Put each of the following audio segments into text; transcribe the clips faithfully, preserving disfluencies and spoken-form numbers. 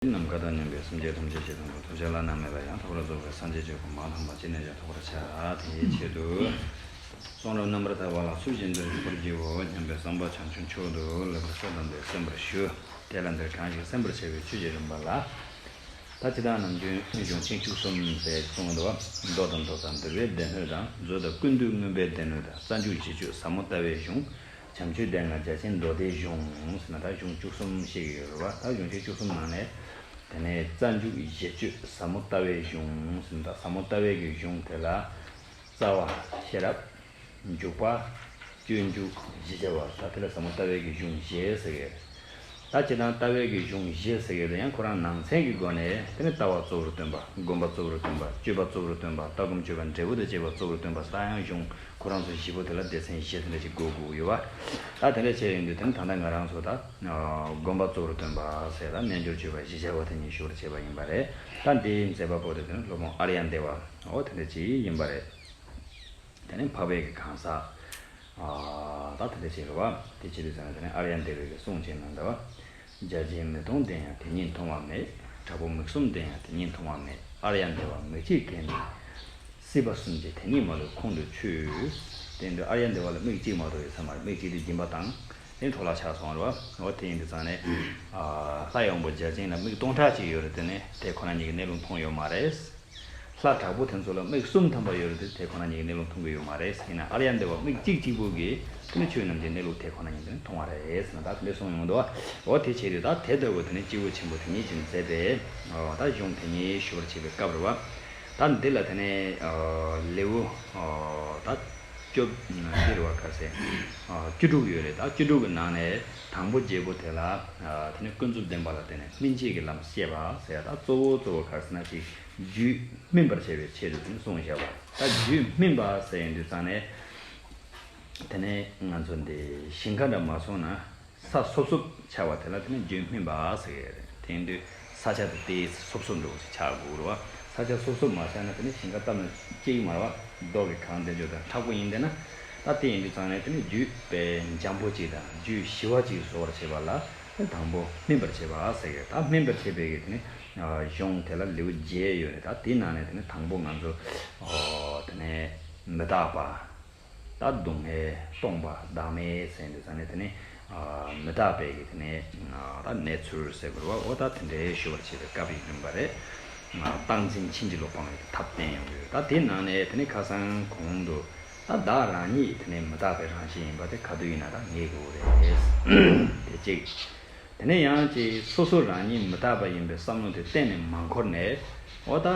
ནམ་མཁའ་དང་མཉམ་པའི་སེམས་ཅན་ཐམས་ཅད་ཇི་ཙམ་པར་ཐུགས་རྗེ་བླ་ན་མེད་པ་ཡང་དག་པར་རྫོགས་པའི་སངས་རྒྱས་ཆོས་སྐུ་མ་ལྷག་པ་ཅི་ནས་ཀྱང་ཐོབ་པར་བྱ། དེའི་ཆེད་དུ། གསུང་རབ་རྣམ་པར་དག་པ་ལ་ཚུལ་བཞིན་དུ་བཞུགས་པར་བགྱིའོ་སྙམ་པའི་བསམ་པ་བྱང་ཆུབ་མཆོག་ཏུ་ལེགས་པར་གསལ་དང་ལྡན་གསན་པར་ཞུ། དེ་ལ་འདིར་གང་ཞིག་གསན་པར་བྱ་བའི་ཆོས་ཀྱི་རིམ་པ་ལ། ད་སྤྱིར་བཏང་ནམ་རྒྱུན་གཞུང་ཆེན་བཅུ་གསུམ་ཟེར་གསུངས་འདུག་བ། མདོ་དང་མདོ་རྩ་འདུལ་བའི་སྡེ་སྣོད་དང་། མཛོད་དང་ཀུན་བཏུས་མངོན་པའི་སྡེ་སྣོད་དང་། རྩ་འཇུག་བཞི་སྤྱོད་ཟབ་མོ་ལྟ་བའི་གཞུང་། བྱམས་ཆོས་སྡེ་ལྔ་རྒྱ་ཆེན་མདོ་སྡེའི་གཞུང་ཟེར་ན། ད་གཞུང་བཅུ་གསུམ་བཤད་ཀྱི་ཡོད་རེད་བ། ད་གཞུང་ཆེན་བཅུ་གསུམ་ནང་ནས། དེ་ནས་རྩ་འཇུག་བཞི་སྤྱོད་ཟབ་མོ་ལྟ་བའི་གཞུང་ཟེར་ན། ད་ཟབ་མོ་ལྟ་བའི་གི་གཞུང་དེ་ལ། རྩ་བ། ཤེས་རབ། འཇུག་པ། སྤྱོད་འཇུག་བཞི་བྱ་བ། ད་དེ་ལ་ཟབ་མོ་ལྟ་བའི་གི་གཞུང་བཞི་ཟེར་གི་རེད། ད་སྤྱིར་བཏང་ལྟ་བའི་གི་གཞུང་བཞི་ཟེར་གི་རེད། ཡང་ཁོ་རང་ནང་ཚན་གི་སྒོ་ནས་དེ་ནི་ལྟ་བ་གཙོ་བོར་སྟོན་པ། སྒོམ་པ་གཙོ་བོར་སྟོན་པ། སྤྱོད་པ་གཙོ་བོར་སྟོན་པ། ལྟ་སྒོམ་སྤྱོད་པ་འབྲས་བུ་དང་བཅས་པ་གཙོ་བོར་སྟོན་པ་ཟེར། ད་ཡང་གཞུང་ཁོ་རང་ཚོ་བཞི་པོ་དེ་ལ་སྡེ་ཚན་བཞི་དེ་འདྲ་ཞིག་བགོ་དགོས་ཀྱི་ཡོད་པ། ད་དེ་འདྲ་བྱས་ཡོང་དུས་དེ་ནི་ད་ལྟ་ང་རང་ཚོ་ད་སྒོམ་པ་གཙོ་བོར་སྟོན་པ་ཟེར། ད་རྣལ་འབྱོར་སྤྱོད་པ་བཞི་བྱ་བ་དེ་ཉིད་ཞུ་བར་བྱེད་པ་ཡིན་པ་རེད། ད་འདིའི་མཛད་པ་པོ་དེ་དེ་ནི་སློབ་དཔོན་ཨཱརྱ་དེ་བ་འོ་དེ་འདྲ་ཅིག་ཡིན་པ་རེད། དེ་ནས་འཕགས་པའི་གི་གང་ཟག་ཨ་ད་དེ་འདྲ་ཞིག་རེད་བ། དེ་ཅི་རེད་ཟེར་ན། དེ་ནས་ཨཱརྱ་དེ་བའི་གི་གསུང་ཅིག་ནང་འདུག་བ། འཇའ་ཆེན་མིག་སྟོང་ལྡན་ཡང་དེ་ཉིད་མཐོང་བ་མེད། དྲག་པོ་མིག་གསུམ་ལྡན་ཡང་དེ་ཉིད་མཐོང་བ་མེད། ཨཱརྱ་དེ་བ་མིག་གཅིག་གིས་ནི། སྲིད་པ་གསུམ་གྱི་དེ་ཉིད་མ་ལུས་ཁོང་དུ་ཆུད། དེ་འདྲ་ཨཱརྱ་དེ་བ་ལ་མིག་གཅིག་མ་གཏོགས་ཡོད་ས་མ་རེད། མིག་གཅིག་དེ་སྦྱིན་པ་བཏང་། དེ་འཕྲོ་བརླག་ཆགས་སོང་རེད་བ། འོ་དེ་ཡིན་དུས་ཙང་ནས། ཨ་ལྷ་ཡི་དབང་པོ་འཇའ་ཆེན་ལ་མིག་སྟོང་ཕྲག་གཅིག་ཡོད་རེད། དེ་ནས་དེ་ཁོ་ན་ཉིད་ཀྱི་གནས་ལུགས་མཐོང་ཡོད་མ་རེད། ལྷ་དྲག་པོ་དེ་ཚོ་ལ་མིག་གསུམ་ཐམ་པ་ཡོད་རེད་དེ། དེ་ཁོ་ན་ཉིད་ཀྱི་གནས་ལུགས་མཐོང་གི་ཡོད་མ་རེད། ཡིན་ན་ཨཱརྱ་དེ་བ་མིག་གཅིག་གཅིག་པུ་གིས་དེ་ནི་ཆོས་རྣམས་ཀྱི་གནས་ལུགས་དེ་ཁོ་ན་ཉིད་དུ་མཐོང་བ་རེད་ཟེར་ན། ད་དེ་འདྲ་གསུངས་ཡོང་འདུག་བ། འོ་དེ་བྱས་དུས་ད་དེ་ལྟ་བུ་དེ་ནི་སྐྱེས་བུ་ཆེན་པོ་དེ་ཉིད་ཀྱིས་མཛད་པའི་ཨོ་ད་གཞུང་དེ་ཉིད་ཞུ་བར་བྱེད་པའི་སྐབས་རེད་བ། ད་འདི་ལ་དེ་ནི་ཨོ་ལེའུ་ཨོ་ད་བཅོ་འདི་རེད་བ། ག་ཟེར། ཨོ་བཅུ་དྲུག་ཡོད་རེད། ད་བཅུ་དྲུག་གི་ནང་ནས་དང་པོ་བརྒྱད་པོ་དེ་ལ་ཨ་དེ་ནི་ཀུན་རྫོབ་བདེན་པ་ལ་བརྟེན་ནས་སྨིན་བྱེད་ཀྱི་ལམ་བཤད་པ་ཟེར། ད་གཙོ་བོ་གཙོ་བོ་ག་རེ་ཟེར་ན་ཅིག་རྒྱུད་སྨིན་པར་བྱ་བའི་ཆེད་དུ་དེ་ནི་གསུངས་བཞག་པ། ད་རྒྱུད་སྨིན་པ་ཟེར་ཡོང་དུས་ཙང་ནས། དེ་ནས་ང་ཚོ་འདི་ཞིང་ཁ་འདྲ་མ་སོང་ན་ས་སོབ་སོབ་ཆགས་པ་དེ་ལ་དེ་ནས་རྒྱུད་སྨིན་པ་ཟེར་གི་རེད། དེ་ཡིན་དུས་ས་ཆ་དེ་ཏོག་ཙམ་སོབ་སོབ་འདྲ་བོ་ཞིག་ཆགས་དགོས་རེད་བ། ས་ཆ་སོབ་སོབ་མ་ཆགས་ན་དེ་ནས་ཞིང་ཁ་བཏབ་ན་སྐྱེ་གི་མ་རེད་བ། རྡོ་གི་གངས་དེ་ཚོ་དང་མཁྲེགས་པོ་ཡིན་བསྡད་ན། ད་དེ་ཡིན་དུས་ཙང་ནས་དེ་ནས་རྒྱུད་དཔེ་འཇམ་པོ་ཅིག་དང་རྒྱུད་ཞི་བ་ཅིག་བཟོ་བར་བྱེད་པ་ལ་དེ་དང་པོ་སྨིན་པར་བྱེད་པ་ཟེར་གི་རེད། ད་སྨིན་པར་བྱེད་པའི་གི་དེ་ནས་གཞུང་དེ་ལ་ལེའུ་བརྒྱད་ཡོད་རེད། ད་དེའི་ནང་ནས་དེ་ནས་དང་པོ་ང་ཚོ་ཨོ་དེ་ནས་མི་རྟག་པ། ད་སྡུག་བསྔལ་སྟོང་པ་བདག་མེད་ཟེར་འདི་ཚོ་ནས་དེ་ནས་ཨ་མི་རྟག་པའི་གི་དེ་ནས་ཨ་ད་གནས་ཚུལ་ཟེར་དགོས་རེད་བ། འོ་ད་དེ་འདྲའི་ཞུ་བར་བྱེད་པའི་སྐབས་ཡིན་པ་རེད། ཨ་རྟག་འཛིན་ཕྱིན་ཅི་ལོག་སྤང་བའི་ཐབས་བསྟན་ཡོང་གི་ཡོད། ད་དེའི་ནང་ནས་དེ་ནས་ཁ་སང་གོང་དུ་ད་བདག་རང་ཉིད་དེ་ནས་མི་རྟག་པའི་རང་བཞིན་ཡིན་པ་དེ་ག་དུས་ཡིན་ན་ད་ངེས་དགོས་རེད། དེ་གཅིག་དེ་ནས་ཡང་ཅིག་སོ་སོ་རང་ཉིད་མི་རྟག་པ་ཡིན་པའི་བསམ་བློ་དེ་གཏན་ནས་མ་འཁོར་ནས། འོ་ད།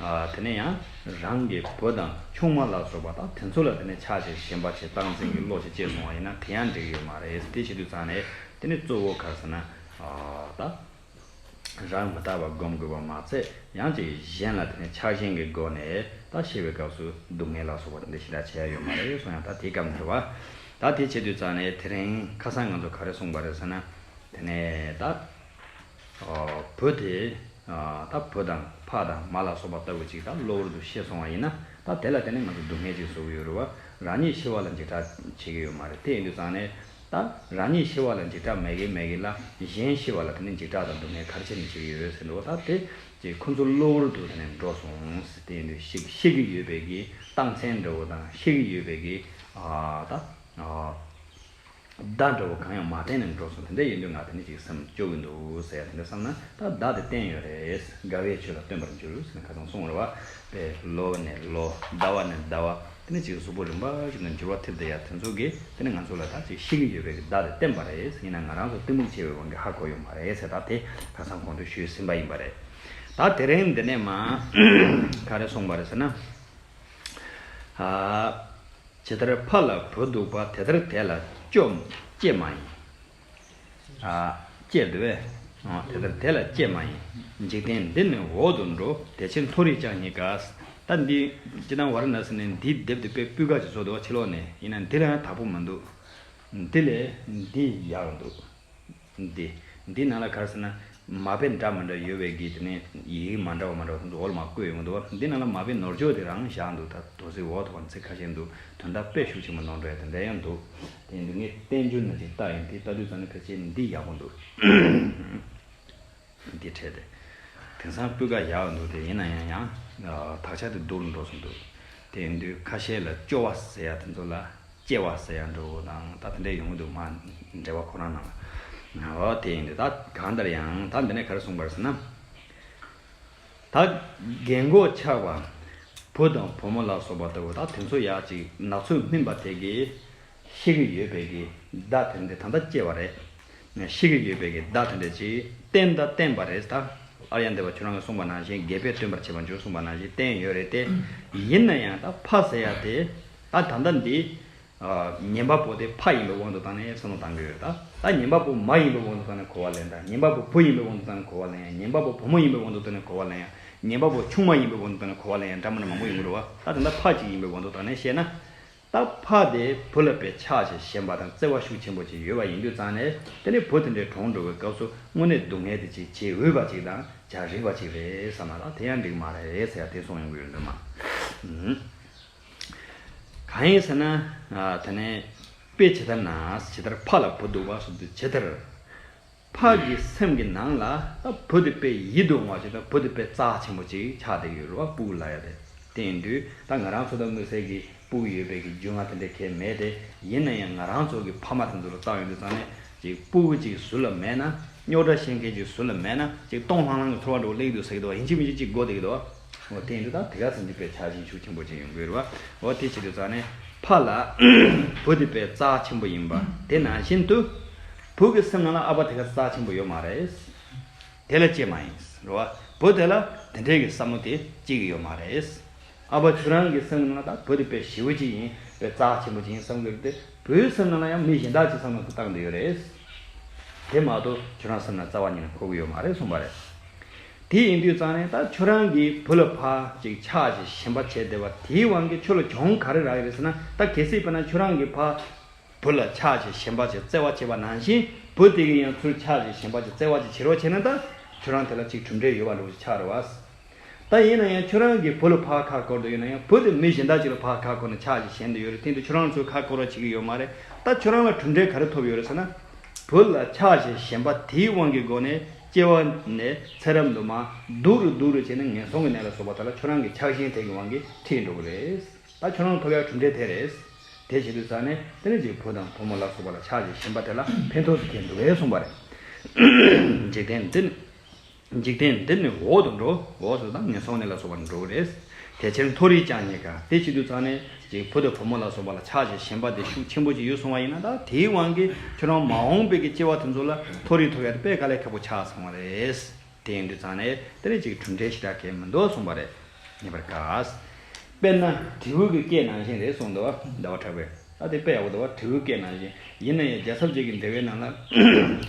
ཨ་དེ་ནས་ཡང་རང་གི་བུ་དང་ཆུང་མ་ལ་སོགས་པ་དང་དེ་ཚོ་ལ་དེ་ནས་ཆགས་ཅིག་ཞེན་པ་ཅིག་རྟག་འཛིན་གྱི་བློ་ཅིག་སྐྱེས་སོང་བ་ཡིན་ན་དེ་ཡང་འགྲིག་གི་ཡོད་མ་རེད། དེ་བྱེད་དུས་ཙང་ནས་དེ་ནས་གཙོ་བོ་ག་རེ་ཟེར་ན། ཨ་ད། རང་མི་རྟག་པ་སྒོམ་དགོས་པ་མ་ཚད་ཡང་ཅིག་གཞན་ལ་དེ་ནས་ཆགས་ཞེན་གྱི་སྒོ་ནས་ད་བཤད་པའི་སྐབས་སུ་སྡུག་བསྔལ་ལ་སོགས་པ་དེ་འདྲ་ཞེ་དྲག་བྱེད་ཡ་ཡོད་མ་རེད་གསུང་ཡང་ད་དེའི་སྐབས་འདྲི་བ། ད་དེ་བྱེད་དུས་ཙང་ནས་དེ་རིང་ཁ་སང་ང་ཚོ་ག་རེ་གསུངས་པ་རེད་ཟེར་ན། དེ་ནས་ད། ཨོ་བུ་དེ། ཨ་ད་བུ་དང་ཕ་དང་མ་ལ་སོགས་པ་ལྟ་བུ་ཅིག་ད་གློ་བུར་དུ་ཤི་སོང་བ་ཡིན་ན་ད་དེ་ལ་བརྟེན་ནས་ང་ཚོ་སྡུག་བསྔལ་ཅིག་བཟོ་གི་ཡོད་རེད་བ། རང་ཉིད་ཤི་བ་ལ་འཇིགས་སྐྲག་བྱེད་ཀྱི་ཡོད་མ་རེད། དེ་ཡིན་དུས་ཙང་ནས་ད་རང་ཉིད་ཤི་བ་ལ་འཇིགས་སྐྲག་མེད་གི་མེད་གི་ལ་གཞན་ཤི་བ་ལ་དེ་ནས་འཇིགས་སྐྲག་དང་སྡུག་བསྔལ་ག་རེ་བྱས་ནས་བྱེད་ཀྱི་ཡོད་ཟེར་འདུག་ད་དེ་ཅིག་ཁོ་ཚོ་གློ་བུར་དུ་དེ་ནས་འགྲོ་སོང་ཟེར། དེ་ཡིན་དུས་ཤི་ཤི་གི་ཡོད་པའི་གི་རྟགས་མཚན་འདྲ་བོ་དང་ཤི་གི་ཡོད་པའི་གི་ཨ་ད་ཨ། བརྡ་འདྲ་བོ་གང་ཡང་མ་བསྟན་ནས་འགྲོ་སོང་། དེ་འདྲ་ཡིན་དུས་ང་དེ་ནི་ཅིག་སེམས་སྐྱོ་གི་འདུག་ཟེར་ཡ་དེ་འདྲ་བསམ་ན་ད་བརྡ་དེ་བསྟན་ཡོད་རེད། དགའ་བའི་ཆོས་ལ་བརྟེན་པར་འགྱུར་ཟེར་ནས་ཁ་སང་གསུངས་རེད་བ། དཔེ་ལོ་ནས་ལོ། ཟླ་བ་ནས་ཟླ་བ། དེ་ནི་ཅིག་གཟུགས་པོ་རིམ་པ་བཞིན་དུ་འགྱུར་བ་ཐེབས་བསྡད་ཡ་དེ་ཚོ་གིས་དེ་ནི་ང་ཚོ་ལ་ད་ཅིག་ཤི་གི་ཡོད་པའི་གི་བརྡ་དེ་བསྟན་པ་རེད། ཡིན་ན་ང་རང་ཚོ་གཏི་མུག་ཆེ་བའི་དབང་གིས་ཧ་གོ་ཡོད་མ་རེད་ཟེར། ད་དེ་ཁ་སང་གོང་དུ་ཞུས་ཟིན་པ་ཡིན་པ་རེད། ད་དེ་རིང་འདི་ནས་མ་ག་རེ་གསུངས་པ་རེད་ཟེར་ན། ཨ། ཇི་ལྟར་ཕ་ལ་བུ་སྡུག་པ། དེ་ལྟར་དེ་ལ་སྐྱོ་སྐྱེ་མ་ཡིན། ཨ། སྐྱེ་འདུག་པས། ཨ། དེ་ལྟར་དེ་ལ་སྐྱེ་མ་ཡིན། འཇིག་རྟེན་འདི་ནི་འོག་ཏུ་འགྲོ། དེ་ཕྱིར་མཐོ་རིས་ཀྱང་སྙེག་དཀའ། ད་འདི་སྤྱིར་བཏང་ཝཱ་ར་ཎ་སི་ནས་འདིའི་དེབ་དེ་དཔེ་སྤུས་ཀ་ཅིག་བཟོས་འདུག་པ། ཕྱི་ལོགས་ནས་ཡིན་ན་འདི་ལ་ཡང་དག་པོ་མི་འདུག་འདི་ལས་འདི་ཡག་འདུག་འདི། འདི་ནང་ལ་ག་རེ་ཟེར་ན། མ་དཔེ་འདྲ་མི་འདྲ་ཡོད་པའི་གི་དེ་ནས་ཡི་གེ་མ་འདྲ་བ་མ་འདྲ་བ་དེ་ཚོ་འོག་ལ་མར་བཀོད་ཡོང་གི་འདུག་བ། འདི་ནང་ལ་མ་དཔེ་ནོར་བཅོས་དེ་རང་བཞག་འདུག་ད་དོ་ཚིག་འོག་ཐོག་ཚིག་ཁ་ཤས་འདུག་དོན་དག་དཔེ་ཤུགས་ཆེན་པོ་ནོར་འགྲོ་ཡ་དེ་འདྲ་ཡང་འདུག་དེ་ཡིན་དུས་ངས་བསྟན་འགྱུར་ནང་ཅིག་བལྟ་ཡིན། དེ་ལྟ་དུས་ཙམ་ནས་ཕལ་ཆེར་འདི་ཡག་པོ་འདུག་འདི་འཕྲལ་དེ། དེང་སང་སྤུས་ཀ་ཡག་འདུག་དེ་ཡིན་ན་ཡང་ཡང་དག་ཆ་དེ་སྡུག་རུ་འགྲོ་སོང་འདུག་དེ་ཡིན་དུས་ཁ་ཤས་ལ་སྐྱོ་བ་ཟེར་ཡ་དེ་ཚོ་ལ་སྐྱེ་བ་ཟེར་ཡ་འགྲོ་དང་ད་དེ་འདྲ་ཡོང་གི་འདུག་མ་འབྲེལ་བ་ཁོ་རང་ནང་ལ། འོ་དེ་ཡིན་དུས་ད་གང་ལྟར་ཡང་ད་འདི་ནས་ག་རེ་གསུངས་པ་རེད་ཟེར་ན། ད་རྒན་གོག་ཆགས་པ། བུ་དང་བུ་མོ་ལ་སོགས་པ་ལྟ་བུ་ད་དེ་ཚོ་ཡག་ཅིག་ནག་ཚོས་སྨིན་པ་དེ་གི་ཤི་གི་ཡོད་པའི་གི་བརྡ་དེ་འདྲ་ད་ལྟ་སྐྱེ་བ་རེད། ཤི་གི་ཡོད་པའི་གི་བརྡ་དེ་འདྲ་ཅིག་བསྟན་ད་བསྟན་པ་རེད་ད། ཨར་ཡ་འདི་པ་ཁྱོད་རང་གིས་གསུངས་པ་ནང་བཞིན་རྒས་པས་སྟོན་པར་བྱེད་པ་འཇུག་གསུངས་པ་ནང་བཞིན་བསྟན་ཡོད་རེད་དེ། ཡིན་ན་ཡང་ད་ཕ་ཟེར་ཡ་དེ་ད་ད་ལྟ་འདི། ཉན་པ་པོ་དེ་ཕ་ཡིན་པའི་དབང་དུ་བཏང་ནས་བསམ་བློ་བཏང་གི་ཡོད་ད། ད་ཉན་པ་པོ་མ་ཡིན་པའི་དབང་དུ་བཏང་ནས་གོ་བ་ལེན་ད། ཉན་པ་པོ་བུ་ཡིན་པའི་དབང་དུ་བཏང་ནས་གོ་བ་ལེན་ཡ། ཉན་པ་པོ་བུ་མོ་ཡིན་པའི་དབང་དུ་བཏང་ནས་གོ་བ་ལེན་ཡ། ཉན་པ་པོ་ཆུང་མ་ཡིན་པའི་དབང་དུ་བཏང་ནས་གོ་བ་ལེན་ཡ། འདྲ་མི་འདྲ་མང་པོ་ཡོང་གི་རེད་བ། ད་ད་ལྟ་ཕ་གཅིག་ཡིན་པའི་དབང་དུ་བཏང་ནས་བཤད་ན། ད་ཕ་དེ་བུ་ལ་དཔེ་ཆགས་ཞེན་ཞེན་པ་དང་བརྩེ་བ་ཤུགས་ཆེན་པོ་ཅིག་ཡོད་པ་ཡིན་དུས་ཙང་ནས་དེ་ནས་བུ་དེ་འདྲའི་གྲོངས་འགྲོ་བའི་སྐབས་སུ་དངོས་གནས་སྡུག་བསྔལ་དེ་ཅིག་བྱེད་འོས་པ་ཅིག་དང་བྱ་རིགས་པ་ཅིག་རེད་བསམ་ན་ད་དེ་ཡང་འགྲིག་མ་རེད་ཟེར་ཡ་དེ་གསུངས་ཡོང་གི་ཡོད་འདུག་མ། གང་ཡིན་ཟེར་ན། དེ་ནས་དཔེ་ཇི་ལྟར་ན་ཇི་ལྟར་ཕ་ལ་བུ་སྡུག་པ་སོགས་དུ་ཇི་ལྟར། ཕ་གི་སེམས་ཀྱི་ནང་ལ་ད་བུ་དེ་དཔེ་ཡིད་དུ་འོང་བ་ཞིག་དང་བུ་དེ་དཔེ་རྩ་ཆེན་པོ་ཅིག་ཆགས་བསྡད་ཡོད་རེད་བ། སྤུ་གུ་ལབ་ཡ་དེ། དེ་ཡིན་དུས་ད་ང་རང་ཚོ་ད་དངོས་གསལ་གྱི་སྤུ་གུ་ཡོད་པའི་གི་རྒྱུས་མངའ་དེ་འདྲ་གང་ཡང་མེད་དེ། ཡིན་ན་ཡང་ང་རང་ཚོ་གི་ཕ་མ་དེ་ཚོ་ལ་བལྟ་ཡོང་དུས་ཙང་ནས་ཅིག་སྤུ་གུ་ཅིག་ཟུར་ལ་མེད་ན། རྙོག་དྲ་བཤད་མཁན་ཅིག་ཟུར་ལ་མེད་ན་ཅིག་སྟོང་ལྷང་ལྷང་གི་ཚོར་བ་འདྲ་བོ་སླེབས་ཀྱི་འདུག་ཟེར་གྱི་འདུག་བ། ཡིན་གཅིག་མིན་གཅིག་ཅིག་གོ་བསྡད་ཀྱི་འདུག་བ། འོ་དེ་ཡིན་དུས་ད་དེ་ག་ཚོད་འདི་དཔེ་ཆགས་ཞེན་ཤུགས་ཆེན་པོ་ཅིག་ཡོང་གི་རེད་བ། འོ་དེ་བྱེད་དུས་ཙང་ནས་ཕ་ལ་བུ་དེ་དཔེ་རྩ་ཆེན་པོ་ཡིན་པ་དེ་ནང་བཞིན་དུ། བུ་གི་སེམས་ནང་ལ་ཨ་ཕ་དེ་ག་རྩ་ཆེན་པོ་ཡོད་མ་རེད། དེ་ལ་ཅི་མ་ཡིན་རེད་བ། བུ་དེ་ལ་དེ་འདྲའི་གི་བསམ་བློ་དེ་ཅིག་ཡོད་མ་རེད། ཨ་ཕ་ཁྱོད་རང་གི་སེམས་ནང་ད་བུ་དེ་དཔེ་ཞེ་པོ་ཅིག་ཡིན། དཔེ་རྩ་ཆེན་པོ་ཅིག་ཡིན་བསམ་གྱི་རེད་དེ། བུའི་སེམས་ནང་ལ་ཡང་མི་གཞན་དག་ཅིག་བསམ་བློ་དེ་བཏང་བསྡད་ཡོད་རེད། དེ་མ་གཏོགས་ཁྱོད་རང་སེམས་ནང་རྩ་བ་ཉིད་ནས་འཁོར་གྱི་ཡོད་མ་རེད་གསུངས་པ་རེད། དེ་ཡིན་དུས་ཙང་ནས་ད་ཁྱོད་རང་གིས་བུ་ལ་ཕར་ཅིག་ཆགས་ཞེན་ཞེན་པ་བྱས་བསྡད་པ་དེའི་དབང་གིས་ཁྱོད་ལ་གྱོང་ག་རེ་རག་གི་རེད་ཟེར་ན། ད་གལ་སྲིད་དཔེར་ན་ཁྱོད་རང་གིས་ཕར་བུ་ལ་ཆགས་ཞེན་ཞེན་པ་བྱས་བརྩེ་བ་བྱས་པ་ནང་བཞིན་བུ་དེ་གིས་ཡང་ཚུར་ཆགས་ཞེན་ཞེན་པ་བྱས་བརྩེ་བ་ཅིག་བྱེད་རོགས་བྱས་ན་ད་ཁྱོད་རང་དེ་ལ་ཅིག་གྲུབ་འབྲས་ཡོད་པ་འདྲ་བོ་ཅིག་ཆགས་རེད་བ། ད་ཡིན་ན་ཡང་ཁྱོད་རང་གིས་བུ་ལ་ཕར་ཁ་བསྐོར་དུ་ཡོད་ན་ཡང་བུ་དེ་མི་གཞན་དག་ཅིག་ལ་ཕར་ཁ་བསྐོར་ནས་ཆགས་ཞེན་ཞེན་བསྡད་ཡོད་རེད། དེ་ཡིན་དུས་ཁྱོད་རང་ཚོས་ཁ་བསྐོར་བ་བྱེད་ཀྱི་ཡོད་མ་རེད། ད་ཁྱོད་རང་ལ་གྲུབ་འབྲས་ག་རེ་ཐོབ་ཡོད་རེད་ཟེར་ན། བུ་ལ་ཆགས་ཞེན་ཞེན་པ་དེའི་དབང་གི་སྒོ་ནས་སྐྱེ་བ་ནས་ཚེ་རབས་དུ་མ་སྡུག་རུ་སྡུག་རུ་བྱས་ནས་ངན་སོང་གི་གནས་ལ་སོགས་པ་དག་ལ་ཁྱོད་རང་གི་ཆགས་ཞེན་དེ་གི་དབང་གིས་ཁྲིད་འགྲོ་གི་རེད། ད་ཁྱོད་རང་ཐོབ་ཡག་གྲུབ་འབྲས་དེ་རེད། དེ་བྱེད་དུས་ཙང་ནས་དེ་ནས་ཅིག་བུ་དང་བུ་མོ་ལ་སོགས་པ་ལ་ཆགས་ཞེན་ཞེན་པ་དེ་ལ་ཕན་ཐོགས་སུ་ཐེབས་འདུག་གས་གསུངས་པ་རེད། འཇིག་རྟེན་འདི་ནི། འཇིག་རྟེན་འདི་ནི་འོག་ཏུ་འགྲོ། འོག་ཏུ་དང་ངན་སོང་གནས་ལ་སོགས་པར་འགྲོ་གི་རེད། དེ་ཕྱིར་མཐོ་རིས་ཀྱང་རྙེད་དཀའ། དེ་བྱེད་དུས་ཙང་ནས་ཅིག་བུ་དང་བུ་མོ་ལ་སོགས་པ་ལ་ཆགས་ཞེན་ཞེན་པ་དེ་ཤུགས་ཆེན་པོ་ཅིག་ཡོད་སོང་བ་ཡིན་ན། ད་དེའི་དབང་གིས་ཁྱོད་རང་མ་འོངས་པའི་གི་སྐྱེ་བ་དེ་ཚོ་ལ་མཐོ་རིས་ཐོབ་ཡ་དེ་དཔེ་དཀའ་ལས་ཁག་པོ་ཆགས་སོང་བ་རེད། དེ་ཡིན་དུས་ཙང་ནས་དེ་ནས་ཅིག་གྲུབ་འབྲས་ཞེ་དྲག་གང་མི་འདུག་གསུངས་པ་རེད། རྙེད་པར་དཀའ། དཔེར་ན་དྲེའུ་གི་སྐད་ནང་བཞིན་རེད་གསུངས་འདུག་བ། ཟླ་བ་གྲགས་པས། ད་དེ་དཔེ་ཡག་པོ་འདུག་བ། དྲེའུ་སྐད་ནང་བཞིན། ཡིན་ན་ཡང་རྒྱལ་ཚབ་རྗེ་གི་འགྲེལ་པའི་ནང་ལ་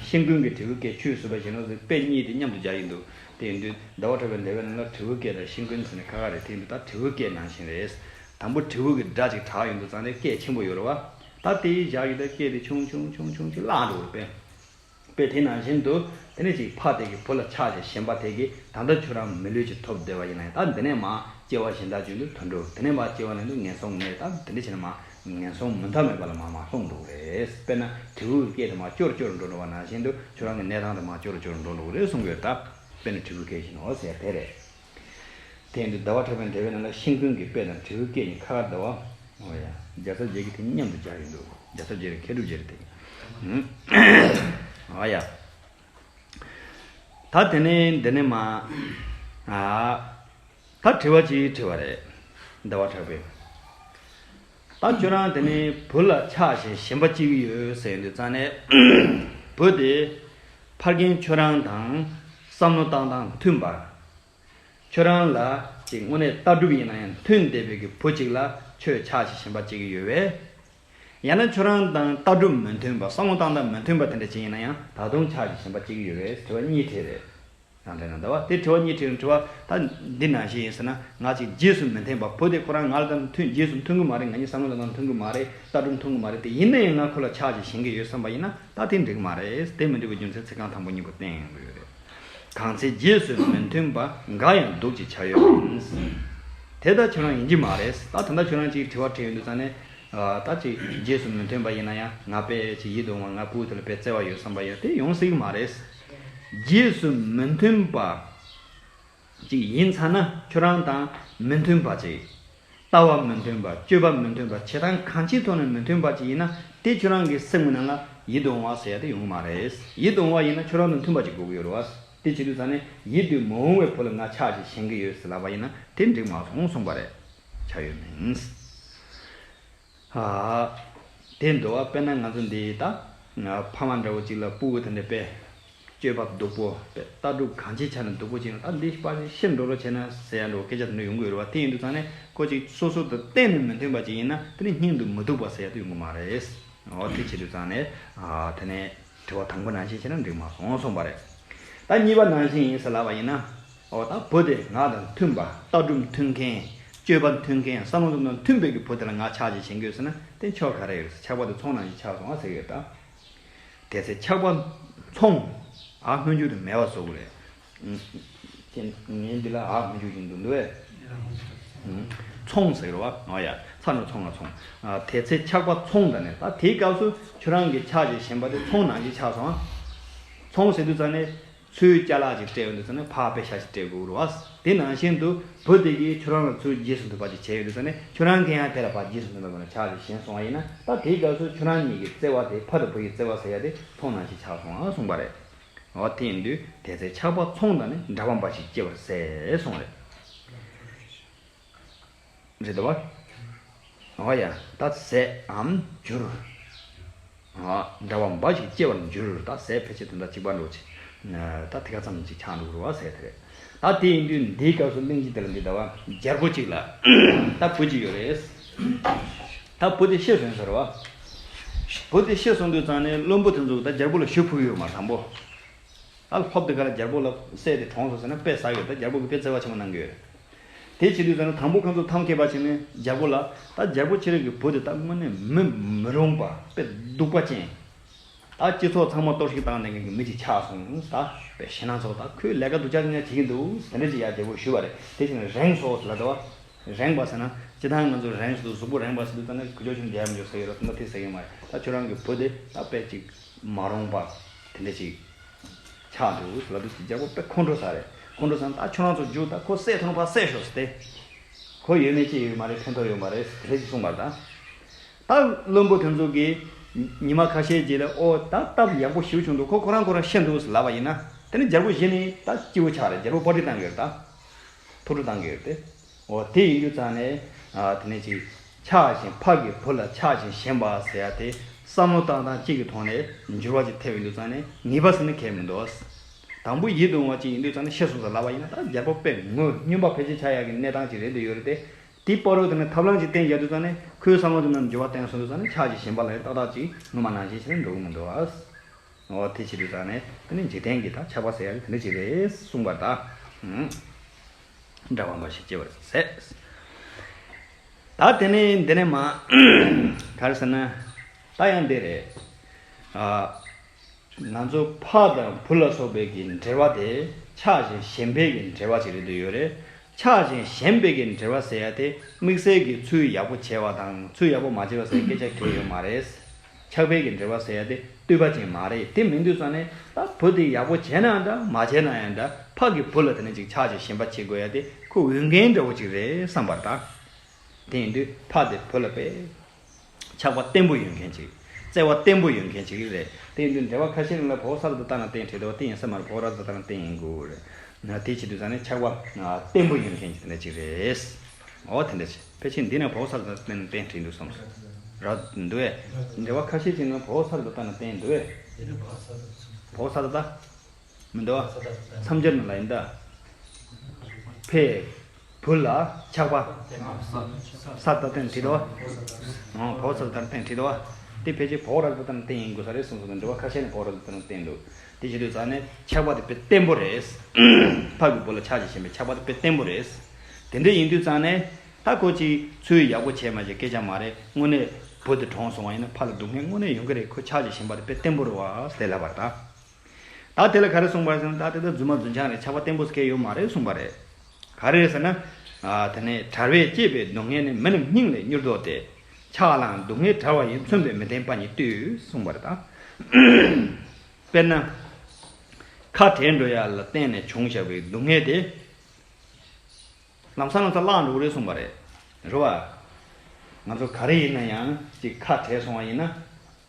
ཤིང་ཀུན་གྱི་དྲེའུ་སྐད་ཆུད་ཟོས་པ་བཞིན་ནོ་ཟེར་དཔེ་གཉིས་དེ་མཉམ་དུ་སྦྱར་ཡིན་འདུག་དེ་ཡིན་དུས་ཟླ་བ་གྲགས་པའི་འགྲེལ་པའི་ནང་ལ་དྲེའུ་སྐད་དང་ཤིང་ཀུན་ཟེར་ནས་ཁ་ཁ་རེད། དེ་ཡིན་དུས་ད་དྲེའུ་སྐད་ནང་བཞིན་རེད། དང་པོ་དྲེའུ་གི་སྒྲ་ཅིག་གྲགས་ཡོང་དུས་ཙང་ནས་སྐད་ཆེན་པོ་ཡོད་རེད་བ། ད་དེའི་ཞག་གི་ད་སྐད་དེ་ཆུང་ཆུང་ཆུང་ཆུང་ཅིག་བརླག་འགྲོ་རེད་པས། དཔེ་དེ་ནང་བཞིན་དུ་དེ་ནས་ཅིག་ཕ་དེ་གི་བུ་ལ་ཆགས་ཞེན་ཞེན་པ་དེ་གིས་ད་ལྟ་ཁྱོད་རང་མི་ལུས་ཅིག་ཐོབ་བསྡད་པ་ཡིན་ན་ཡང་ད་འདི་ནས་མར་སྐྱེ་བ་གཞན་དག་ཅིག་ཏུ་ཐོན་འགྲོ། དེ་ནས་མར་སྐྱེ་བ་ནས་དུ་ངན་སོང་གནས། ད་དེ་འདྲ་བྱས་ན་མར་ངན་སོང་མུ་མཐའ་མེད་པ་ལ་མར་མར་ལྷུང་འགྲོ་གི་རེད། དཔེར་ན་དྲེའུ་གི་སྐད་དེ་མར་སྐྱོ་རུ་སྐྱོ་རུ་འགྲོ་འགྲོ་བ་ནང་བཞིན་དུ་ཁྱོད་རང་གི་གནས་སྟངས་དེ་མར་སྐྱོ་རུ་སྐྱོ་རུ་འགྲོ་འགྲོ་གི་རེད་གསུང་གི་ཡོད། ད་དཔེར་ན་དྲེའུ་སྐད་བཞིན་ནོ་ཟེར་དེ་རེད། དེ་ཡིན་དུས་ཟླ་བ་གྲགས་པའི་འགྲེལ་པའི་ནང་ལ་ཤིང་ཀུན་གྱི་དཔེ་དང་དྲེའུ་སྐད་གཉིས་ཁ་ཁ་འདུག་བ། འོ་ཡ། རྒྱལ་ཚབ་རྗེ་གིས་དེ་མཉམ་དུ་སྦྱར་ཡོང་འདུག་རྒྱལ་ཚབ་རྗེ་རེད། མཁས་གྲུབ་རྗེ་རེད་དེ། འོ་ཡ། ད་དེ་ནས་འདི་ནས་མ། ཨ། ད་དྲི་བ་ཅིག་དྲི་བ་རེད། ཟླ་བ་གྲགས་པས། ད་ཁྱོད་རང་དེ་ནས་བུ་ལ་ཆགས་ཞེན་ཞེན་པ་ཅིག་ཡོད་ཟེར་དུས་ཙང་ནས། བུ་དེ་ཕ་རྒན་ཁྱོད་རང་དང་བསམ་བློ་བཏང་སྟངས་མཐུན་པ། ཁྱོད་རང་ལ་ཅིག་དངོས་གནས་ལྟ་གྲུབ་ཡིན་ན་ཡང་མཐུན་བསྡད་པའི་གི་བུ་ཅིག་ལ་ཁྱོད་ཆགས་ཞེན་ཞེན་པ་ཅིག་ཡོད་པས། ཡང་ན་ཁྱོད་རང་དང་ལྟ་གྲུབ་མི་མཐུན་པ། བསམ་བློ་བཏང་སྟངས་མི་མཐུན་པ་དེ་འདྲ་ཅིག་ཡིན་ན་ཡང་ད་དུང་ཆགས་ཞེན་ཞེན་པ་ཅིག་ཡོད་པས། དྲི་བ་གཉིས་དྲིས་རེད། ཡང་དྲན་ན་འདྲ་བ། དེ་དྲི་བ་གཉིས་དྲིས། དྲི་བ་ད་འདི་ནང་བཞིན་ཡིན་ཟེར་ན། ང་ཅིག་རྗེས་སུ་མི་མཐུན་པ། བུ་དེ་ཁོ་རང་ང་ལ་ད་མཐུན། རྗེས་སུ་མཐུན་གི་མ་རེད། ང་གཉིས་བསམ་བློ་ད་ད་མཐུན་གི་མ་རེད། ལྟ་གྲུབ་མཐུན་གི་མ་རེད། དེ་ཡིན་ན་ཡང་ང་ཁོ་ལ་ཆགས་ཞེན་ཞེན་གི་ཡོད་བསམ་པ་ཡིན་ན་ད་དེ་འགྲིག་གི་མ་རེད། དེ་མི་འགྲིག་པའི་རྒྱུ་མཚན་ཚིག་རྐང་དང་པོ་གཉིས་པོ་བསྟན་ཡོང་གི་ཡོད་རེད། གང་ཚེ་རྗེས་སུ་མི་མཐུན་པ། འགའ་ཡང་སྡུག་ཅེས་བྱ་ཡོད་པ་ཡིན། དེ་ལྟར་ཁྱོད་རང་ཡིན་གྱི་མ་རེད། ད་ད་ལྟ་ཁྱོད་རང་ཅིག་དྲི་བ་དྲིས་ཡོང་དུས་ཙང་ནས། ད་ཅིག་རྗེས་སུ་མི་མཐུན་པ་ཡིན་ན་ཡང་ང་དཔེ་ཅིག་ཡིད་དུ་འོང་བ། ང་སྤུ་གུ་དེ་ལ་དཔེ་བརྩེ་བ་ཡོད་བསམ་པ་ཡང་དེ་ཡོང་སྲིད་ཀྱི་མ་རེད། རྗེས་སུ་མི་མཐུན་པ། ཅིག་ཡིན་ཚར་ན་ཁྱོད་རང་དང་མི་མཐུན་པ་ཅིག་ལྟ་བ་མི་མཐུན་པ། སྤྱོད་པ་མི་མཐུན་པ། བྱེད་སྟངས་གང་ཅིའི་ཐོག་ནས་མི་མཐུན་པ་ཅིག་ཡིན་ན། དེ་ཁྱོད་རང་གི་སེམས་ཀྱི་ནང་ལ་ཡིད་དུ་འོང་བ་ཟེར་ཡ་དེ་ཡོང་གི་མ་རེད། ཡིད་དུ་འོང་བ་ཡིན་ན་ཁྱོད་རང་དང་མཐུན་པ་ཅིག་དགོས་ཀྱི་ཡོད་རེད་བ། དེ་བྱེད་དུས་ཙང་ནས་ཡིད་དུ་མི་འོང་བའི་བུ་ལ་ང་ཆགས་ཅིག་ཞེན་གྱི་ཡོད་ཟེར་ལབ་པ་ཡིན་ན་དེ་འགྲིག་མ་སོང་གསུངས་པ་རེད། ཆ་ཡོད་མིན། ཨ། དེ་འདུག་བ། དཔེར་ན་ང་ཚོ་འདི་ད་ཕ་མ་འདྲ་བོ་ཅིག་ལ་སྤུ་གུ་དེ་འདྲ་དཔེ་སྤྱོད་པ་སྡུག་པོ། དཔེ་ལྟ་གྲུབ་གང་ཅིའི་ཆ་ནས་སྡུག་པོ་ཅིག་ཡིན་ན། ད་འདི་པར་ཤི་འགྲོ་རོགས་བྱས་ན་ཟེར་ཡ་འདྲ་བོ་སྐད་ཆ་དེ་འདྲ་ཡོང་གི་ཡོད་རེད་བ། དེ་ཡིན་དུས་ཙང་ནས་ཁོ་ཅིག་སོ་སོ་དང་གཏན་ནས་མི་མཐུན་པ་ཅིག་ཡིན་ན་དེ་ནི་སྙིང་དུ་མི་སྡུག་པ་ཟེར་ཡ་དེ་ཡོང་གི་མ་རེད། འོ་དེ་བྱེད་དུས་ཙང་ནས་ཨ་དེ་ནས་དྲི་བ་དང་པོ་ནང་བཞིན་བྱས་ན་འགྲིག་མ་སོང་གསུངས་པ་རེད། ད་གཉིས་པ་ནང་བཞིན་ཡིན་ཟེར་ལབ་པ་ཡིན་ན། འོ་ད་བུ་དེ་ང་དང་མཐུན་པ། ལྟ་གྲུབ་མཐུན་མཁན། སྤྱོད་པ་མཐུན་མཁན། བསམ་བློ་དང་མཐུན་པའི་གི་བུ་དེ་ལ་ང་ཆགས་ཅིག་ཞེན་གྱི་ཡོད་ཟེར་ན་དེ་ཆོ་ག་རེ་ཡོད། ཆགས་པ་དེ་ཚོང་ནང་བཞིན་ཆགས་སོང་ཨ་ཟེར་གྱི་ཡོད་ད། དེ་ཚེ་ཆགས་པ་ཚོང་། ཨ་སྔོན་འཇུག་དེ་མེད་པ་བཟོ་དགོས་རེད། ཨུམ། ངས་འདི་ལ་ཨ་སྔོན་འཇུག་ཡིན་འདུག་འདུག་ཨེ། ཨུམ། ཚོང་ཟེར་བ། ཨ་ཡ། ཚ་ན་ཚོང་ང་ཚོང་། ཨ་དེ་ཚེ་ཆགས་པ་ཚོང་ད་ནས། ད་དེའི་སྐབས་སུ་ཁྱོད་རང་གི་ཆགས་ཅིག་ཞེན་པ་དེ་ཚོང་ནང་བཞིན་ཆགས་སོང་ཨ། ཚོང་ཟེར་དུས་ཙང་ནས། ཚུར་ཅ་ལག་ཅིག་སྤྲད་ཡོང་དུས་ཙང་ནས་ཕར་དཔེ་ཤག་ཅིག་སྤྲད་དགོས་རེད་བ། དེ་ནང་བཞིན་དུ་བུ་དེ་གིས་ཁྱོད་རང་ལ་ཚུར་རྗེས་སུ་མཐུན་པ་ཅིག་བྱས་ཡོང་དུས་ཙང་ནས་ཁྱོད་རང་གིས་ཡང་དེ་ལ་ཕར་རྗེས་སུ་མཐུན་པ་ཅིག་ཆགས་ཅིག་ཞེན་སོང་བ་ཡིན་ན། ད་དེའི་སྐབས་སུ་ཁྱོད་རང་གཉིས་ཀྱི་བརྩེ་བ་དེ། ཕ་དང་བུ་ཡི་བརྩེ་བ་ཟེར་ཡ་དེ་ཚོང་ནང་བཞིན་ཆགས་སོང་ཨ་གསུངས་པ་རེད། འོ་དེ་ཡིན་དུས་དེ་ཚེ་ཆགས་པ་ཚོང་ད་ནས་འདྲ་བ་འབའ་ཞིག་སྐྱེ་བར་ཟད་གསུངས་རེད། རེད་དོ། འོ་ཡ། ད་ཟད་འམ་འགྱུར། འོ་འདྲ་བ་འབའ་ཞིག་སྐྱེ་བར་འགྱུར། ད་ཟད་ཕལ་ཆེར་དོན་དག་གཅིག་པ་འགྲོ་ཆེ། ད་དེ་ག་ཙམ་ཅིག་ཆགས་འགྲོ་གི་རེད་བ་ཟེར་དེ་རེད། ད་དེ་ཡིན་དུས་འདིའི་སྐབས་སུ་གླེང་གཞི་དེ་ལ་འདི་ལྟ་བ། རྒྱལ་པོ་གཅིག་ལ་ད་བུ་གཅིག་ཡོད་རེད། ད་བུ་དེ་ཤི་སོང་ཟེར་བ། བུ་དེ་ཤི་སོང་དུས་ཙང་ནས་བློན་པོ་དེ་ཚོ་ད་རྒྱལ་པོ་ལ་ཞུ་ཕུལ་གི་ཡོད་མ་རེད་དང་པོ། ཨ་ལ་ཕོབ་དེ་ག་ལ་རྒྱལ་པོ་ལ་སྲས་དེ་གྲོངས་སོང་ཟེར་ན་དཔེ་ཟ་ཡོད། ད་རྒྱལ་པོ་གི་དཔེ་བརྩེ་བ་ཆེན་པོ་གནང་གི་ཡོད་རེད། དེ་བྱེད་དུས་ཙམ་ནས་དང་པོ་ཁོང་ཚོ་ཐམས་ཅད་པ་བྱས་ནས་རྒྱལ་པོ་ལ། ད་རྒྱལ་པོ་ཁྱེད་རང་གི་བུ་དེ་ད་དངོས་གནས་མི་མི་རུང་པ། དཔེ་སྡུག་པ་ཅན། ད་སྤྱི་ཚོགས་ཚང་མ་གཏོར་བཤིག་བཏང་ནས་གི་མི་ཅིག་ཆགས་སོང་། ད་དཔེ་ཞེད་སྣང་ཚོགས། ད་ཁོས་ལས་ཀ་སྡུག་ཅག་ཅིག་བྱེད་ཀྱི་འདུག་དེ་འདྲ་ཅིག་ཡ་རྒྱལ་པོ་ཞུས་པ་རེད། དེ་བྱས་ནས་རེངས་སོ་ལབ་དོ། རེངས་པ་ཟེར་ན་སྤྱིར་བཏང་ང་ཚོ་རེངས་སོ། གཟུགས་པོ་རེངས་པ་ཟེར་དུས་ཙམ་ནས་གུ་ཅོ་ཆུང་རྒྱལ་མི་འཇོག་ཟེར་ཡོད་ར། དེ་འདྲ་དེ་ཟེར་གི་མ་རེད། ད་ཁྱོད་རང་གི་བུ་དེ་ད་དཔེ་ཅིག་མ་རུང་པ་དེ་འདྲ་ཅིག་ཆགས་འདུག་ལབ་དུས་ཀྱི་རྒྱལ་པོ་དཔེ་ཁོང་ཁྲོ་ཟ་རེད། ཁོང་ཁྲོ་ཟ་ན་ད་ཁྱོད་རང་ཚོ་རྒྱུགས། ད་ཁོ་བསད་ཐུབ་ན་ཕར་བསད་ཤོག་ཟེར་ཏེ། ཁོ་ཡོད་མེད་ཅི་ཡོད་མ་རེད། ཕན་ཐོགས་ཡོད་མ་རེད་ཟེར་ཅིག་གསུངས་པ་རེད། ད་ད་བློན་པོ་དེ་ཚོ་གིས་ཉི་མ་ཁ་ཤས་རྗེས་ལ། ཨོ་ད་སྟབས་ཡག་པོ་ཞེ་པོ་བྱུང་འདུག་ཁོ་ཁོ་རང་ཁོ་རང་ཤི་འདུག་ཟེར་ལབ་པ་ཡིན་ན། དེ་ནི་རྒྱལ་པོ་གཞི་ནས་ད་སྐྱིད་པོ་ཆགས་རེད། རྒྱལ་པོ་པར་ཊི་བཏང་གི་རེད། ད་ཐུགས་སྤྲོ་བཏང་གི་རེད་དེ། འོ་དེ་ཡིན་དུས་ཙང་ནས་ཨ་དེ་ནས་ཅིག་ཆགས་ཤིང་། ཕ་གི་བུ་ལ་ཆགས་ཤིང་ཞེན་པ་ཟེར་ཡ་དེ་བསམ་བློ་བཏང་སྟངས་གཅིག་གི་ཐོག་ནས་འགྱུར་བ་ཅིག་ཐེབས་ཡོང་དུས་ཙང་ནས་ངེས་པ་ཟེར་ནི་གང་ཡང་མི་འདུག་དང་པོ་ཡིད་དུ་འོང་བ་ཅིག་ཡིན་དུས་ཙང་ནས་ཤི་སོང་ཟེར་ལབ་པ་ཡིན་ན། ད་རྒྱལ་པོ་དཔེ་ངོ་སྨྱོན་པ་ཕལ་ཆེར་ཆགས་ཡག་གི་གནས་སྟངས་ཅིག་རེད་འདོད་ཡོད་རེད་དེ། དེའི་བར་དུ་དེ་ནས་ཐབས་ལམ་ཅིག་བསྟེན་བཞག་དུས་ཙང་ནས་ཁོའི་བསམ་བློ་དེ་ནང་འགྱུར་བ་བསྟན་སོང་དུས་ཙང་ནས་ཆགས་ཤིང་ཞེན་པ་ལ་ཏག་ཏག་ཅིག་སྔོན་མ་ནང་བཞིན་བྱས་ནས་འགྲོ་གི་མི་འདུག་ཨ། འོ་དེ་བྱེད་དུས་ཙང་ནས་དེ་ནི་འཇིག་རྟེན་གྱི་ད་ཆགས་པ་ཟེར་ཡ་དེ་འདྲ་ཅིག་རེད་གསུངས་པ་རེད་ད། འདྲ་བ་འབའ་ཞིག་སྐྱེ་བར་ཟད། ད་དེ་ནས་འདི་ནས་མ་ག་རེ་ཟེར་ན། ད་ཡང་འདི་རེད། ཨ། ང་ཚོ་ཕ་དང་བུ་ལ་སོགས་པའི་གི་འབྲེལ་བ་དེ་ཆགས་ཤིང་ཞེན་པའི་གི་འབྲེལ་བ་ཅིག་རེད་འདོད་ཡོད་རེད། ཆགས་ཤིང་ཞེན་པའི་གི་འབྲེལ་བ་ཟེར་ཡ་དེ་དམིགས་བསལ་གྱི་ཚུལ་ཡག་པོ་བྱས་པ་དང་ཚུལ་ཡག་པོ་མ་བྱས་པ་ཟེར་སྐད་ཆ་གང་ཡང་ཡོད་མ་རེད། ཆགས་པའི་གི་འབྲེལ་བ་ཟེར་ཡ་དེ་ལྟོས་པ་ཅིག་མ་རེད། དེ་མིན་དུས་ཙང་ནས་ད་བུ་དེ་ཡག་པོ་བྱས་ན་འདྲ་མ་བྱས་ན་ཡང་འདྲ། ཕ་གི་བུ་ལ་དེ་ནས་ཅིག་ཆགས་ཤིང་ཞེན་པ་བྱེད་དགོས་ཡ་དེ་ཁོ་འོས་འགན་འདྲ་བོ་ཅིག་རེད་བསམ་པ་རེད་ད། དེ་ཡིན་དུས་ཕ་དེ་བུ་ལ་དཔེ་ཆགས་པ་བརྟན་པོ་ཡོད་མཁན་ཅིག་བརྩེ་བ་བརྟན་པོ་ཡོད་མཁན་ཅིག་རེད། དེ་ཡིན་དུས་འགྲེལ་པ་ཁ་ཤས་ནང་ལ་བོག་ས་ར་ཏ་ཏ་ན་བརྟེན་བྲིས་འདུག་དེ་ཡིན་ས་མ་རེད། བོག་ར་ཏ་ཏ་ན་བརྟེན་ཡིན་དགོས་རེད། ན་དེ་བྱེད་དུས་ཙང་ནས་ཆགས་པ་བརྟན་པོ་ཡོད་མཁན་ཅིག་དེ་འདྲ་ཅིག་རེད། འོ་དེ་འདྲ་ཅིག་ཕལ་ཆེར་འདི་ནས་བོག་ས་ར་ཏ་ཏ་ན་བརྟེན་བྲིས་འདུག་བསམ་སོང་། ར་འདུག་ཨེ། འགྲེལ་པ་ཁ་ཤས་ཅིག་ནང་བོག་ས་ར་ཏ་ཏ་ན་བརྟེན་འདུག་ཨེ། བོག་ས་ར་ཏ་མི་འདུག་ཨ། མཚམས་སྦྱར་ནང་ལ་ཡིན་ད། ཕས་བུ་ལ་ཆགས་པ་ས་ཏ་བརྟེན་བྲིས་འདུག་ཨ། འོ་བོག་ས་ར་ཏ་ཏ་ན་བརྟེན་བྲིས་འདུག་ཨ། དེ་ཕལ་ཆེར་བོག་ར་ཏ་ཏ་ན་བརྟེན་ཡིན་དགོས་ས་རེད་གསུངས་སོང་། འགྲེལ་པ་ཁ་ཤས་ནས་བོག་ར་ཏ་ཏ་ན་བརྟེན་འདུག་དེ་བྱེད་དུས་ཙང་ནས་ཆགས་པ་དེ་དཔེ་བརྟན་པོ་རེད། ཕ་གི་བུ་ལ་ཆགས་ཤིང་ཞེན་པའི་ཆགས་པ་དེ་དཔེ་བརྟན་པོ་རེད། དེ་འདྲ་ཡིན་དུས་ཙང་ནས་ད་ཁོ་ཅིག་ཚུལ་ཡག་པོ་བྱས་མ་བྱས་སྐད་ཆ་མ་རེད། དངོས་གནས་བུ་དེ་གྲོངས་སོང་བ་ཡིན་ན་ཕ་ལ་སྡུག་བསྔལ་དངོས་གནས་ཡོང་གི་རེད། ཁོ་ཆགས་ཤིང་ཞེན་པ་དེ་དཔེ་བརྟན་པོ་རེད་བ་ཟེར་ལབ་པ་རེད་ད། ད་དེ་ལ་ག་རེ་གསུངས་པ་རེད་ཟེར་ན། ད་དེ་ལྟར་རྫུན་མ་རྫུན་ཆང་རེད། ཆགས་པ་བརྟན་པོ་སྐྱེ་ཡོད་མ་རེད་གསུངས་པ་རེད། ག་རེ་རེད་ཟེར་ན། ཨ། དེ་ནས་བྲལ་བས་བསྐྱེད་པའི་སྡུག་བསྔལ་ནི། མི་རྣམས་སྙིང་ལས་མྱུར་ལྡོག་སྟེ། ཆགས་ལའང་སྡུག་བསྔལ་བྲལ་བ་ཡིན། མཚོན་དཔེ་མི་བརྟན་པ་ཉིད་བསྟོད་གསུངས་པ་རེད་ད། དཔེར་ན། ཁ་བྲལ་འགྲོ་ཡ་ལ་བརྟེན་ནས་བྱུང་བཞག་པའི་སྡུག་བསྔལ་དེ། ལམ་སང་ལམ་སང་བརླག་འགྲོ་གི་རེད་གསུངས་པ་རེད། རེད་བ། ང་ཚོ་ག་རེ་ཡིན་ན་ཡང་ཅིག་ཁ་བྲལ་སོང་བ་ཡིན་ན།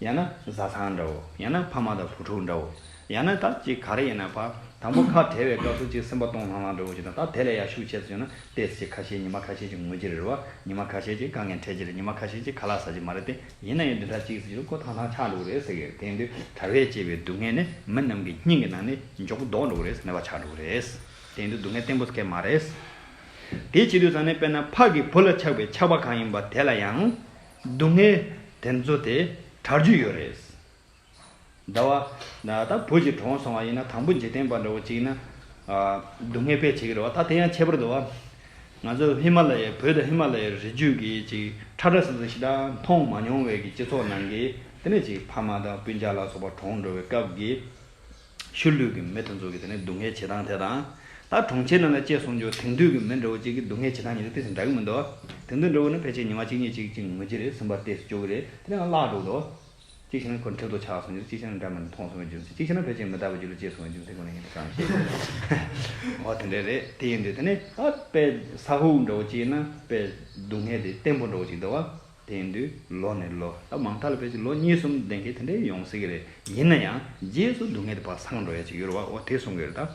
ཡང་ན་བཟའ་ཚང་འདྲ་བོ། ཡང་ན་ཕ་མ་དང་བུ་ཕྲུག་འདྲ་བོ། ཡང་ན་ད་ཅིག་ག་རེ་ཡིན་ན་ཕ། དང་པོ་ཁ་བྲལ་བའི་སྐབས་སུ་ཅིག་སེམས་པ་སྟོང་ལྷང་ལྷང་འདྲ་བོ་ཞིག་དང་། ད་དེ་ལས་ཡར་ཤུགས་ཆེ་ཙམ་ཡོང་ན་ཏོག་ཙམ་ཅིག་ཁ་ཤས་ཉི་མ་ཁ་ཤས་ཅིག་ངུ་གི་རེད་བ། ཉི་མ་ཁ་ཤས་ཅིག་དཀའ་ངལ་འཕྲད་ཀྱི་རེད། ཉི་མ་ཁ་ཤས་ཅིག་ཁ་ལག་ཟ་གི་མ་རེད་དེ། ཡིན་ན་ཡང་འདི་འདྲ་ཅིག་ཟེར་རྒྱུ་ཁོ་ཐང་ཐང་ཆགས་འགྲོ་གི་རེད་ཟེར་གི་རེད། དེ་ཡིན་དུས་བྲལ་བས་བསྐྱེད་པའི་སྡུག་བསྔལ་ནི་མི་རྣམས་ཀྱི་སྙིང་གི་ནང་ནས་མགྱོགས་པོ་ལྡོག་འགྲོ་གི་རེད་ཟེར། ནད་པ་ཆགས་འགྲོ་གི་རེད། དེ་ཡིན་དུས་སྡུག་བསྔལ་བརྟན་པོ་ཟེར་མཁན་མ་རེད། དེ་བྱེད་དུས་ཙང་ནས་དཔེར་ན་ཕ་གི་བུ་ལ་ཆགས་པའི་ཆགས་པ་གང་ཡིན་པ་དེ་ལ་ཡང་སྡུག་བསྔལ་དེ་ཚོ་དེ་བྲལ་རྒྱུ་ཡོད་རེད། ཟླ་བ། ད་བུ་ཅིག་གྲོངས་སོང་བ་ཡིན་ན། དང་པོ་འཇིག་རྟེན་པ་འདྲ་བོ་ཅིག་ཡིན་ན། ཨ། སྡུག་བསྔལ་དཔེ་བྱེད་ཀྱི་རེད་བ། ད་དེ་ཡང་ཁྱད་པར་འདུག་བ། ང་ཚོ་ཧི་མ་ལ་ཡའི། བོད་དང་ཧི་མ་ལ་ཡའི་རི་རྒྱུད་ཀྱི་ཅིག་ཁྲ་ཁྲ་ཟིང་ཟིང་ཞིག་དང་མཐོང་མ་མྱོང་བའི་གི་སྤྱི་ཚོགས་ནང་གི། དེ་ནས་ཅིག་ཕ་མ་དང་སྤུན་ཀྱག་ལ་སོགས་པ་གྲོངས་འགྲོ་བའི་སྐབས་ཀྱི་ཤུལ་ལུས་ཀྱི་མི་དེ་ཚོ་གི་དེ་ནས་སྡུག་བསྔལ་བྱེད་སྟངས་དེ་དང་། ད་གྲོང་ཁྱེར་ནང་ལ་སྐྱེས་སོང་རྒྱུ་དེང་དུས་ཀྱི་མི་འདྲ་བོ་ཅིག་གི་སྡུག་བསྔལ་བྱེད་སྟངས་ཉིད་དུ་ཏོག་ཙམ་འདྲ་གི་མི་འདུག་དེང་དུས་འདྲ་བོ་ནི་ཕལ་ཆེར་ཉི་མ་གཅིག་གཉིས་གཅིག་གཅིག་ངུ་གི་རེད། སེམས་པ་ཏོག་ཙམ་སྐྱོ་གི་རེད། དེ་ནས་ཡང་བརླག་འགྲོ་འདུག་གཅིག་བྱས་ན་ཁོ་མཁྲེགས་པོ་ཆགས་སོང་རྒྱུ། གཅིག་བྱས་ན་ཕལ་ཆེར་མི་རྟག་པའི་རྒྱུ་ལ་སྐྱེས་སོང་བའི་རྒྱུ་མཚན་ཁོ་ན་ཡིན་དུ་གང་ཤེས། འོ་དེ་འདྲ་རེད། དེ་ཡིན་དུས་དེ་ནས་ད་དཔེ་ས་ཧུག་འདྲ་བོ་ཅིག་ཡིན་ན་དཔེ་སྡུག་བསྔལ་དེ་བརྟན་པོ་འདྲ་བོ་ཅིག་འདུག་བ། དེ་ཡིན་དུས་ལོ་ནས་ལོ། ད་མང་མཐའ་ལ་ཕལ་ཆེར་ལོ་གཉིས་གསུམ་ལྡན་མཁན་དེ་འདྲ་ཡོང་སྲིད་ཀྱི་རེད། ཡིན་ན་ཡང་རྗེས་སུ་སྡུག་བསྔལ་དེ་ཕར་སངས་འགྲོ་ཡ་ཅིག་ཡོད་རེད་བ། འོ་དེ་གསུང་གི་རེད་ད།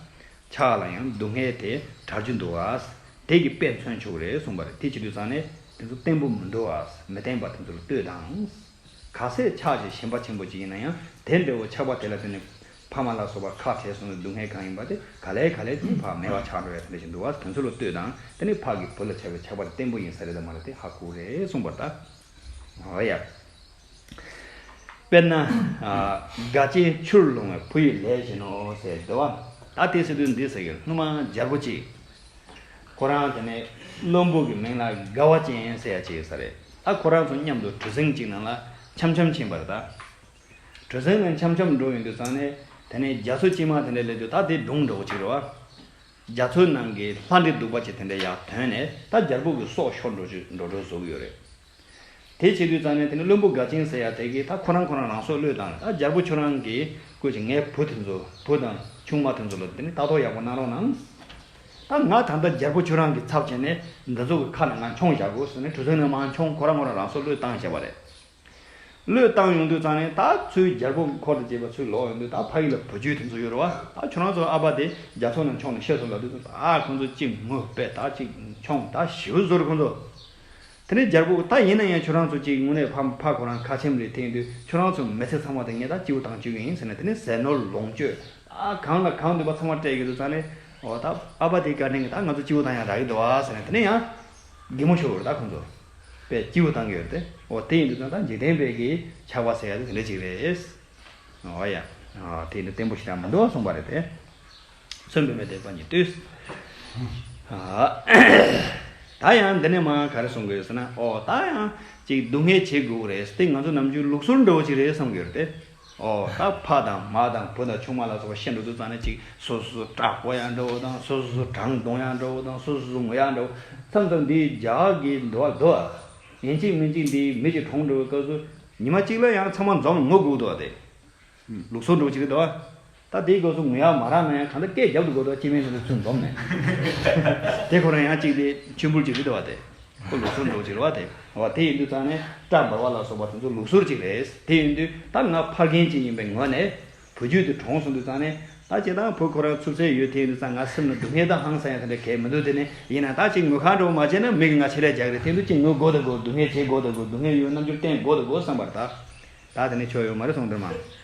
ཆགས་ལ་ཡང་སྡུག་བསྔལ་དེ་བྲལ་རྒྱུ་འདུག་བ། དེ་གིས་དཔེ་མཚོན་ཆོག་གི་རེད་གསུངས་པ་རེད། དེ་བྱེད་དུས་ཙང་ནས་དེ་ཚོ་བརྟན་པོ་མི་འདུག་བ། མི་བརྟན་པ་དེ་ཚོ་ལ་ལྟོས་དང་། གལ་སྲིད་ཆགས་ཞེན་ཞེན་པ་ཆེན་པོ་ཅིག་ཡིན་ན་ཡང་དེ་འདྲ་བོ་ཆགས་པ་དེ་ལ་བརྟེན་ནས་ཕ་མ་ལ་སོགས་པ་ཁ་བྲལ་སོང་བའི་སྡུག་བསྔལ་གང་ཡིན་པ་དེ་ག་ལེ་ག་ལེ་དེ་ཕར་མེད་པ་ཆགས་འགྲོ་ཡ་དེ་འདྲ་ཞིག་འདུག་བ། དེ་ཚོ་ལ་ལྟོས་དང་། དེ་ནི་ཕ་གི་བུ་ལ་ཆགས་པའི་ཆགས་པ་དེ་བརྟན་པོ་ཡིན་ས་རེད་དམ་མ་རེད་དེ་ཧ་གོ་གི་རེད་གསུངས་པ་རེད་ད། འོ་ཡ། དཔེར་ན། ཨ། དགའ་ཆེན་ཆུར་ལྷུང་བའི་བུ་ཡི་ལས་བཞིན་ནོ་ཟེར་འདུག་བ། ད་དེ་ཟེར་དུས་འདི་ཟེར་གི། སྔོན་མ་རྒྱལ་པོ་གཅིག་ཁོ་རང་དེ་ནས་བློན་པོ་གི་མིང་ལ་དགའ་བ་ཅན་ཟེར་ཡ་ཅིག་ཡོད་ས་རེད། ད་ཁོ་རང་ཚོ་མཉམ་དུ་གྲུ་གཟིངས་གཅིག་ནང་ལ་འཆམ་འཆམ་ཕྱིན་པ་རེད་ད། གྲུ་གཟིངས་ནང་འཆམ་འཆམ་འགྲོ་ཡོང་དུས་ཙང་ནས་དེ་ནས་རྒྱ་མཚོ་དཀྱིལ་མ་དེ་འདྲ་སླེབས་དུས་ད་དེ་སྒྲུང་འདྲ་བོ་ཅིག་རེད་བ། རྒྱ་མཚོའི་ནང་གི་ལྷ་འདྲེ་གདུག་པ་ཅིག་དེ་འདྲ་ཡར་ཐོན་ནས་ད་རྒྱལ་པོ་གི་སྲོག་ཤོར་འགྲོ་ཅིག་འགྲོ་འགྲོ་བཟོ་གི་ཡོད་རེད། དེ་བྱེད་དུས་ཙང་ནས་དེ་ནས་བློན་པོ་དགའ་ཆེན་ཟེར་ཡ་དེ་གིས་ད་ཁོ་རང་ཁོ་རང་རང་སྲོག་བློས་བཏང་། ད་རྒྱལ་པོ་ཁྱོད་རང་གིས་སྐུ་མཁྱེན་ངའི་བུ་དེ་ཚོ། བུ་དང་ཆུང་མ་དེ་ཚོ་ལ་དེ་ནས་ལྟ་རྟོག་ཡག་པོ་གནང་རོགས་གནང་། ད་ང་ད་ལྟ་རྒྱལ་པོ་ཁྱོད་རང་གི་ཚབ་བྱས་ནས་འདི་ཚོ་གི་ཁ་ནས་ང་མཆོང་བཞག་དགོས་ཟེར་ནས་གྲུ་གཟིངས་ནས་མར་མཆོང་། ཁོ་རང་ཁོ་རང་རང་སྲོག་བློས་བཏང་བཞག་པ་རེད། བློས་བཏང་ཡོང་དུས་ཙང་ནས་ད་ཚུར་རྒྱལ་པོ་འཁོར་དང་བཅས་པ་ཚུར་ལོག་ཡོང་དུས་ད་ཕ་ཡུལ་ལ་བུ་རྒྱུད་དེ་ཚོ་ཡོད་རེད་བ། ད་ཁྱོད་རང་ཚོ་ཨ་ཕ་དེ་རྒྱ་མཚོ་ནང་མཆོངས་ནས་ཤི་སོང་ལབ་དུས་ད་ཁོང་ཚོ་གཅིག་ངུ་བས། ད་གཅིག་མཆོང་། ད་ཞེ་པོ་བཟོ་རེད་ཁོང་ཚོ། དེ་ནས་རྒྱལ་པོ་ད་ཡིན་ན་ཡང་ཁྱོད་རང་ཚོ་གཅིག་དངོས་གནས་ཕ་ཕ་ཁོ་རང་ཁ་ཆེམས་རེད། དེ་ཡིན་དུས་ཁྱོད་རང་ཚོ་མི་ཚེ་ཚང་མ་དེ་ངས་ད་སྐྱིད་པོ་བཏང་བཅུག་གི་ཡིན་ཟེར་ནས། དེ་ནས་ཟས་ནོར་ལོངས་སྤྱོད་ད་གང་ལ་གང་འདུས་པ་ཚང་མ་སྤྲད་ཀྱི་འདུག་ཙང་ནས། འོ་ད་ཨ་ཕ་དེའི་བཀའ་དྲིན་གྱིས་ད་ང་ཚོ་སྐྱིད་པོ་བཏང་ཡག་རག་གི་འདུག་ཨ་ཟེར་ནས་དེ་ནས་ཡང་གད་མོ་ཤོར་བ་རེད་ད་ཁོང་ཚོ། དཔེ་སྐྱིད་པོ་བཏང་གི་ཡོད་རེད་དེ། འོ་དེ་ཡིན་དུས་ཙང་ད་འཇིག་རྟེན་པའི་གི་ཆགས་པ་ཟེར་ཡ་དེ་དེ་འདྲ་ཅིག་རེད། འོ་ཡ། ཨ། དེ་འདྲ་བརྟན་པོ་ཞིག་ཡང་མི་འདུག་གསུངས་པ་རེད་དེ། མཚོན་པའི་མེ་དེ་པ་ཉིད་ལྟོས། ཨ། ད་ཡང་འདི་ནས་མར་ག་རེ་གསུང་གི་ཡོད་ཟེར་ན། ཨོ་ད་ཡང་ཅིག་སྡུག་བསྔལ་བྱེད་དགོས་རེད། དེ་ང་ཚོ་ནམ་རྒྱུན་ལུགས་སྲོལ་འདྲ་བོ་ཅིག་རེད་བསམ་གི་ཡོད་རེད་དེ། ཨོ་ད་ཕ་དང་མ་དང་བུ་དང་ཆུང་མ་ལ་སོགས་པ་ཤི་འགྲོ་དུས་ཙང་ནས་ཅིག་སོ་སོ་སྐྲག་པོ་ཡང་འདྲ་བོ་དང་། སོ་སོ་བྲང་གདོང་ཡང་འདྲ་བོ་དང་། སོ་སོ་ངུ་ཡང་འདྲ་བོ། མཚམས་མཚམས་འདིའི་རྒྱ་གར་གྱི་འདུལ་བ་འདུག་ཨ། ཡིན་གཅིག་མིན་གཅིག་འདིའི་མི་ཅིག་གྲོངས་འགྲོ་བའི་སྐབས་སུ་ཉི་མ་གཅིག་ལ་ཡང་ཚང་མ་འཛོམས་ངུ་དགོས་འདུག་ཨ། དེ་ལུགས་སྲོལ་འདྲ་བོ་ཅིག་རེད་དོ། ད་དེའི་སྐབས་སུ་ངུ་ཡག་མ་རག་ན་ཡང་གང་ལྟར་སྐད་རྒྱབ་ཏུ་དགོས་དོ། སྐྱེ་དམན་ཚོ་ཚུར་འཛོམས་ནས། དེ་ཁོ་རང་ཡང་གཅིག་དེ་མཆོད་འབུལ་ཅིག་རེད་དོ་བ་དེ། ཁོ་ལུགས་སྲོལ་འདྲ་བོ་ཅིག་རེད་བ་དེ། འོ་དེ་ཡིན་དུས་ཙང་ནས་སྐྲ་འབར་བ་ལ་སོགས་པ་དེ་ཚོ་ལུགས་སྲོལ་ཅིག་རེད། དེ་ཡིན་དུས་ད་ང་ཕ་རྒན་ཅིག་ཡིན་པའི་ངོས་ནས་བུ་རྒྱུད་དེ་གྲོངས་སོང་དུས་ཙང་ནས། ད་སྤྱིར་བཏང་བུ་ཁོ་རང་ཚུར་ཚད་ཡོད། དེ་ཡིན་དུས་ཙང་ང་སེམས་ལ་སྡུག་བསྔལ་དང་ཧང་སང་ཡ་དེ་འདྲ་གས་མི་འདུག་དེ་ནས་ཡིན་ན་ད་ཅིག་ངུ་ཁ་འདྲ་བོ་མ་བྱས་ན་མི་གིས་ང་ཆེད་ལས་རྒྱག་གི་རེད། དེ་འདུག་ཅིག་ངུ་དགོས་དང་དགོས། སྡུག་བསྔལ་བྱེད་དགོས་དང་དགོས། སྡུག་བསྔལ་ཡོད་རྣམ་འགྱུར་བསྟན་དགོས་དང་དགོས་བསམ་པར་ད། ད་དེ་ནས་ཆོ་ཡོད་མ་རེད་གསུངས་དེར་མ།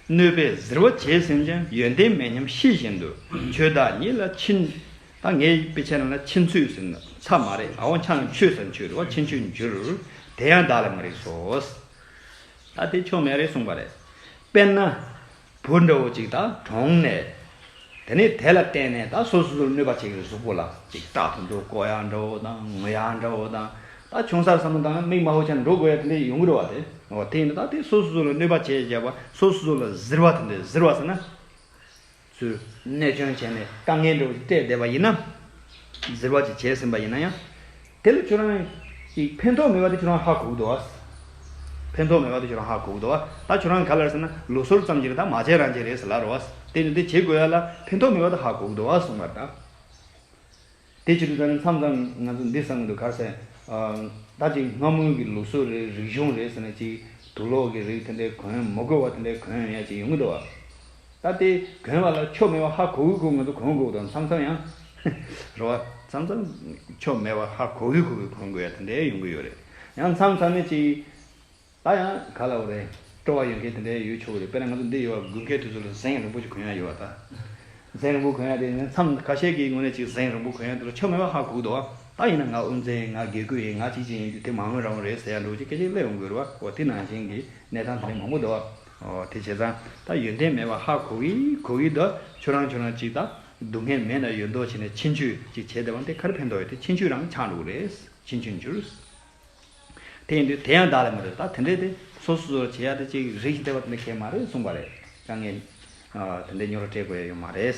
གནོད་པས་གཟིར་བ་བྱས་ཟིན་ཀྱང་། ཡོན་ཏན་མེད་སྙམ་ཤེས་བཞིན་དུ། ཆོས་བདག་ཉིད་ལ་ཕྱིན། ད་ངའི་དཔེ་ཆ་ནང་ལ་ཕྱིན་ཚུལ་ཟེར་ན་ཚ་མ་རེད། ཨ་འོ་ཆ་ནས་ཆོས་ཟེར་ན་ཆོས་རེད་བ། ཕྱིན་ཆོས་འགྱུར། དེ་ཡང་བདག་ལ་མི་རིགས་སོ། ད་དེ་ཆོ་མེད་རེད་གསུངས་པ་རེད། དཔེར་ན། བུ་འདྲ་བོ་ཅིག་ད་གྲོངས་ནས། དེ་ནས་དེ་ལ་བརྟེན་ནས་ད་སོ་སོ་སོར་གནོད་པ་བྱེད་ཀྱི་རེད། གཟུགས་པོ་ལ་ཅིག་སྐྲག་ཏུ་འདུག་ལྐོག་ཡག་འདྲ་བོ་དང་། ངུ་ཡག་འདྲ་བོ་དང་། ད་ཆུང་སར་བསམ་བློ་བཏང་ན་མིག་དམར་པོ་ཆགས་འགྲོ་དགོས་ཡ་དེ་འདྲ་ཡོང་གི་རེད་བ་དེ། འོ་དེ་ཡིན་ན་ད་དེ་སོ་སོ་སོ་ལ་གནོད་པ་བྱས་བྱས་པ། སོ་སོ་སོ་ལ་གཟིར་བ་དེ་འདྲ། གཟིར་བ་ཟེར་ན། ཚུར་གནོད་སྐྱོན་བྱས་ནས་དཀའ་ངལ་འདྲ་བོ་ཞིག་སྤྲད་བསྡད་པ་ཡིན་ན། གཟིར་བ་ཅིག་བྱས་ཟིན་པ་ཡིན་ན་ཡང་། དེ་ལ་ཁྱོད་རང་གིས་ཕན་ཐོགས་མེད་པ་དེ་ཁྱོད་རང་ཧ་གོ་གི་འདུག་བ། ཕན་ཐོགས་མེད་པ་དེ་ཁྱོད་རང་ཧ་གོ་གི་འདུག་བ། ད་ཁྱོད་རང་ག་ལ་ཟེར་ན་ལུགས་སྲོལ་ཙམ་ཞིག་རེད། ད་མ་བྱས་རང་བྱས་རེད་ཟེར་ལབ་རེད་བ། དེ་ནི་དེ་བྱེད་དགོས་ཡ་ལ་ཕན་ཐོགས་མེད་པ་དེ་ཧ་གོ་གི་འདུག་བ་གསུངས་པ་རེད་ད། དེ་བྱེད་དུས་ད་ནི་མཚམས་མཚམས་ང་ཚོ་འདི་བསམ་གྱི་འདུག་ག་རེ་ཟེར། ཨ། ད་ཅིག་སྔ་མོའི་གི་ལུགས་སྲོལ་རེད། རིག་གཞུང་རེད་ཟེར་ན་ཅིག་དུག་ལོག་གི་རིགས་དེ་འདྲའི་གོན་མི་དགོས་པ་དེ་འདྲའི་གོན་ཡ་ཅིག་ཡོང་གི་འདུག་བ། ད་དེ་གོན་པ་ལ་ཆོ་མེད་པ་ཧ་གོ་གི་གོ། ང་ཚོ་གོན་དགོས་དང་མཚམས་མཚམས་ཡང་རེད་བ། མཚམས་མཚམས་ཆོ་མེད་པ་ཧ་གོ་གི་གོ་གི་གོན་དགོས་ཡ་དེ་འདྲའི་ཡོང་གི་ཡོད་རེད། ཡང་མཚམས་མཚམས་ནས་ཅིག་ད་ཡང་ག་ལབ་དགོས་རེད། སྤྲོ་བ་ཡོད་མཁན་དེ་འདྲའི་ཡོད་ཆོག་གི་རེད། དཔེར་ན་ང་ཚོ་འདི་ཡོད་བ། དགུན་ཁའི་དུས་ཚོད་ལ་གཟན་རིང་པོ་ཅིག་གོན་ཡ་ཡོད་བ་ད། གཟན་རིང་པོ་གོན་ཡ་དེ་ནི་མཚམས་ཁ་ཤས་ཀྱི་ངོས་ནས་ཅིག་གཟན་རིང་པོ་གོན་ཡ་དེ་ལ་ཆོ་མེད་པ་ཧ་གོ་གི་འདུག་བ། ད་ཡིན་ན་ང་དབུ་མཛད་ཡིན། ང་དགེ་བསྐོས་ཡིན། ང་ཅིག་ཅིག་ཡིན་དུས་དེ་མ་འོས་རང་འོས་རེད་ཟེར་ཡ་འདྲ་བོ་ཅིག་སྐད་ཆ་སླེབས་ཡོང་གི་རེད་བ། འོ་དེ་ནང་བཞིན་གྱི་གནས་སྟངས་དེ་འདྲ་མང་པོ་འདུག་བ། འོ་དེ་བྱས་ཙང་ད་ཡོན་ཏན་མེད་པ་ཧ་གོ་གི་གོ་གི་འདུག་ཁྱོད་རང་ཁྱོད་རང་ཅིག་ད་སྡུག་བསྔལ་མེད་ན་ཡོད་མདོག་བྱས་ནས་ཕྱིན་ཆོད་ཅིག་བྱས་བསྡད་པ་དེ་ག་རེ་ཕན་ཐོགས་ཡོད། དེ་ཕྱིན་ཆོད་རང་ཆགས་འགྲོ་གི་རེད། ཕྱིན་ཆོད་འགྱུར། དེ་ཡིན་དུས་དེ་ཡང་བདག་ལ་མི་རེད། ད་དེ་འདྲས་དེ་སོ་སོ་སོ་བྱེད་ཡ་དེ་ཅིག་རིགས་ཤིག་བལྟས་པ་དེ་འདྲ་གལ་མ་རེད་གསུངས་པ་རེད། དཀའ་ངལ་དེ་འདྲས་རྙོག་དྲ་སྤྲད་དགོས་ཡ་ཡོད་མ་རེད།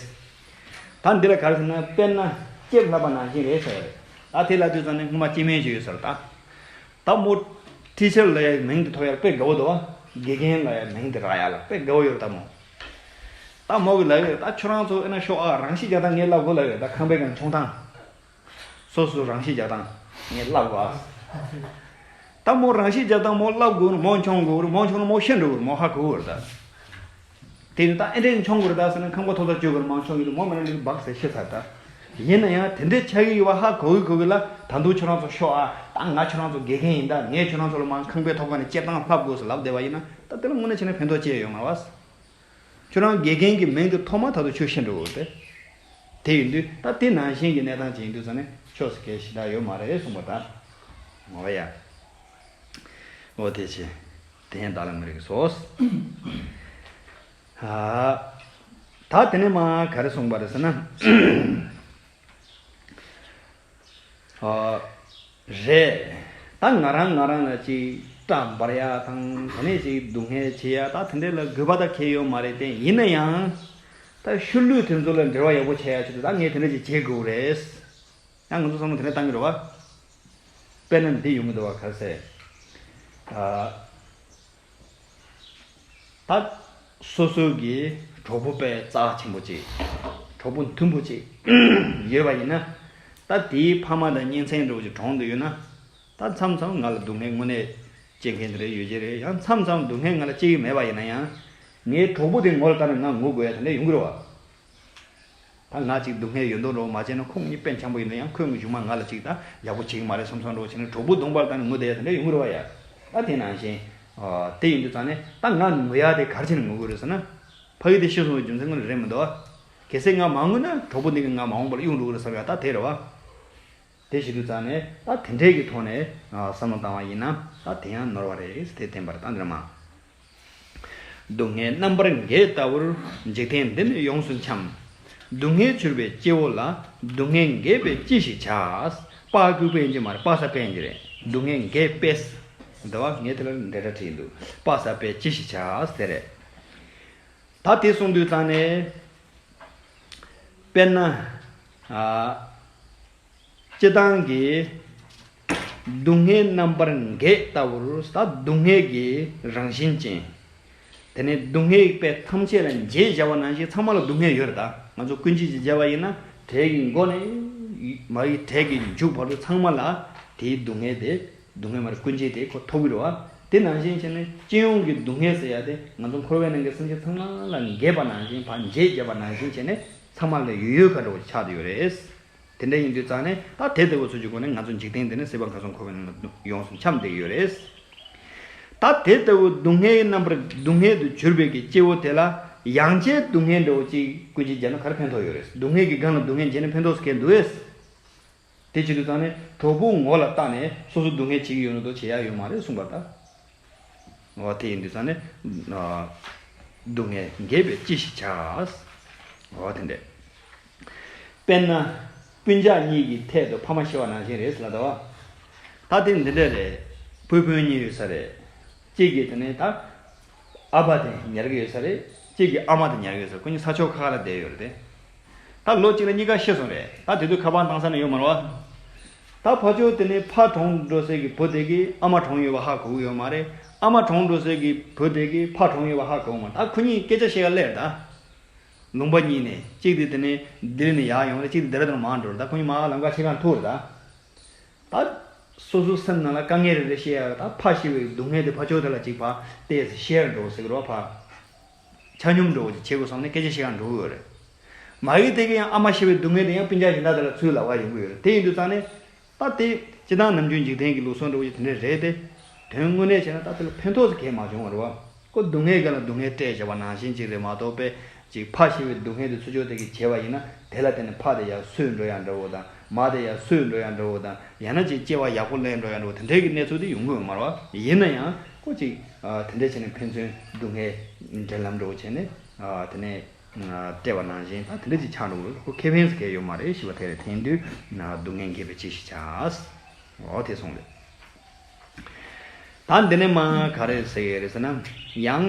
ད་འདི་ལ་ག་རེ་ཟེར་ན། དཔེར་ན་ལྕེ་ལྷག་པ་ནང་བཞིན་རེད་ཟེར་བ་རེད། ད་དེ་ལབ་དུས་ཙང་ནས་སྔོན་མ་སྐྱེ་དམན་ཞིག་ཡོད་ཟེར། ད་ད་མོ་ཊི་ཆར་ལབ་ཡ་མིང་དེ་ཐོབ་ཡ་ལ་དཔེ་དགའ་བོ་འདུག་བ། དགེ་རྒན་ལབ་ཡ་མིང་དེ་རག་ཡ་ལ་དཔེ་དགའ་བོ་ཡོད་རེད་ད་མོ། ད་མོ་གིས་ལབ་ཡོད་རེད། ད་ཁྱོད་རང་ཚོ་ཨེ་ན་ཤོག་ཨ། རང་ཤི་རྒྱག་སྟངས་ངས་བསླབ་དགོས་ལབ་ཡོད། ད་ཁང་པའི་སྒང་མཆོང་སྟངས། སོ་སོ་རང་ཤི་རྒྱག་སྟངས་ངས་བསླབ་དགོས་ཨ། ད་མོ་རང་ཤི་རྒྱག་སྟངས་མོ་བསླབ་དགོས་རེད། མོ་མཆོང་དགོས་རེད། མོ་མཆོང་ན་མོ་ཤི་འགྲོ་གི་རེད། མོ་ཧ་གོ་གི་རེད་ད། དེ་ནི་ད་ཨེ་འདྲས་མཆོང་དགོས་རེད་ད་ཟེར་ན་ཁང་པ་ཐོག་ཐག་གཅོད་དགོས་རེད། མོ་མཆོང་གི་རེད། མོ་མ་རེད་ལུག་སྦག་ཟེར་ཤི་ཚར་ད། ཡིན་ན་ཡང་དེ་འདྲས་ཆགས་ཀྱི་ཡོད་པ་ཧ་གོ་གི་གོ་གི་ལ། ད་དུང་ཁྱོད་རང་ཚོ་ཤོག་ཨ། ད་ང་ཁྱོད་རང་ཚོ་དགེ་རྒན་ཡིན། ད་ངས་ཁྱོད་རང་ཚོ་ལ་མར་ཁང་པའི་ཐོག་ཁ་ནས་སྐྱེལ་སྟངས་བསླབ་དགོས་ཟེར་ལབ་བསྡད་པ་ཡིན་ན། ད་དེ་ལ་དངོས་གནས་བྱས་ན་ཕན་ཐོགས་ཅི་ཡང་ཡོད་མ་རེད་བ། ཁྱོད་རང་དགེ་རྒན་གྱི་མིང་དེ་ཐོག་མ་ཐག་ཏུ་ཁྱོད་ཤི་འགྲོ་གི་རེད། དེ་ཡིན་དུས་ད་དེ་ནང་བཞིན་གྱི་གནས་སྟངས་ཅིག་ཡིན་དུས་ཙང་ནས་ཆོས་སུ་གལ་ཞེ་དྲག་ཡོད་མ་རེད་གསུངས་པ་ད། འོ་ཡ། འོ་དེ་བྱས། དེ་ཡང་བདག་ལ་མི་རིགས་སོ། ཨ། ད་དེ་ནས་མ་ག་རེ་གསུངས་པ་རེད་ཟེར་ན། ཨ། རེད། ད་ང་རང་ང་རང་ལ་ཅིག་སྐྲ་འབར་ཡ་དང་དེ་ནས་ཅིག་སྡུག་བསྔལ་བྱེད་ཡ་ད་དེ་འདྲས་ལ་དགོས་པ་ད་གལ་ཡོད་མ་རེད་དེ། ཡིན་ན་ཡང་ད་ཤུལ་ལུས་དེ་ཚོ་ལ་འབྲེལ་བ་ཡག་པོ་བྱེད་ཡ་ཆེད་དུ་ད་ངས་དེ་འདྲས་ཅིག་བྱེད་དགོས་རེད། ཡང་ང་ཚོ་བསམ་བློ་དེ་འདྲས་བཏང་གི་རེད་བ། དཔེར་ན་འདི་ཡོང་གི་འདུག་བ། ག་རེ་ཟེར། ད། ད་སོ་སོ་གི་གྲོགས་པོ་དཔེ་རྩ་ཆེན་པོ་ཅིག་གྲོགས་པོ་མཐུན་པོ་ཅིག་ཡོད་པ་ཡིན་ན། ད་དེའི་ཕ་མ་དང་གཉེན་ཚན་འདྲ་བོ་ཅིག་གྲོངས་བསྡད་ཡོད་ན། ད་མཚམས་མཚམས་ང་ལ་སྡུག་བསྔལ་དངོས་གནས་སྐྱེ་མཁན་དེ་འདྲ་ཡོད་ཀྱི་རེད། ཡང་མཚམས་མཚམས་སྡུག་བསྔལ་ང་ལ་སྐྱེ་གི་མེད་པ་ཡིན་ན་ཡང་། ངའི་གྲོགས་པོ་དེ་ངོ་ལ་བལྟས་ནས་ང་ངུ་དགོས་ཡ་དེ་འདྲ་ཡོང་གི་རེད་བ། ད་ང་ཅིག་སྡུག་བསྔལ་ཡོད་མདོག་འདྲ་བོ་མ་བྱས་ན་ཁོང་གཉིས་དཔེ་འཆམ་པོ་ཡིན་ན་ཡང་ཁོས་ངའི་གཞུག་མ་ང་ལ་ཅིག་ད་ཡག་པོ་བྱེད་ཀྱི་མ་རེད་བསམ་བསམ་འདྲ་བོ་བྱས་ནས་གྲོགས་པོ་གདོང་པར་བལྟས་ནས་ངུ་བསྡད་ཡ་དེ་འདྲ་ཡོང་གི་རེད་བ་ཡ། ད་དེ་ནང་བཞིན། ཨ། དེ་ཡིན་དུས་ཙང་ནས་ད་ང་ངུ་ཡ་དེ་ག་རེ་བྱས་ནས་ངུ་དགོས་རེད་ཟེར་ན། ཕ་གི་དེ་ཤི་སོང་བའི་རྒྱུ་མཚན་ཁོ་ན་རེད་མི་འདུག་བ། གལ་སྲིད་ང་མ་ངུས་ན་གྲོགས་པོ་འདི་གིས་ང་མ་འོངས་པར་གཡུག་འགྲོ་གི་རེད་བསམ་ཡ་ད་དེ་རེད་བ། དེ་བྱེད་དུས་ཙང་ནས་ད་དེ་འདྲས་ཀྱི་ཐོག་ནས་བསམ་བློ་བཏང་བ་ཡིན་ན་ད་དེ་ཡང་ནོར་བ་རེད་ཟེར་དེ་བསྟན་པ་རེད། ད་འདིར་མ། སྡུག་བསྔལ་རྣམ་པར་འགེལ་ལྟ་བུར་འཇིག་རྟེན་འདི་ནི་ཡོངས་སུ་འཁྱམས། སྡུག་བསྔལ་གྱུར་པའི་སྐྱེ་བོ་ལ། སྡུག་བསྔལ་འགེལ་བས་ཅི་ཞིག་བྱ། པ་ཀུ་པན་གྱི་མར་པ་ས་པན་གྱི་རེད། སྡུག་བསྔལ་འགེལ་པས། འདི་བ་ངས་དེ་ལ་འབྲེལ་སྒྲ་བྲིས་འདུག་པ་ས་པས་ཅི་ཞིག་བྱ་ཟེར་རེད། ད་དེ་གསུངས་དུས་ཙང་ནས། དཔེར་ན། ཨ། སྤྱིར་བཏང་གི་སྡུག་བསྔལ་རྣམ་པར་འགེལ་ལྟ་བུར་ད་སྡུག་བསྔལ་གྱི་རང་བཞིན་ཅན། དེ་ནས་སྡུག་བསྔལ་པས་ཐམས་ཅད་ལ་འཇལ་བྱ་བ་ནང་བཞིན་ཚང་མ་ལ་སྡུག་བསྔལ་ཡོད་རེད། ད་ང་ཚོ་ཀུན་སྤྱོད་ཅིག་བྱས་པ་ཡིན་ན་གྲལ་གྱི་མགོ་ནས་མ་ཡི་གྲལ་གྱི་མཇུག་བར་དུ་ཚང་མ་ལ་དེའི་སྡུག་བསྔལ་དེ། སྡུག་བསྔལ་མ་རེད། ཀུན་སྤྱོད་དེ་ཁོ་ཐོབ་ཀྱི་རེད་བ། དེ་ནང་བཞིན་བྱས་ནས་སྤྱི་ཡོངས་ཀྱི་སྡུག་བསྔལ་ཟེར་ཡ་དེ་ང་ཚོ་འཁོར་བའི་ནང་གི་སེམས་ཅན་ཚང་མ་ལ་འགེལ་པ་ནང་བཞིན་ཕར་འཇལ་བྱས་པ་ནང་བཞིན་བྱས་ནས་ཚང་མ་ལ་ཡོད་ཡོད་ག་འདྲ་བོ་ཆགས་བསྡད་ཡོད་རེད། དེ་འདྲ་ཡིན་དུས་ཙང་ནས་ད་དེ་ལྟ་བུ་ཚོ་གི་སྒོ་ནས་ང་ཚོ་འཇིག་རྟེན་འདི་ནི་སྲིད་པ་ཁམས་གསུམ་འཁོར་བའི་ནང་ལ་ཡོངས་སུ་འཁྱམས་བསྡད་ཡོད་རེད། ད་དེ་ལྟ་བུ་སྡུག་བསྔལ་རྣམ་པར་སྡུག་བསྔལ་དུ་གྱུར་པའི་གི་སྐྱེ་བོ་དེ་ལ་ཡང་ཅིག་སྡུག་བསྔལ་འདྲ་བོ་ཅིག་ཀུན་སྤྱོད་བྱས་ན་ག་རེ་ཕན་ཐོགས་ཡོད་རེད། སྡུག་བསྔལ་གྱི་སྒང་ལ་སྡུག་བསྔལ་བྱས་ན་ཕན་ཐོགས་སུ་གལ་འདུག་ཨེ། དེ་བྱེད་དུས་ཙང་ནས་གྲོགས་པོ་ངོ་ལ་བལྟས་ནས་སོ་སོ་སྡུག་བསྔལ་བྱེད་ཀྱི་ཡོད་ན་དོ་བྱེད་ཡ་ཡོད་མ་རེད་གསུངས་པ་ལྟར། འོ་དེ་ཡིན་དུས་ཙང་ནས། སྡུག་བསྔལ་འགེལ་བས་ཅི་ཞིག་བྱ། འོ་དེ་འདྲས། དཔེར་ན། སྤུན་ཀྱག་གཉིས་ཀྱི་ཐད་དུ་ཕ་མ་ཤི་བ་ནང་བཞིན་རེད་ཟེར་ལ་དོ། ད་དེ་འདི་འདྲས་རེད། བུ་སྤུན་གཉིས་ཡོད་ས་རེད། གཅིག་གིས་དེ་ནས་ད། ཨ་ཕ་དེ་ཉར་གི་ཡོད་ས་རེད། གཅིག་གིས་ཨ་མ་དེ་ཉར་གི་ཡོད་ས་རེད། ཁོ་གཉིས་ས་ཕྱོགས་ཁ་ཁ་ལ་བསྡད་ཡོད་རེད་དེ། ད་ལོ་གཅིག་ལ་གཉིས་ཀ་ཤི་སོང་རེད། ད་དེ་དུས་ཁ་པར་བཏང་ས་ནས་ཡོད་མ་རེད་བ། ད་ཕར་ཕྱོགས་དེ་ནས་ཕ་གྲོངས་འགྲོ་སའི་གི་བུ་དེ་གིས་ཨ་མ་གྲོངས་ཡོད་པ་ཧ་གོ་གི་ཡོད་མ་རེད། ཨ་མ་གྲོངས་འགྲོ་སའི་གི་བུ་དེ་གིས་ཕ་གྲོངས་ཡོད་པ་ཧ་གོ་གི་མ་རེད། ད་ཁོ་གཉིས་སྐད་ཆ་བཤད་ཡ་སླེབས་ད། ལུང་པ་གཉིས་ནས་གཅིག་དེ་དེ་ནས་ལྡི་ལི་ནས་ཡར་ཡོང་རེད། གཅིག་དེ་ལྡི་ར་ལྡུན་མར་འགྲོ་རེད། ད་ཁོ་གཉིས་མར་ལམ་ཁ་ཕྱེད་ཀ་ཐུག་རེད་ད། ད་སོ་སོའི་སེམས་ནང་ལ་དཀའ་ངལ་རེ་རེ་བཤད་ཡ་ད་ཕར་བཤད་པའི་སྡུག་བསྔལ་དེ་ཕར་ཕྱོགས་དེ་ལ་གཅིག་ཕར་བལྟས་ཟེར་བཤད་འགྲོ་ཟེར་གི་རོ། ཕར་ཆ་སྙོམས་འགྲོ་བྱེད་དགོས་བསམ་ནས་སྐད་ཆ་བཤད་ག་འགྲོ་གི་ཡོད་རེད། མ་གི་དེ་གི་ཡང་ཨ་མ་བཤད་པའི་སྡུག་བསྔལ་དེ་ཡང་སྤུན་ཀྱག་གཞན་དག་དེ་ལ་ཚུར་ལབ་ག་ཡོང་གི་ཡོད་རེད། དེ་ཡིན་དུས་ཙང་ནས། ད་དེ་སྤྱིར་བཏང་ནམ་རྒྱུན་འཇིག་རྟེན་གྱི་ལུགས་སྲོལ་འདྲ་བོ་ཞིག་དེ་འདྲ་རེད་དེ། དོན་དངོས་གནས་བྱས་ན་ད་དེ་ལ་ཕན་ཐོགས་ཟེར་གང་ཡང་མ་བྱུང་བ་རེད་བ། ཁོ་སྡུག་བསྔལ་སྒང་ལ་སྡུག་བསྔལ་སྤྲད་བྱས་པ་ནང་བཞིན་ཅིག་རེད་མ་གཏོགས་པས། ཅིག་ཕར་བཤད་པའི་སྡུག་བསྔལ་དེ་ཚུར་ཕྱོགས་དེ་གིས་བྱས་པ་ཡིན་ན་དེ་ལ་བརྟེན་ནས་ཕར་དེ་ཡར་སོས་འགྲོ་ཡ་འདྲ་བོ་དང་། མར་དེ་ཡར་སོས་འགྲོ་ཡ་འདྲ་བོ་དང་། ཡང་ན་ཅིག་སྐྱེ་བ་ཡག་པོ་ལེན་འགྲོ་ཡ་འདྲ་བོ་དེ་འདྲའི་གི་གནས་ཚུལ་དེ་ཡོང་གི་ཡོད་མ་རེད་བ། ཡིན་ན་ཡང་ཁོ་ཅིག་དེ་འདྲ་བྱས་ནས་ཕན་ཚུན་སྡུག་བསྔལ་འབྲེལ་ལམ་འདྲ་བོ་བྱས་ནས་དེ་ནས། སྤྲད་པ་ནང་བཞིན་ད་དེ་འདྲ་ཅིག་ཆགས་འགྲོ་གི་རེད། ཁོ་ཁེ་ཕན་ཟེར་མཁན་ཡོད་མ་རེད་ཞེས་པ་དེ་རེད། དེང་དུས་སྡུག་བསྔལ་ངེས་པའི་ཆོས་ཤིག་བྱ། འོ་དེ་སོང་རེད། ད་འདི་ནས་མ་ག་རེ་ཟེར་གི་རེད་ཟེར་ན། ཡང་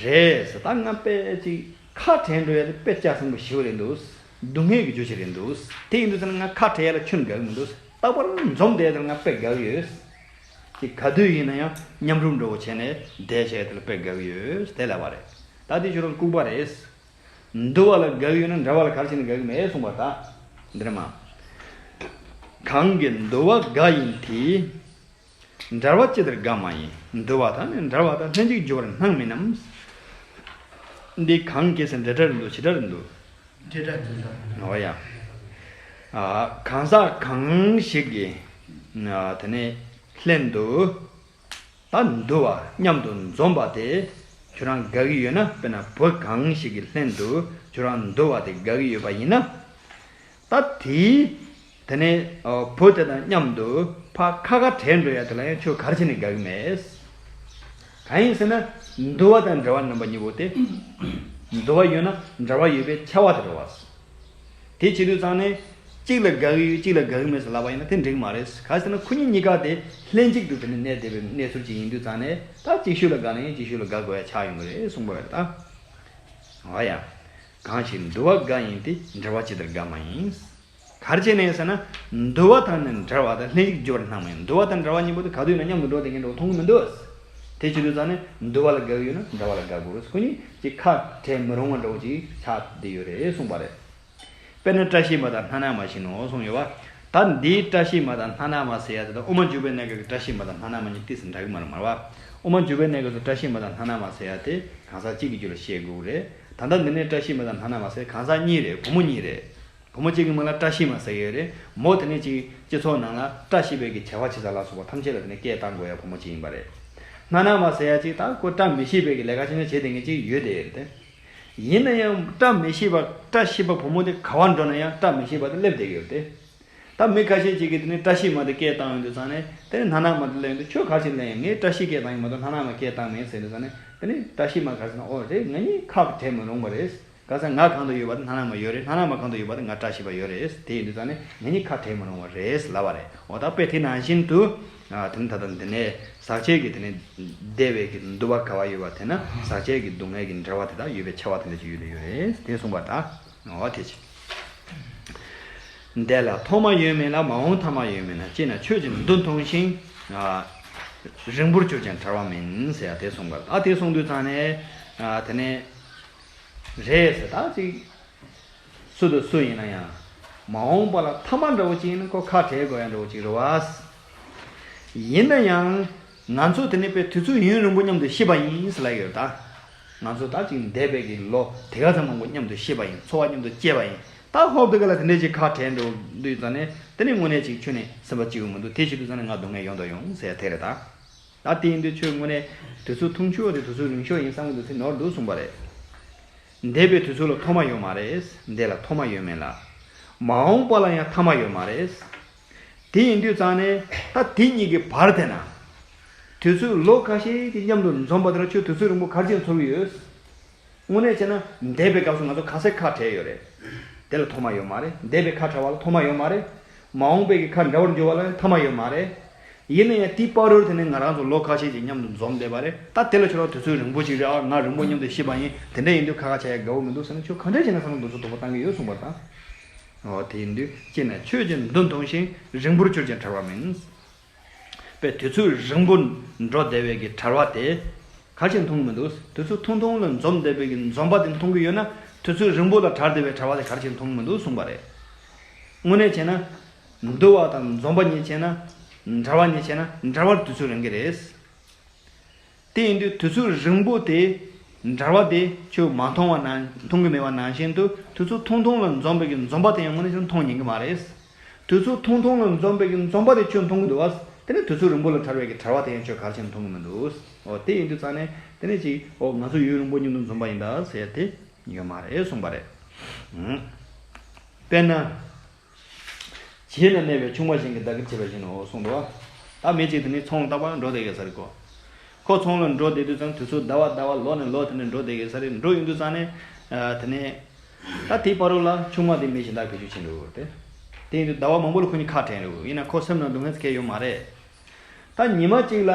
རེད་ཟེར། ད་ང་དཔེ་ཅིག་ཁ་བྲལ་འགྲོ་ཡ་དེ་དཔེ་ལྕགས་ཟིང་པོ་ཞེ་པོ་རེད་འདུག་སྡུག་བསྔལ་གྱི་རྒྱུ་ཆ་རེད་འདུག་དེ་ཡིན་དུས་ཟེར་ན་ང་ཁ་བྲལ་ཡ་ལ་ཁྱོན་དགའ་གི་མི་འདུག་རྟག་པར་འཛོམས་བསྡད་ཡ་དེ་ལ་ང་དཔེ་དགའ་གི་ཡོད། ཅིག་ག་དུས་ཡིན་ན་ཡང་མཉམ་རུབ་འགྲོ་བོ་བྱས་ནས་བསྡད་བྱས་དེ་ལ་དཔེ་དགའ་གི་ཡོད་དེ་ལབ་པ་རེད། ད་དེ་ཁྱོད་རང་ལྐུགས་པ་རེད། འདུལ་བ་ལ་དགའ་གི་ཡོད་ན་འདྲ་བ་ལ་ག་རེ་བྱས་ནས་དགའ་གི་མེད་གསུངས་པ་ད། འདི་རེད་མ། གང་གིས་འདུལ་བ་དགའ་ཡིན་དེ། འབྲལ་བ་ཅི་ལྟར་དགའ་མ་ཡིན། འདུལ་བ་དང་ནི་འབྲལ་བ་དང་། ལྷན་ཅིག་འགྱུར་བར་སྣང་མིན་ནམ། འདི་གང་གིས་ཟེར་འབྲེལ་སྒྲ་རེད་འདུག་བྱེད་སྒྲ་རེད་འདུག་འབྲེལ་སྒྲ་འབྲེལ་སྒྲ། འོ་ཡ། ཨ། གང་ཟག་གང་ཞིག་གིས་དེ་ནས་ལྷན་དུ། ད་འདུལ་བ་མཉམ་དུ་འཛོམས་པ་དེ་ཁྱོད་རང་དགའ་གི་ཡོད་ན། དཔེར་ན་བུ་གང་ཞིག་གིས་ལྷན་དུ་ཁྱོད་རང་འདུལ་བ་དེ་དགའ་གི་ཡོད་པ་ཡིན་ན། ད་དེའི་དེ་ནས་བུ་དེ་དང་མཉམ་དུ་ཕར་ཁ་ཁ་བྲལ་འགྲོ་ཡ་དེ་ལ་ཡང་ཁྱོད་ག་རེ་བྱས་ནས་དགའ་གི་མེད། གང་ཡིན་ཟེར་ན། འདུལ་བ་དང་འབྲེལ་བ་རྣམ་པ་གཉིས་པོ་དེ། འདུལ་བ་ཡོད་ན་འབྲེལ་བ་ཡོད་པའི་ཁྱབ་པ་དེ་རེད་བ། དེ་བྱེད་དུས་ཙང་ནས། གཅིག་ལ་དགའ་གི་ཡོད་གཅིག་ལ་དགའ་གི་མེད་ཟེར་ལབ་པ་ཡིན་ན་དེ་འགྲིག་མ་རེད། ག་རེ་ཟེར་ན་ཁོ་གཉིས་གཉིས་ཀ་དེ་ལྷན་ཅིག་ཏུ་དེ་ནི་གནས་བསྡད་པའི་གནས་ཚུལ་ཅིག་ཡིན་དུས་ཙང་ནས། ད་གཅིག་ཤོས་ལ་དགའ་ན་ཡང་གཅིག་ཤོས་ལ་དགའ་དགོས་ཡ་ཆགས་ཡོང་གི་རེད་གསུངས་པ་རེད་ད། འོ་ཡ། གང་ཞིག་འདུལ་བ་དགའ་ཡིན་དེ། འབྲེལ་བ་ཅི་ལྟར་དགའ་མ་ཡིན། ག་རེ་བྱས་ནས་ཟེར་ན། འདུལ་བ་དང་ནི་འབྲལ་བ་དང་། ལྷན་ཅིག་འགྱུར་བར་སྣང་མ་ཡིན། འདུལ་བ་དང་འབྲེལ་བ་གཉིས་པོ་དེ་ག་དུས་ཡིན་ན་མཉམ་དུ་འགྲོ་བསྡད་མཁན་འདྲ་བོ་མཐོང་གི་མི་འདུག་དེ་བྱེད་དུས་ཙང་ནས་འདུལ་བ་ལ་དགའ་གི་ཡོད་ན་འབྲེལ་བ་ལ་དགའ་དགོས་རེད། ཁོ་གཉིས་ཀྱི་ཁ་བྲལ་མི་རུང་བ་འདྲ་བོ་ཅིག་ཆགས་བསྡད་ཡོད་རེད་གསུངས་པ་རེད། དཔེར་ན་བཀྲ་ཤིས་མ་དང་སྣ་ནག་མ་བཞིན་ནོ་གསུངས་ཡོད་པ། ད་འདིའི་བཀྲ་ཤིས་མ་དང་སྣ་ནག་མ་ཟེར་ཡ་དེ་དང་དབུ་མ་འཇུག་པའི་གནས་སྐབས་ཀྱི་བཀྲ་ཤིས་མ་དང་སྣ་ནག་མ་གཉིས་ཏོག་ཙམ་འདྲ་གི་མ་རེད་མ་རེད་པ། དབུ་མ་འཇུག་པའི་གནས་སྐབས་སུ་བཀྲ་ཤིས་མ་དང་སྣ་ནག་མ་ཟེར་ཡ་དེ་གང་ཟག་གཅིག་གི་རྒྱུད་ལ་བཤད་དགོས་རེད། ད་ལྟ་འདི་ནས་བཀྲ་ཤིས་མ་དང་སྣ་ནག་མ་ཟེར་གང་ཟག་གཉིས་རེད། བུ་མོ་གཉིས་རེད། བུ་མོ་གཅིག་གི་མིང་ལ་བཀྲ་ཤིས་མ་ཟེར་གི་ཡོད་རེད། མོ་དེ་ནས་ཅིག་སྤྱི་ཚོགས་ནང་ལ་བཀྲ་ཤིས་པའི་གི་བྱ་བ་བྱེད་ས་ལ་སོགས་པ་ཐམས་ཅད་ལ་དེ་ནས་སྐད་བཏང་དགོས་ཡ་བུ་མོ་གཅིག་ཡིན་པ་རེད། སྣ་ནག་མ་ཟེར་ཡ་ཅིག་ད་ཁོ་བཀྲ་མི་ཤིས་པའི་གི་ལས་ཀ་ཅི་འདྲ་བྱེད་བསྡད་མཁན་ཅིག་ཡོད་དེ་རེད་དེ། ཡིན་ན་ཡང་བཀྲ་མི་ཤིས་པ་བཀྲ་ཤིས་པ་བུ་མོ་དེ་ག་བར་འགྲོ་ན་ཡང་བཀྲ་མི་ཤིས་པ་དེ་སླེབས་བསྡད་ཡོད་དེ། ད་མི་ཁ་ཤས་ཅིག་གིས་དེ་ནས་བཀྲ་ཤིས་མ་དེ་སྐད་བཏང་ཡོང་དུས་ཙང་ནས་དེ་ནས་སྣ་ནག་མ་དེ་སླེབས་ཡོང་དུས་ཁྱོད་ག་རེ་བྱས་ནས་སླེབས་ཡོང་། ངས་བཀྲ་ཤིས་སྐད་བཏང་ཡིན་མ་གཏོགས་སྣ་ནག་མ་སྐད་བཏང་མེད་ཟེར་དུས་ཙང་ནས་དེ་ནས་བཀྲ་ཤིས་མ་ག་རེ་ཟེར་ན། ཨོ་རེད། ང་གཉིས་ཁ་བྲལ་མི་རུང་བ་རེད། ག་ས་ང་གང་དུ་ཡོད་པ་དེ་སྣ་ནག་མ་ཡོད་རེད། སྣ་ནག་མ་གང་དུ་ཡོད་པ་དེ་ང་བཀྲ་ཤིས་པ་ཡོད་རེད། དེ་ཡིན་དུས་ཙང་ནས་ང་གཉིས་ཁ་བྲལ་མི་རུང་བ་རེད་ལབ་པ་རེད། འོ་ད་དཔེ་དེ་ནང་བཞིན་དུ། ཨ། དེ་ནི་ད་ལྟ་འདི་ནས་ཟག་བཅས་ཀྱི་དེ་ནས་བདེ་བའི་གི་འདུལ་བ་ག་བ་ཡོད་པ་དེ་ན་ཟག་བཅས་ཀྱི་སྡུག་བསྔལ་གྱི་འབྲེལ་བ་དེ་དག་ཡོད་པའི་ཁྱབ་པ་དེ་འདྲ་ཅིག་ཡོད་དེ་ཡོད་རེད། དེ་གསུངས་པ་དང་། འོ་དེ་ཅི། འདས་ལ་ཐོག་མ་ཡོད་མིན་ལ། མ་འོངས་ཐ་མ་ཡོད་མིན་ལ། སྐྱེས་ན་ཆོས་ཀྱི་མདོ་མཐོང་ཞིང་། ཨ། རིང་པོར་གྱུར་ཀྱང་བྲལ་བ་མིན་ཟེར་ཡ་དེ་གསུངས་པ་རེད། ཨ། དེ་གསུངས་དུས་ཙང་ནས། ཨ། དེ་ནས་རེད་ཟེར་ད་ཅིག་སུ་དང་སུ་ཡིན་ན་ཡང་། མ་འོངས་པ་ལ་ཐ་མ་འདྲ་བོ་ཅིག་ཡིན་ན་ཁོ་ཁ་བྲལ་དགོས་ཡ་འདྲ་བོ་ཅིག་རེད་བ། ཡིན་ན་ཡང་། ང་ཚོ་དེ་ནས་དཔེ་དུས་ཚོད་ཡུན་རིང་པོ་མཉམ་དུ་གཤིབ་པ་ཡིན་ཟེར་ལབ་ཡོད་ད། ང་ཚོ་ད་ཅིག་འདས་པའི་གི་ལོ་དེ་ག་ཚོད་མང་པོ་མཉམ་དུ་གཤིབ་པ་ཡིན། འཚོ་བ་མཉམ་དུ་སྐྱེལ་བ་ཡིན། ད་ཧོབ་དེ་ག་ལ་དེ་འདྲས་ཅིག་ཁ་བྲལ་འགྲོ་དུས་ཙང་ནས་དེ་ནས་དངོས་གནས་ཅིག་ཁྱོད་ནས་སེམས་པ་སྐྱིད་པོ་མི་འདུག་དེ་བྱེད་དུས་ཙང་ནས་ང་སྡུག་བསྔལ་ཡོང་དང་ཡོང་ཟེར་ཡ་དེ་རེད་ད། ད་དེ་ཡིན་དུས་ཁྱོད་དངོས་གནས་དུས་ཚོད་ཐུང་ཤོས་དེ་དུས་ཚོད་རིང་ཤོས་ཡིན་བསམ་གི་འདུག་དེ་ནོར་འདུག་གསུངས་པ་རེད། འདས་པའི་དུས་ཚོད་ལ་ཐོག་མ་ཡོད་མ་རེད། འདས་ལ་ཐོག་མ་ཡོད་མིན་ལ། མ་འོངས་པ་ལ་ཡང་ཐ་མ་ཡོད་མ་རེད། དེ་ཡིན་དུས་ཙང་ནས་ད་དེ་གཉིས་ཀྱི་བར་དེ་ན། དུས་ཚོད་ལོ་ཁ་ཤས་ཀྱི་མཉམ་དུ་འཛོམས་པ་དེ་ལ་ཁྱོད་དུས་ཚོད་རིང་པོ་ག་རེ་བྱས་འཚོ་གི་ཡོད། དངོས་གནས་བྱས་ན་འདས་པའི་སྐབས་སུ་ང་ཚོ་ག་ཚད་ཁ་བྲལ་ཡོད་རེད། དེ་ལ་ཐོག་མ་ཡོད་མ་རེད། འདས་པའི་ཁ་བྲལ་བ་ལ་ཐོག་མ་ཡོད་མ་རེད། མ་འོངས་པའི་གི་ཁ་འབྲལ་བར་འགྱུར་བ་ལ་ཐ་མ་ཡོད་མ་རེད། ཡིན་ན་ཡང་དེའི་བར་རོལ་དེ་ནས་ང་རང་ཚོ་ལོ་ཁ་ཤས་ཀྱི་མཉམ་དུ་འཛོམས་བསྡད་པ་རེད། ད་དེ་ལ་ཁྱོད་རང་དུས་ཚོད་རིང་པོ་ཞིག་རེད་ཨ། ང་རིང་པོ་མཉམ་དུ་གཤིབ་པ་ཡིན། དེ་འདྲ་ཡིན་དུས་ཁ་ཁ་བྱ་ཡ་དགའ་བོ་མི་འདུག་ཟེར་ན་ཁྱོད་ག་འདྲ་བྱས་ན་ཁ་ལ་འདུག་ཚོད་དོགས་པ་བཏང་གི་ཡོད་གསུངས་པ་དང་། འོ་དེ་ཡིན་དུས་སྐྱེས་ན་ཆོས་ཀྱི་མདོ་མཐོང་ཞིང་། རིང་པོར་གྱུར་ཀྱང་བྲལ་བ་མིན། པའི་དུས་ཚོད་རིང་པོ་འགྲོ་བསྡད་པའི་གི་བྲལ་བ་དེ། ག་རེ་བྱས་ནས་མཐོང་གི་མི་འདུག་དུས་ཚོད་ཐུང་ཐུང་ལ་འཛོམས་བསྡད་པའི་གི་འཛོམས་པ་དེ་མཐོང་གི་ཡོད་ན། དུས་ཚོད་རིང་པོ་ལ་བྲལ་བསྡད་པའི་བྲལ་བ་དེ་ག་རེ་བྱས་ནས་མཐོང་གི་མི་འདུག་གསུངས་པ་རེད། དངོས་གནས་བྱས་ན། འདུ་བ་དང་འཛོམས་པ་གཉིས་བྱས་ན། བྲལ་བ་གཉིས་བྱས་ན་བྲལ་བར་དུས་ཚོད་རིང་གི་རེད། དེ་ཡིན་དུས་དུས་ཚོད་རིང་པོ་དེ། བྲལ་བ་དེ་ཁྱོད་མ་མཐོང་བ་ནང་མཐོང་གི་མེད་པ་ནང་བཞིན་དུ་དུས་ཚོད་ཐུང་ཐུང་ལ་འཛོམས་པའི་གི་འཛོམས་པ་དེ་ཡང་དངོས་གནས་ཀྱང་མཐོང་ཉན་གི་མ་རེད། དུས་ཚོད་ཐུང་ཐུང་ལ་འཛོམས་པའི་གི་འཛོམས་པ་དེ་ཁྱོད་མཐོང་གི་འདུག་བ། དེ་ནས་དུས་ཚོད་རིང་པོ་ལ་བྲལ་བའི་གི་བྲལ་བ་དེ་ཡང་ཁྱོད་ག་རེ་བྱས་ནས་མཐོང་གི་མི་འདུག་འོ་དེ་ཡིན་དུས་ཙང་ནས་དེ་ནས་ཅིག་འོ་ང་ཚོ་ཡུན་རིང་པོ་མཉམ་དུ་འཛོམས་པ་ཡིན་ད་ཟེར་ཡ་དེ་ཡོད་མ་རེད་གསུངས་པ་རེད། ཨང་། དཔེར་ན། བྱེད་ན་གནས་པའི་ཆུང་མ་གཞན་གྱིས་བདག་གིར་བྱས་པ་བཞིན་ནོ་གསུངས་འདུག་བ། ད་མི་གཅིག་དེ་ནི་ཚོང་རྟག་པར་འགྲོ་བསྡད་ཀྱི་ས་རེད་གོ། ཁོ་ཚོང་ལ་འགྲོ་བསྡད་དུས་ཙང་དུས་ཚོད་ཟླ་བ་ཟླ་བ་ལོ་ནས་ལོ་དེ་ནས་འགྲོ་བསྡད་ཀྱི་ས་རེད། འགྲོ་ཡོང་དུས་ཙང་ནས། ཨ་དེ་ནས། ད་དེའི་བར་རོ་ལ་ཆུང་མ་དེ་མི་གཞན་དག་བེད་སྤྱོད་བྱས་འགྲོ་གི་རེད། དེ་ཡིན་དུས་ཟླ་བ་མང་པོ་ལ་ཁོ་གཉིས་ཁ་བྲལ་འགྲོ་གི་ཡིན་ན་ཁོ་སེམས་ནང་སྡུག་བསྔལ་ཟེར་མཁན་ཡོད་མ་རེད། ད་ཉི་མ་གཅིག་ལ་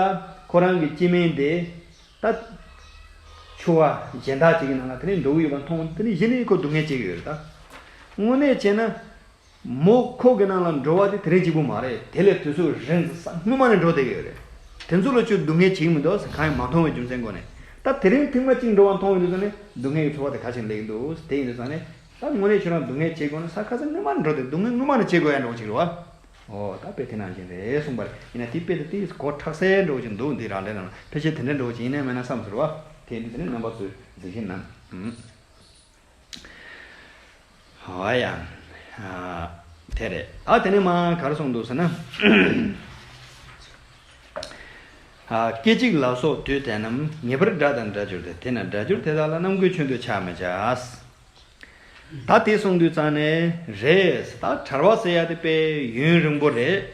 ཁོ་རང་གི་སྐྱེ་དམན་དེ། ད། ཆུ་བ་གཞན་དག་ཅིག་གི་ནང་ལ་དེ་ནས་འགྲོ་གི་ཡོད་པ་མཐོང་དེ་ནས་གཞི་ནས་ཁོ་སྡུག་བསྔལ་སྐྱེ་གི་ཡོད་རེད་ད། དངོས་གནས་བྱས་ན། མོ་ཁོག་གི་ནང་ལ་འགྲོ་བ་དེ་དེ་རིང་གཅིག་པུ་མ་རེད། དེ་ལས་དུས་ཚོད་རིང་ས་སྔོན་མ་ནས་འགྲོ་བསྡད་ཀྱི་ཡོད་རེད། དེ་ཚོ་ལ་ཁྱོད་སྡུག་བསྔལ་བྱེད་ཀྱི་མི་འདུག་ཟེར་གང་ཡང་མ་མཐོང་བའི་རྒྱུ་མཚན་སྒོ་ནས། ད་དེ་རིང་ཐེངས་མ་གཅིག་འགྲོ་བ་མཐོང་ཡོང་དུས་ཙང་ནས་སྡུག་བསྔལ་གྱི་ཚོར་བ་དེ་ག་ཞིག་སླེབས་ཀྱི་འདུག་དེ་ཡིན་དུས་ཙང་ནས་ད་དངོས་གནས་ཁྱོད་རང་སྡུག་བསྔལ་བྱེད་དགོས་ན་ས་ཁ་སང་སྔོན་མ་ནས་འགྲོ་བསྡད་སྡུག་བསྔལ་སྔོན་མ་ནས་བྱེད་དགོས་ཡ་འདྲ་བོ་ཅིག་རེད་བ། ཨོ་ད་དཔེ་དེ་ནང་བཞིན་རེད་གསུངས་པ་རེད། ཡིན་ན་དེ་དཔེ་དེ་དེ་གོ་ཁྲག་སེ་འདྲ་བོ་ཅིག་འདུག་འདི་རང་འདྲ་ནང་ལ་ཕལ་ཆེར་དེ་འདྲ་འདྲ་བོ་ཅིག་ཡིན་ནའི་མིན་ན་བསམ་ཟེར་བ། དེ་ཡིན་དུས་ཙང་ནས་རྣམ་པ་ཚོས་གཟིགས་ཤིག་གནང་། ཨོ་ཡ། ཨ། དེ་རེད། ཨ་དེ་ནས་མ་ག་རེ་གསུངས་འདུག་ཟེར་ན། ཨ་སྐད་ཅིག་ལ་སོགས་དུས་དེ་རྣམས་ངེས་པར་སྒྲ་དང་སྒྲ་སྦྱོར་ཏེ། དེས་ན་སྒྲ་སྦྱོར་དེ་དག་ལ་རྣམ་ཀུན་ཁྱོན་དུ་ཆགས་མི་བྱ། ད་དེ་གསུངས་དུས་ཙང་ནས་རེད། ད་བྲལ་བ་ཟེར་ཡ་དེ་དཔེ་ཡུན་རིང་པོ་རེད།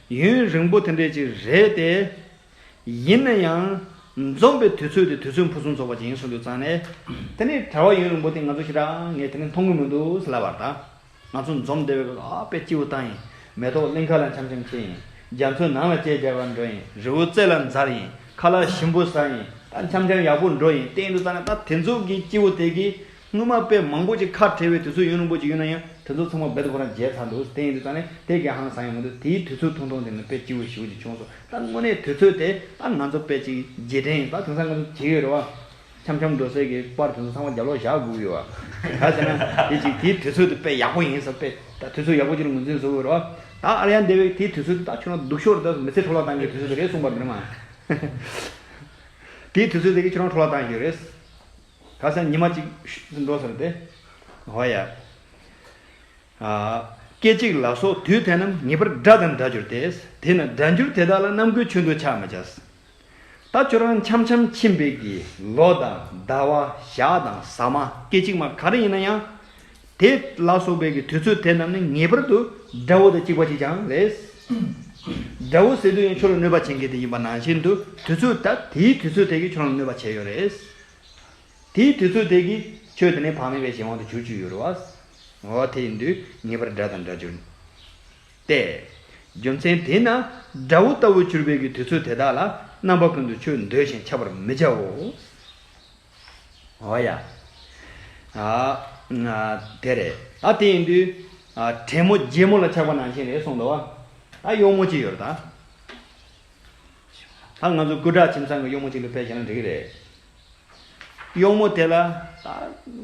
ཡུན་རིང་པོ་དེ་འདྲས་ཅིག་རེད་དེ། ཡིན་ན་ཡང་། འཛོམས་པའི་དུས་ཚོད་དེ་དུས་ཚོད་ཕུན་སུམ་ཚོགས་པ་ཅིག་ཡིན་གསུངས་དུས་ཙང་ནས། དེ་ནས་བྲལ་བ་ཡུན་རིང་པོ་དེ་ང་ཚོ་ཞེ་དྲག་ངས་དེ་ནས་མཐོང་གི་མི་འདུག་ཟེར་ལབ་པ་རེད་ད། ང་ཚོ་འཛོམས་བསྡད་པའི་སྐབས་ཨ་དཔེ་སྐྱིད་པོ་བཏང་ཡིན། མེ་ཏོག་གླིང་ཁ་ལ་འཆམ་འཆམ་བྱས་ཡིན། རྒྱ་མཚོའི་ནང་ལ་སྐྱེལ་རྒྱག་པར་འགྲོ་ཡིན། རི་བོ་རྩེ་ལ་འཛར་ཡིན། ཁ་ལག་ཞིམ་པོ་ཟ་ཡིན། ད་འཆམ་འཆམ་ཡག་པོ་འགྲོ་ཡིན། དེ་ཡིན་དུས་ཙང་ནས་ད་དེ་ཚོ་གི་སྐྱིད་པོ་དེ་གི་སྔོན་མ་དཔེ་མང་པོ་ཅིག་ཁ་བྲལ་བའི་དུས་ཚོད་ཡུན་རིང་པོ་ཅིག་ཡོད་ན་ཡང་དེ་ཚོ་ཚང་མ་རྦད་དེ་ཁོ་རང་བརྗེད་ཚར་འདུག་དེ་ཡིན་དུས་ཙང་ནས་དེ་གི་ཧང་སང་ཡོང་གི་འདུག་དེའི་དུས་ཚོད་ཐུང་ཐུང་དེ་ནི་དཔེ་སྐྱིད་པོ་ཞེ་པོ་ཅིག་བྱུང་སོང་། ད་དངོས་གནས་དུས་ཚོད་དེ་ད་ང་ཚོ་དཔེ་ཅིག་རྗེས་དྲན་ཡིན། ད་དེང་སང་ང་ཚོ་བྱེད་ཀྱི་ཡོད་རེད་བ། འཆམ་འཆམ་འགྲོ་སའི་གི་པར་དེ་ཚོ་ཚང་མ་རྒྱབ་ལོག་བཞག་དགོས་ཀྱི་ཡོད་བ། ག་ཟེར་ན་དེ་ཅིག་དེའི་དུས་ཚོད་དེ་དཔེ་ཡག་པོ་ཡིན་ཟེར་དཔེ་ད་དུས་ཚོད་ཡག་པོ་ཅིག་ལ་ངོས་འཛིན་བཟོ་དགོས་རེད་བ། ད་ཨ་རི་ཡ་འདས་པའི་དེའི་དུས་ཚོད་དེ་ད་ཁྱོད་རང་སྡུག་ཤོས་རེད། ད་མི་ཚེ་འཕྲོ་བརླག་བཏང་གི་དུས་ཚོད་དེ་རེད་གསུངས་པ་རེད་མ། དེའི་དུས་ཚོད་དེ་གི་ཁྱོད་རང་འཕྲོ་བརླག་བཏང་གི་རེད། ག་ཟེར་ན་ཉི་མ་གཅིག་འགྲོ་ཟེར་ཏེ། འོ་ཡ། ཨ། སྐད་ཅིག་ལ་སོགས་དུས་དེ་རྣམས་ངེས་པར་སྒྲ་དང་སྒྲ་སྦྱོར་ཏེ། དེས་ན་སྒྲ་སྦྱོར་དེ་དག་ལ་རྣམ་ཀུན་ཁྱོན་དུ་ཆགས་མི་བྱ། ད་ཁྱོད་རང་འཆམ་འཆམ་ཕྱིན་པའི་གི་ལོ་དང་ཟླ་བ་ཞག་དང་ཟ་མ་སྐད་ཅིག་མ་ག་རེ་ཡིན་ན་ཡང་། དེ་ལ་སོགས་པའི་གི་དུས་ཚོད་དེ་རྣམས་ནི་ངེས་པར་དུ་སྒྲ་བོ་དང་གཅིག་པ་གཅིག་རྐྱང་རེད། སྒྲ་བོ་ཟེར་དུས་ཡང་ཁྱོད་ལ་གནོད་པ་བྱེད་མཁན་དེ་ཡིན་པ་ནང་བཞིན་དུ་དུས་ཚོད་ད་དེའི་དུས་ཚོད་དེ་གིས་ཁྱོད་རང་ལ་གནོད་པ་བྱས་ཡོད་རེད། དེའི་དུས་ཚོད་དེ་གིས་ཁྱོད་དེ་ནས་བག་མེད་པའི་གཞན་དབང་དུ་གྱུར་གྱི་ཡོད་རེད་བ། འོ་དེ་ཡིན་དུས་ངེས་པར་སྒྲ་དང་སྒྲ་སྦྱོར་ཏེ། རྒྱུ་མཚན་དེས་ན་སྒྲ་བོ་ལྟ་བུར་གྱུར་པའི་གི་དུས་ཚོད་དེ་དག་ལ་རྣམ་པ་ཀུན་ཏུ་ཁྱོད་འདོད་ཅིང་ཆགས་པར་མི་བྱའོ། འོ་ཡ། ཨ། དེ་རེད། ཨ་དེ་ཡིན་དུས། ཨ་བྲན་མོ་རྒྱལ་མོ་ལ་ཆགས་པ་ནང་བཞིན་རེད་གསུངས་འདུག་བ། ད་གཡོག་མོ་གཅིག་ཡོད་རེད་ད། ད་ང་ཚོ་སྐུ་དྲག་ཁྱིམ་ཚང་གི་གཡོག་མོ་གཅིག་ལ་དཔེ་བཞག་ན་འགྲིག་གི་རེད། གཡོག་མོ་དེ་ལ་ད་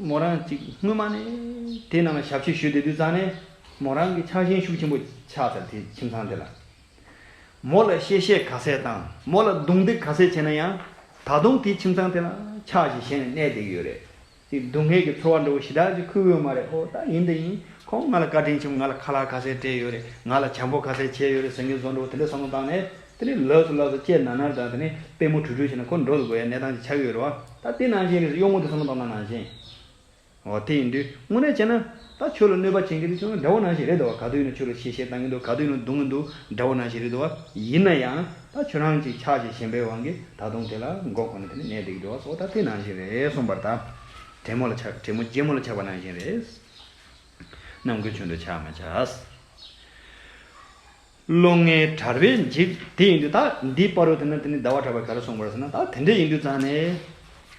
མོ་རང་གཅིག་སྔོན་མ་ནས་དེ་ནང་ལ་ཞབས་ཕྱི་ཞུས་བསྡད་དུས་ཙང་ནས་མོ་རང་གི་ཆགས་ཞེན་ཤུགས་ཆེན་པོ་ཆགས་ཚར། དེ་ཁྱིམ་ཚང་དེ་ལ། མོ་ལ་གཤེ་གཤེ་ག་ཚད་དང་མོ་ལ་རྡུང་རྡེག་ག་ཚད་བྱས་ན་ཡང་ད་དུང་དེ་ཁྱིམ་ཚང་དེ་ལ་ཆགས་ཞེན་བྱས་ནས་གནས་བསྡད་ཀྱི་ཡོད་རེད། ཅིག་སྡུག་བསྔལ་གྱི་ཚོར་བ་འདྲ་བོ་ཞེ་དྲག་ཅིག་ཁུར་ཡོད་མ་རེད། ཨོ་ད་ཡིན་ད་ཡིན། ཁོང་ང་ལ་བཀའ་དྲིན་ཆེན་པོ། ང་ལ་ཁ་ལག་ག་ཚད་སྤྲད་ཡོད་རེད། ང་ལ་བྱམས་པོ་ག་ཚད་བྱས་ཡོད་རེད་ཟེར་མཁན་བཟོ་འདྲ་བོ་དེ་འདྲ་བསམ་བློ་བཏང་ནས་དེ་ནས་ལགས་སོ་ལགས་སོ་ལྕེ་ནར་ནར་དང་དེ་ནས་པུས་མོ་གྲུག་གྲུག་བྱས་ནས་ཁོ་འགྲོ་དགོས་ཡ་གནས་སྟངས་ཅིག་ཆགས་ཀྱི་ཡོད་རེད་བ། ད་དེ་ནང་བཞིན་རེད། གཡོག་མོ་དེ་བསམ་བློ་བཏང་ན་ནང་བཞིན། འོ་དེ་ཡིན་དུས་དངོས་གནས་བྱས་ན་ད་ཁྱོད་ལ་གནོད་པ་བྱེད་མཁན་དེ་ཁྱོད་ལ་དགྲ་བོ་ནང་བཞིན་རེད་འདུག་བ། ག་དུས་ཡིན་ན་ཁྱོད་ལ་གཤེ་གཤེ་བཏང་གི་འདུག་ག་དུས་ཡིན་ན་རྡུང་གི་འདུག་དགྲ་བོ་ནང་བཞིན་རེད་འདུག་བ། ཡིན་ན་ཡང་ད་ཁྱོད་རང་ཅིག་ཆགས་ཞེན་བྱེད་པའི་དབང་གིས་ད་དུང་དེ་ལ་མགོ་འཁོར་ནས་དེ་ནས་གནས་བསྡད་ཀྱི་འདུག་བ། སོ་ད་དེ་ནང་བཞིན་རེད་གསུངས་པར་ད། བྲན་མོ་ལ་ཆགས། བྲན་མོ་རྒྱལ་མོ་ལ་ཆགས་པ་ནང་བཞིན་རེད། རྣམ་ཀུན་ཁྱོན་དུ་ཆགས་མི་བྱ། བློ་ངན་བྲལ་བས་འཇིག་དེ་ཡིན་དུས་ད་འདིའི་བར་དུ་དེ་ནས་དེ་ནས་ཟླ་བ་གྲགས་པས་ག་རེ་གསུངས་པ་རེད་ཟེར་ན། ད་དེ་འདྲ་ཡིན་དུས་ཙང་ནས།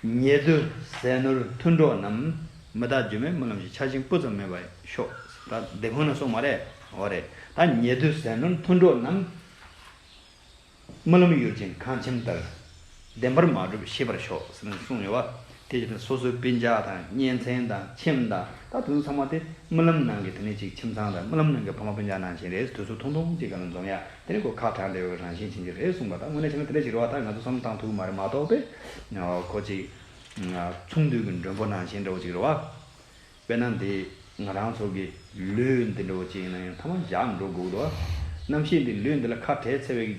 ཉེ་དུ་ཟས་ནོར་མཐུན་གྲོགས་རྣམས། མི་རྟག་སྒྱུ་མས་རྨི་ལམ་བཞིན། ཆགས་ཞེན་སྤུ་ཙམ་མེད་པར་ཤོག་ད་སྡེ་དཔོན་ལ་གསུངས་པ་རེད། འོ་རེད། ད་ཉེ་དུ་ཟས་ནོར་མཐུན་གྲོགས་རྣམས། རྨི་ལམ་ཡུལ་གྱི་ཁང་ཁྱིམ་ལྟར། བདེན་པར་མ་གྲུབ་ཤེས་པར་ཤོག་ཟེར་ནས་གསུངས་ཡོད་པ། དེ་བཞིན་དུ་སོ་སོའི་སྤུན་ཀྱག་དང་གཉེན་ཚན་དང་ཁྱིམ་དང་ད་དེ་ཚོ་ཚང་མ་དེ་རྨི་ལམ་ནང་གི་དེ་ནས་ཅིག་ཁྱིམ་ཚང་དང་རྨི་ལམ་ནང་གི་ཕ་མ་སྤུན་ཀྱག་ནང་བཞིན་རེད། དེ་ཚོ་ཐུང་ཐུང་ཅིག་ག་ལ་འཛོམས་ཡ་དེ་ནས་ཁོ་ཁ་གྲག་འདྲ་བའི་རང་བཞིན་ཅན་ཅིག་རེད་གསུངས་པ། ད་དངོས་གནས་བྱས་ན་དེ་འདྲ་ཅིག་རེད་བ། ད་ང་ཚོ་བསམ་བློ་བཏང་ཐུབ་ཀྱི་མ་རེད་མ་གཏོགས་པས། ཁོ་ཅིག་མཚུངས་འདུས་ཀྱི་མགྲོན་པོ་ནང་བཞིན་འདྲ་བོ་ཅིག་རེད་བ། དཔེར་ན་འདི་ང་རང་ཚོ་གི་ལུས་འདི་འདྲ་བོ་ཅིག་ཡིན་ན་ཡང་ཐ་མ་བཞག་འགྲོ་དགོས་འདུག་བ། རྣམ་ཤེས་འདི་ལུས་འདི་ལ་ཁ་བྲལ་ཚར་བའི་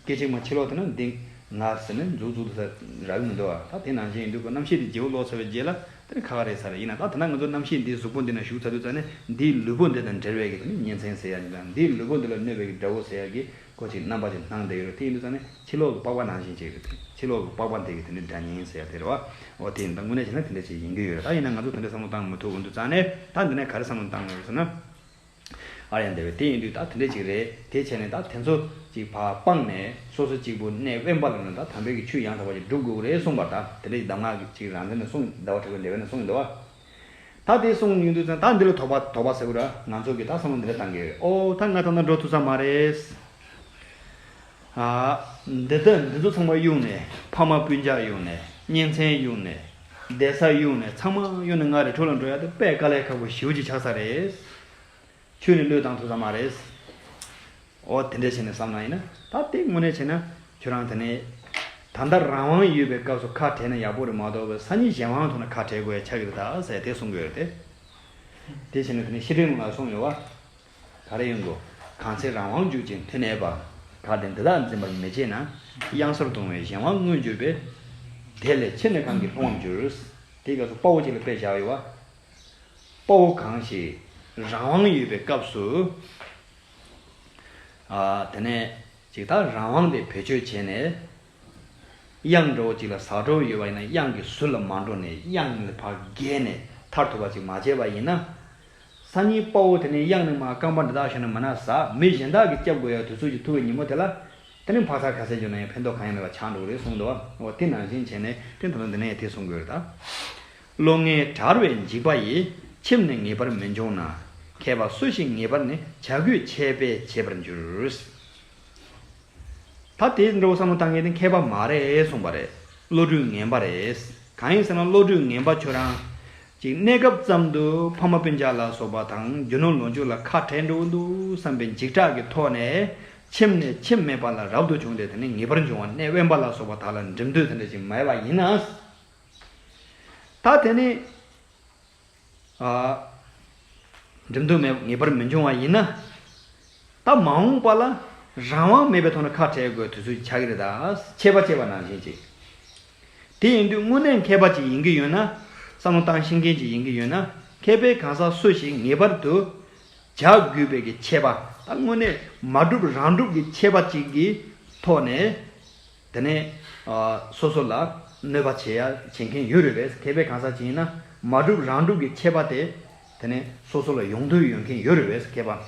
སྐད་ཅིག་མ་ཕྱི་ལོགས་དེ་ན་འདི་ང་ཟེར་ནས་འཛུགས་འཛུགས་དུ་ས་རག་གི་མི་འདུག་བ། ད་དེ་ནང་བཞིན་ཡིན་དུས་ཁོ་རྣམ་ཤེས་འདི་བརྗེ་པོ་ལོག་ཚར་བའི་རྗེས་ལ་དེ་ནི་ཁ་ཁ་རེད་ས་རེད། ཡིན་ན་ད་དེ་ན་ང་ཚོ་རྣམ་ཤེས་འདི་གཟུགས་པོ་འདི་ན་ཞུགས་ཚར་དུས་ཙ་ནས་འདིའི་ལུས་པོ་འདི་དང་འབྲེལ་བའི་གི་དེ་ནི་གཉེན་ཚན་ཟེར་ཡ་ཡིན་དང་འདིའི་ལུས་པོ་འདི་ལ་གནོད་པའི་གི་དགྲ་བོ་ཟེར་ཡ་གི་ཁོ་ཅིག་རྣམ་པ་ཅིག་སྣང་བསྡད་ཡོད་རེད། དེ་ཡིན་དུས་ཙ་ནས་ཕྱི་ལོགས་ཀྱི་པགས་པ་ནང་བཞིན་ཅིག་རེད། དེ་ཕྱི་ལོགས་ཀྱི་པགས་པ་འདི་གི་དེ་ནི་སྒྲ་སྙན་ཟེར་ཡ་དེ་རེད་བ། འོ་དེ་ཡིན་ད་དངོས་གནས་བྱས་ན་དེ་འདྲ་ཅིག་ཡིན་གྱི་ཡོད་རེད། ད་ཡིན་ན་ང་ཚོ་དེ་འདྲ་བསམ་བློ་བཏང་མི་ཐུབ་འོང་དུས་ཙ་ནས་ད་འདི་ནས་ག་རེ་བསམ་བློ་བཏང་དགོས་རེད་ཟེར་ན། ཨ་ཡང་འདི་བས་དེ་ཡིན་དུས་ད་དེ་འདྲ་ཅིག་རེད། དེ་བྱས་ནས་ད་དེ་ཚོ་ཅིག་ཕར་སྤངས་ནས་སོ་སོ་གཅིག་པུ་གནས་དབེན་པ་ལ་ནི་ད་དམ་པའི་གི་ཆོས་ཡང་དག་པ་ཅིག་སྒྲུབ་དགོས་རེད་གསུངས་པ། ད་དེ་འདྲ་ཅིག་གདམས་ངག་གི་ཅིག་རང་དོན་ནས་གསུངས་ཟླ་བ་གྲགས་པའི་ལེའུ་ནས་གསུངས་ཡོད་འདུག་བ། ད་དེ་གསུངས་ཡོང་དུས་ཙང་ད་འདི་ལ་དོགས་པ་དོགས་པ་ཟེར་བ་ར་ང་ཚོ་གིས་ད་བསམ་བློ་འདི་འདྲ་བཏང་གི་རེད། ཨོ་ད་ང་ད་ལྟ་འགྲོ་ཐུབ་ས་མ་རེད། ཨ། འདི་ལྟ་འདི་ཚོ་ཚང་མ་གཡུགས་ནས་ཕ་མ་སྤུན་ཀྱག་གཡུགས་ནས་གཉེན་ཚན་གཡུགས་ནས་བསྡད་ས་གཡུགས་ནས་ཚང་མ་གཡུགས་ནས་ང་རི་ཁྲོད་ལ་འགྲོ་ཡ་དེ་དཔེ་དཀའ་ལས་ཁག་པོ་ཞེ་པོ་ཅིག་ཆགས་ས་རེད། ཁྱོད་ནི་བློས་བཏང་ཐུབ་ས་མ་རེད། ཨོ་དེ་འདྲ་བྱས་ནས་བསམ་ན་ཡིན་ན་ད་ལྟའི་དངོས་གནས་བྱས་ན་ཁྱོད་རང་དེ་ནས་ད་ལྟ་རང་དབང་ཡོད་པའི་སྐབས་སུ་ཁ་བྲལ་ན་ཡག་པོ་རེད་མ་གཏོགས་པའི་སང་ཉིན་གཞན་དབང་ཐོག་ནས་ཁ་བྲལ་དགོས་ཡ་ཆགས་ཀྱི་རེད་ད་ཟེར་དེ་གསུང་གི་ཡོད་རེད་དེ། དེ་བྱས་ནས་དེ་ནས་བཤེས་སྤྲིང་ལགས་གསུངས་ཡོད་བ། ག་རེ་ཡོང་གོ། གང་ཚེ་རང་དབང་འཇུག་ཅིང་མཐུ་གནས་པ། གལ་ཏེ་འདི་དག་འཛིན་པར་མི་བྱེད་ན། གཡང་སར་ལྟུང་བའི་གཞན་དབང་མངོན་གྱུར་པས། དེ་ལས་ཕྱིར་ནི་གང་གིས་ལྷུང་བར་འགྱུར། དེའི་སྐབས་སུ་དཔའ་བོ་གཅིག་ལ་དཔེ་བཞག་ཡོད་བ། དཔའ་བོ་གང་ཞིག་རང་དབང་ཡོད་པའི་སྐབས་སུ། ཨ། དེ་ནས་ཅིག་ད་རང་དབང་དེ་བེད་སྤྱོད་བྱས་ནས། གཡང་འདྲ་བོ་ཅིག་ལ་ཟ་འགྲོ་ཡོད་པ་ཡིན་ན་གཡང་གི་ཟུར་ལ་མ་འགྲོ་ནས་གཡང་ལ་ཕར་བརྒལ་ནས་ཐར་ཐུབ་པ་ཅིག་མ་བྱས་པ་ཡིན་ན། སང་ཉིན་དཔའ་བོ་དེ་ནས་གཡང་ནས་མར་རྐང་པ་འདི་དག་ཞོན་ནས་མ་ན་ཟ། མི་གཞན་དག་གིས་སྐྱབས་དགོས་ཡ་དུས་ཚོད་ཅིག་ཐུག་པའི་ཉིན་མོ་དེ་ལ། དེ་ནས་ཕ་ས་ཁ་ཟས་འཇོག་ན་ཡང་ཕན་ཐོགས་གང་ཡང་མེད་པ་ཆགས་འགྲོ་གི་རེད་གསུངས་འདུག་བ། འོ་དེ་ནང་བཞིན་བྱས་ནས་དེ་ད་དུང་འདི་ནས་དེ་གསུང་དགོས་རེད་ད། བློ་ངན་བྲལ་བའི་འཇིགས་པ་ཡིས། ཁྱིམ་ནི་ངེས་པར་མི་འབྱུང་ན། མཁས་པ་སུ་ཞིག་ངེས་པར་ནི། བྱ་རྒོད་ཆས་པས་བྱེད་པར་འགྱུར། ད་དེ་འདྲ་བོ་བསམ་བློ་བཏང་མཁན་དེ་མཁས་པ་མ་རེད་གསུངས་པ་རེད། བློ་གྲོས་ངན་པ་རེད། གང་ཡིན་ཟེར་ན་བློ་གྲོས་ངན་པ་ཁྱོད་རང་ཅིག་གནས་སྐབས་ཙམ་དུ་ཕ་མ་སྤུན་ཀྱག་ལ་སོགས་པ་དང་རྒྱུ་ནོར་ལོངས་སྤྱོད་ལ་ཁ་བྲལ་འགྲོ་གི་འདུག་བསམ་པའི་འཇིགས་སྐྲག་གི་ཐོག་ནས་ཁྱིམ་ནས་ཁྱིམ་མེད་པ་ལ་རབ་ཏུ་བྱུང་སྟེ་དེ་ནི་ངེས་པར་འབྱུང་བ་གནས་དབེན་པ་ལ་སོགས་པ་དག་ལ་འགྲིམ་འདོད་དེ་འདྲ་ཞིག་མེད་པ་ཡིན་ན། ད་དེ་ནི། ཨ། འགྲིམ་འདོད་མེད་ངེས་པར་མི་འབྱུང་བ་ཡིན་ན། ད་མ་འོངས་པ་ལ་རང་དབང་མེད་པའི་ཐོག་ནས་ཁ་བྲལ་དགོས་དུས་ཚོད་ཆགས་ཀྱི་རེད་ད། ཆད་པ་བཅད་པ་ནང་བཞིན་ཅིག་དེ་ཡིན་དུས་དངོས་གནས་མཁས་པ་ཅིག་ཡིན་གྱི་ཡོད་ན། བསམ་བློ་བཏང་ཤེས་མཁན་ཅིག་ཡིན་གྱི་ཡོད་ན། མཁས་པའི་གང་ཟག་སུ་ཞིག་ངེས་པར་དུ། བྱ་རྒོད་པའི་གི་ཆད་པ། ད་དངོས་གནས་མ་གྲུབ་རང་གྲུབ་ཀྱི་ཆད་པ་གཅིག་གི་ཐོག་ནས། དེ་ནས་ཨ། སོ་སོ་ལ་གནོད་པ་བྱེད་ཡ་བྱེད་མཁན་ཡོད་རེད་པས། མཁས་པའི་གང་ཟག་ཅིག་ཡིན་ན་མ་གྲུབ་རང་གྲུབ་ཀྱི་ཆད་པ་དེ་དེ་ནས་སོ་སོ་ལ་ཡོང་འདོད་ཡོད་མཁན་ཡོད་རེད་པས་མཁས་པ།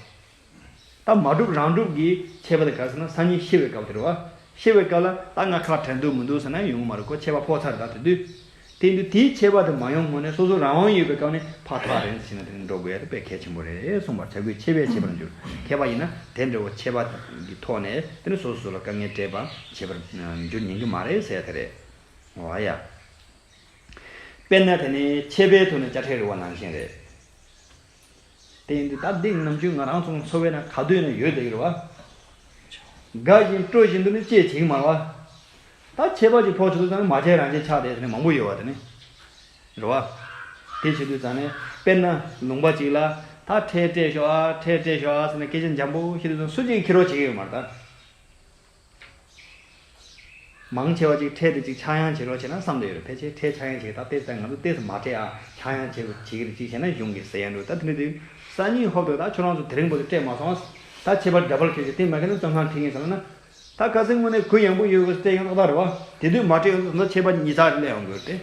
ད་མ་གྲུབ་རང་གྲུབ་ཀྱི་ཆད་པ་དེ་ག་རེ་ཟེར་ན་སང་ཉིན་ཤི་བའི་སྐབས་དེ་རེད་བ། ཤི་བའི་སྐབས་ལ་ད་ང་ཁ་བྲལ་འདོད་མི་འདུག་ཟེར་ན་ཡོང་གི་མ་རེད། ཁོ་ཆད་པ་ཕོག་ཚར་རེད་ད་དེ་དུས། དེ་ཡིན་དུས་དེའི་ཆད་པ་དེ་མ་ཡོང་སྔོན་ནས་སོ་སོ་རང་དབང་ཡོད་པའི་སྐབས་ནས་ཕར་ཐག་རིང་ཙམ་ཕྱིན་ན་དེ་ནི་འགྲོ་དགོས་ཡ་དེ་དཔེ་གལ་ཆེན་པོ་རེད་གསུངས་པ། བྱ་རྒོད་ཆས་པས་བྱེད་པར་འགྱུར། མཁས་པ་ཡིན་ན་དེ་འདྲ་བོ་ཆད་པ་གི་ཐོག་ནས་དེ་ནི་སོ་སོ་སོ་ལ་དཀའ་ངལ་སྤྲད་པ་བྱེད་པར་འགྱུར་ཉན་གྱི་མ་རེད་ཟེར་ཡ་དེ་རེད། འོ་ཡ། དཔེར་ན་དེ་ནི་ཆད་པའི་ཐོག་ནས་དཔྱ་ཁྲལ་རེད་བ་ནང་བཞིན་རེད། དེ་ཡིན་དུས་ད་འདི་ནམ་རྒྱུན་ང་རང་ཚོ་འཚོ་བའི་ནང་ག་དུས་ན་ཡོད་བསྡད་ཀྱི་རེད་བ། དགའ་བཞིན་སྤྲོ་བཞིན་དུ་ནི་ཅེས་བྱེད་ཀྱི་མ་རེད་བ། ད་ཆད་པ་ཅིག་ཕོག་བྱེད་དུས་ཙང་ནི་མ་བྱས་རང་བྱས་ཆགས་བསྡད་དེ་ནི་མང་པོ་ཡོད་བ་དེ་ནི། རེད་བ། དེ་བྱེད་དུས་ཙང་ནི་དཔེར་ན་ལུང་པ་ཅིག་ལ་ད་ཁྲལ་སྤྲད་ཤོག་ཨ་ཁྲལ་སྤྲད་ཤོག་ཨ་ཟེར་ནས་སྐད་ཆ་འཇམ་པོ་བཤད་དུས་ཙང་སུ་གཅིག་གིས་འཁྱེར་རོགས་བྱེད་ཀྱི་ཡོད་མ་རེད་ད། མང་ཆེ་བ་ཅིག་ཁྲལ་དེ་ཅིག་ཆག་ཡང་བྱེད་རོགས་བྱེད་ན་བསམ་བསྡད་ཡོད་རེད། ཕལ་ཆེར་ཁྲལ་ཆག་ཡང་བྱེད་ད་ལྟས་ད་ང་ཚོ་ལྟས་སུ་མ་སྤྲད་ཨ་ཆག་ཡང་བྱེད་བྱེད་ཀྱི་རེད་ཅིག་བྱས་ན་གཞུང་གིས་ཟེར་ཡང་འགྲོ། ད་དེ་འདྲ་དུས་སང་ཉིན་ཧོབ་ཏེ་ད་ཁྱོད་རང་ཚོ་དེ་རིང་བར་དུ་སྤྲད་མ་སོང་ཨ། ད་ཁྱད་པར་འདྲ་པར་ཁྱེར་ཅིག་དེ་མ་ཁེལ་ན་བཙོན་ཁང་ཁྲིད་ངེས་ཟེར་ན། ད་ཁ་སང་དངོས་གནས་གུ་ཡངས་པོ་ཡོད་དགོས་སྟེ་ཡང་ཏག་ཏག་རེད་བ། དེ་དུས་མ་སྤྲད་ཡོང་དུས་ད་ཆད་པ་ཉིས་ཚར་སླེབས་ཡོང་དགོས་ཏེ།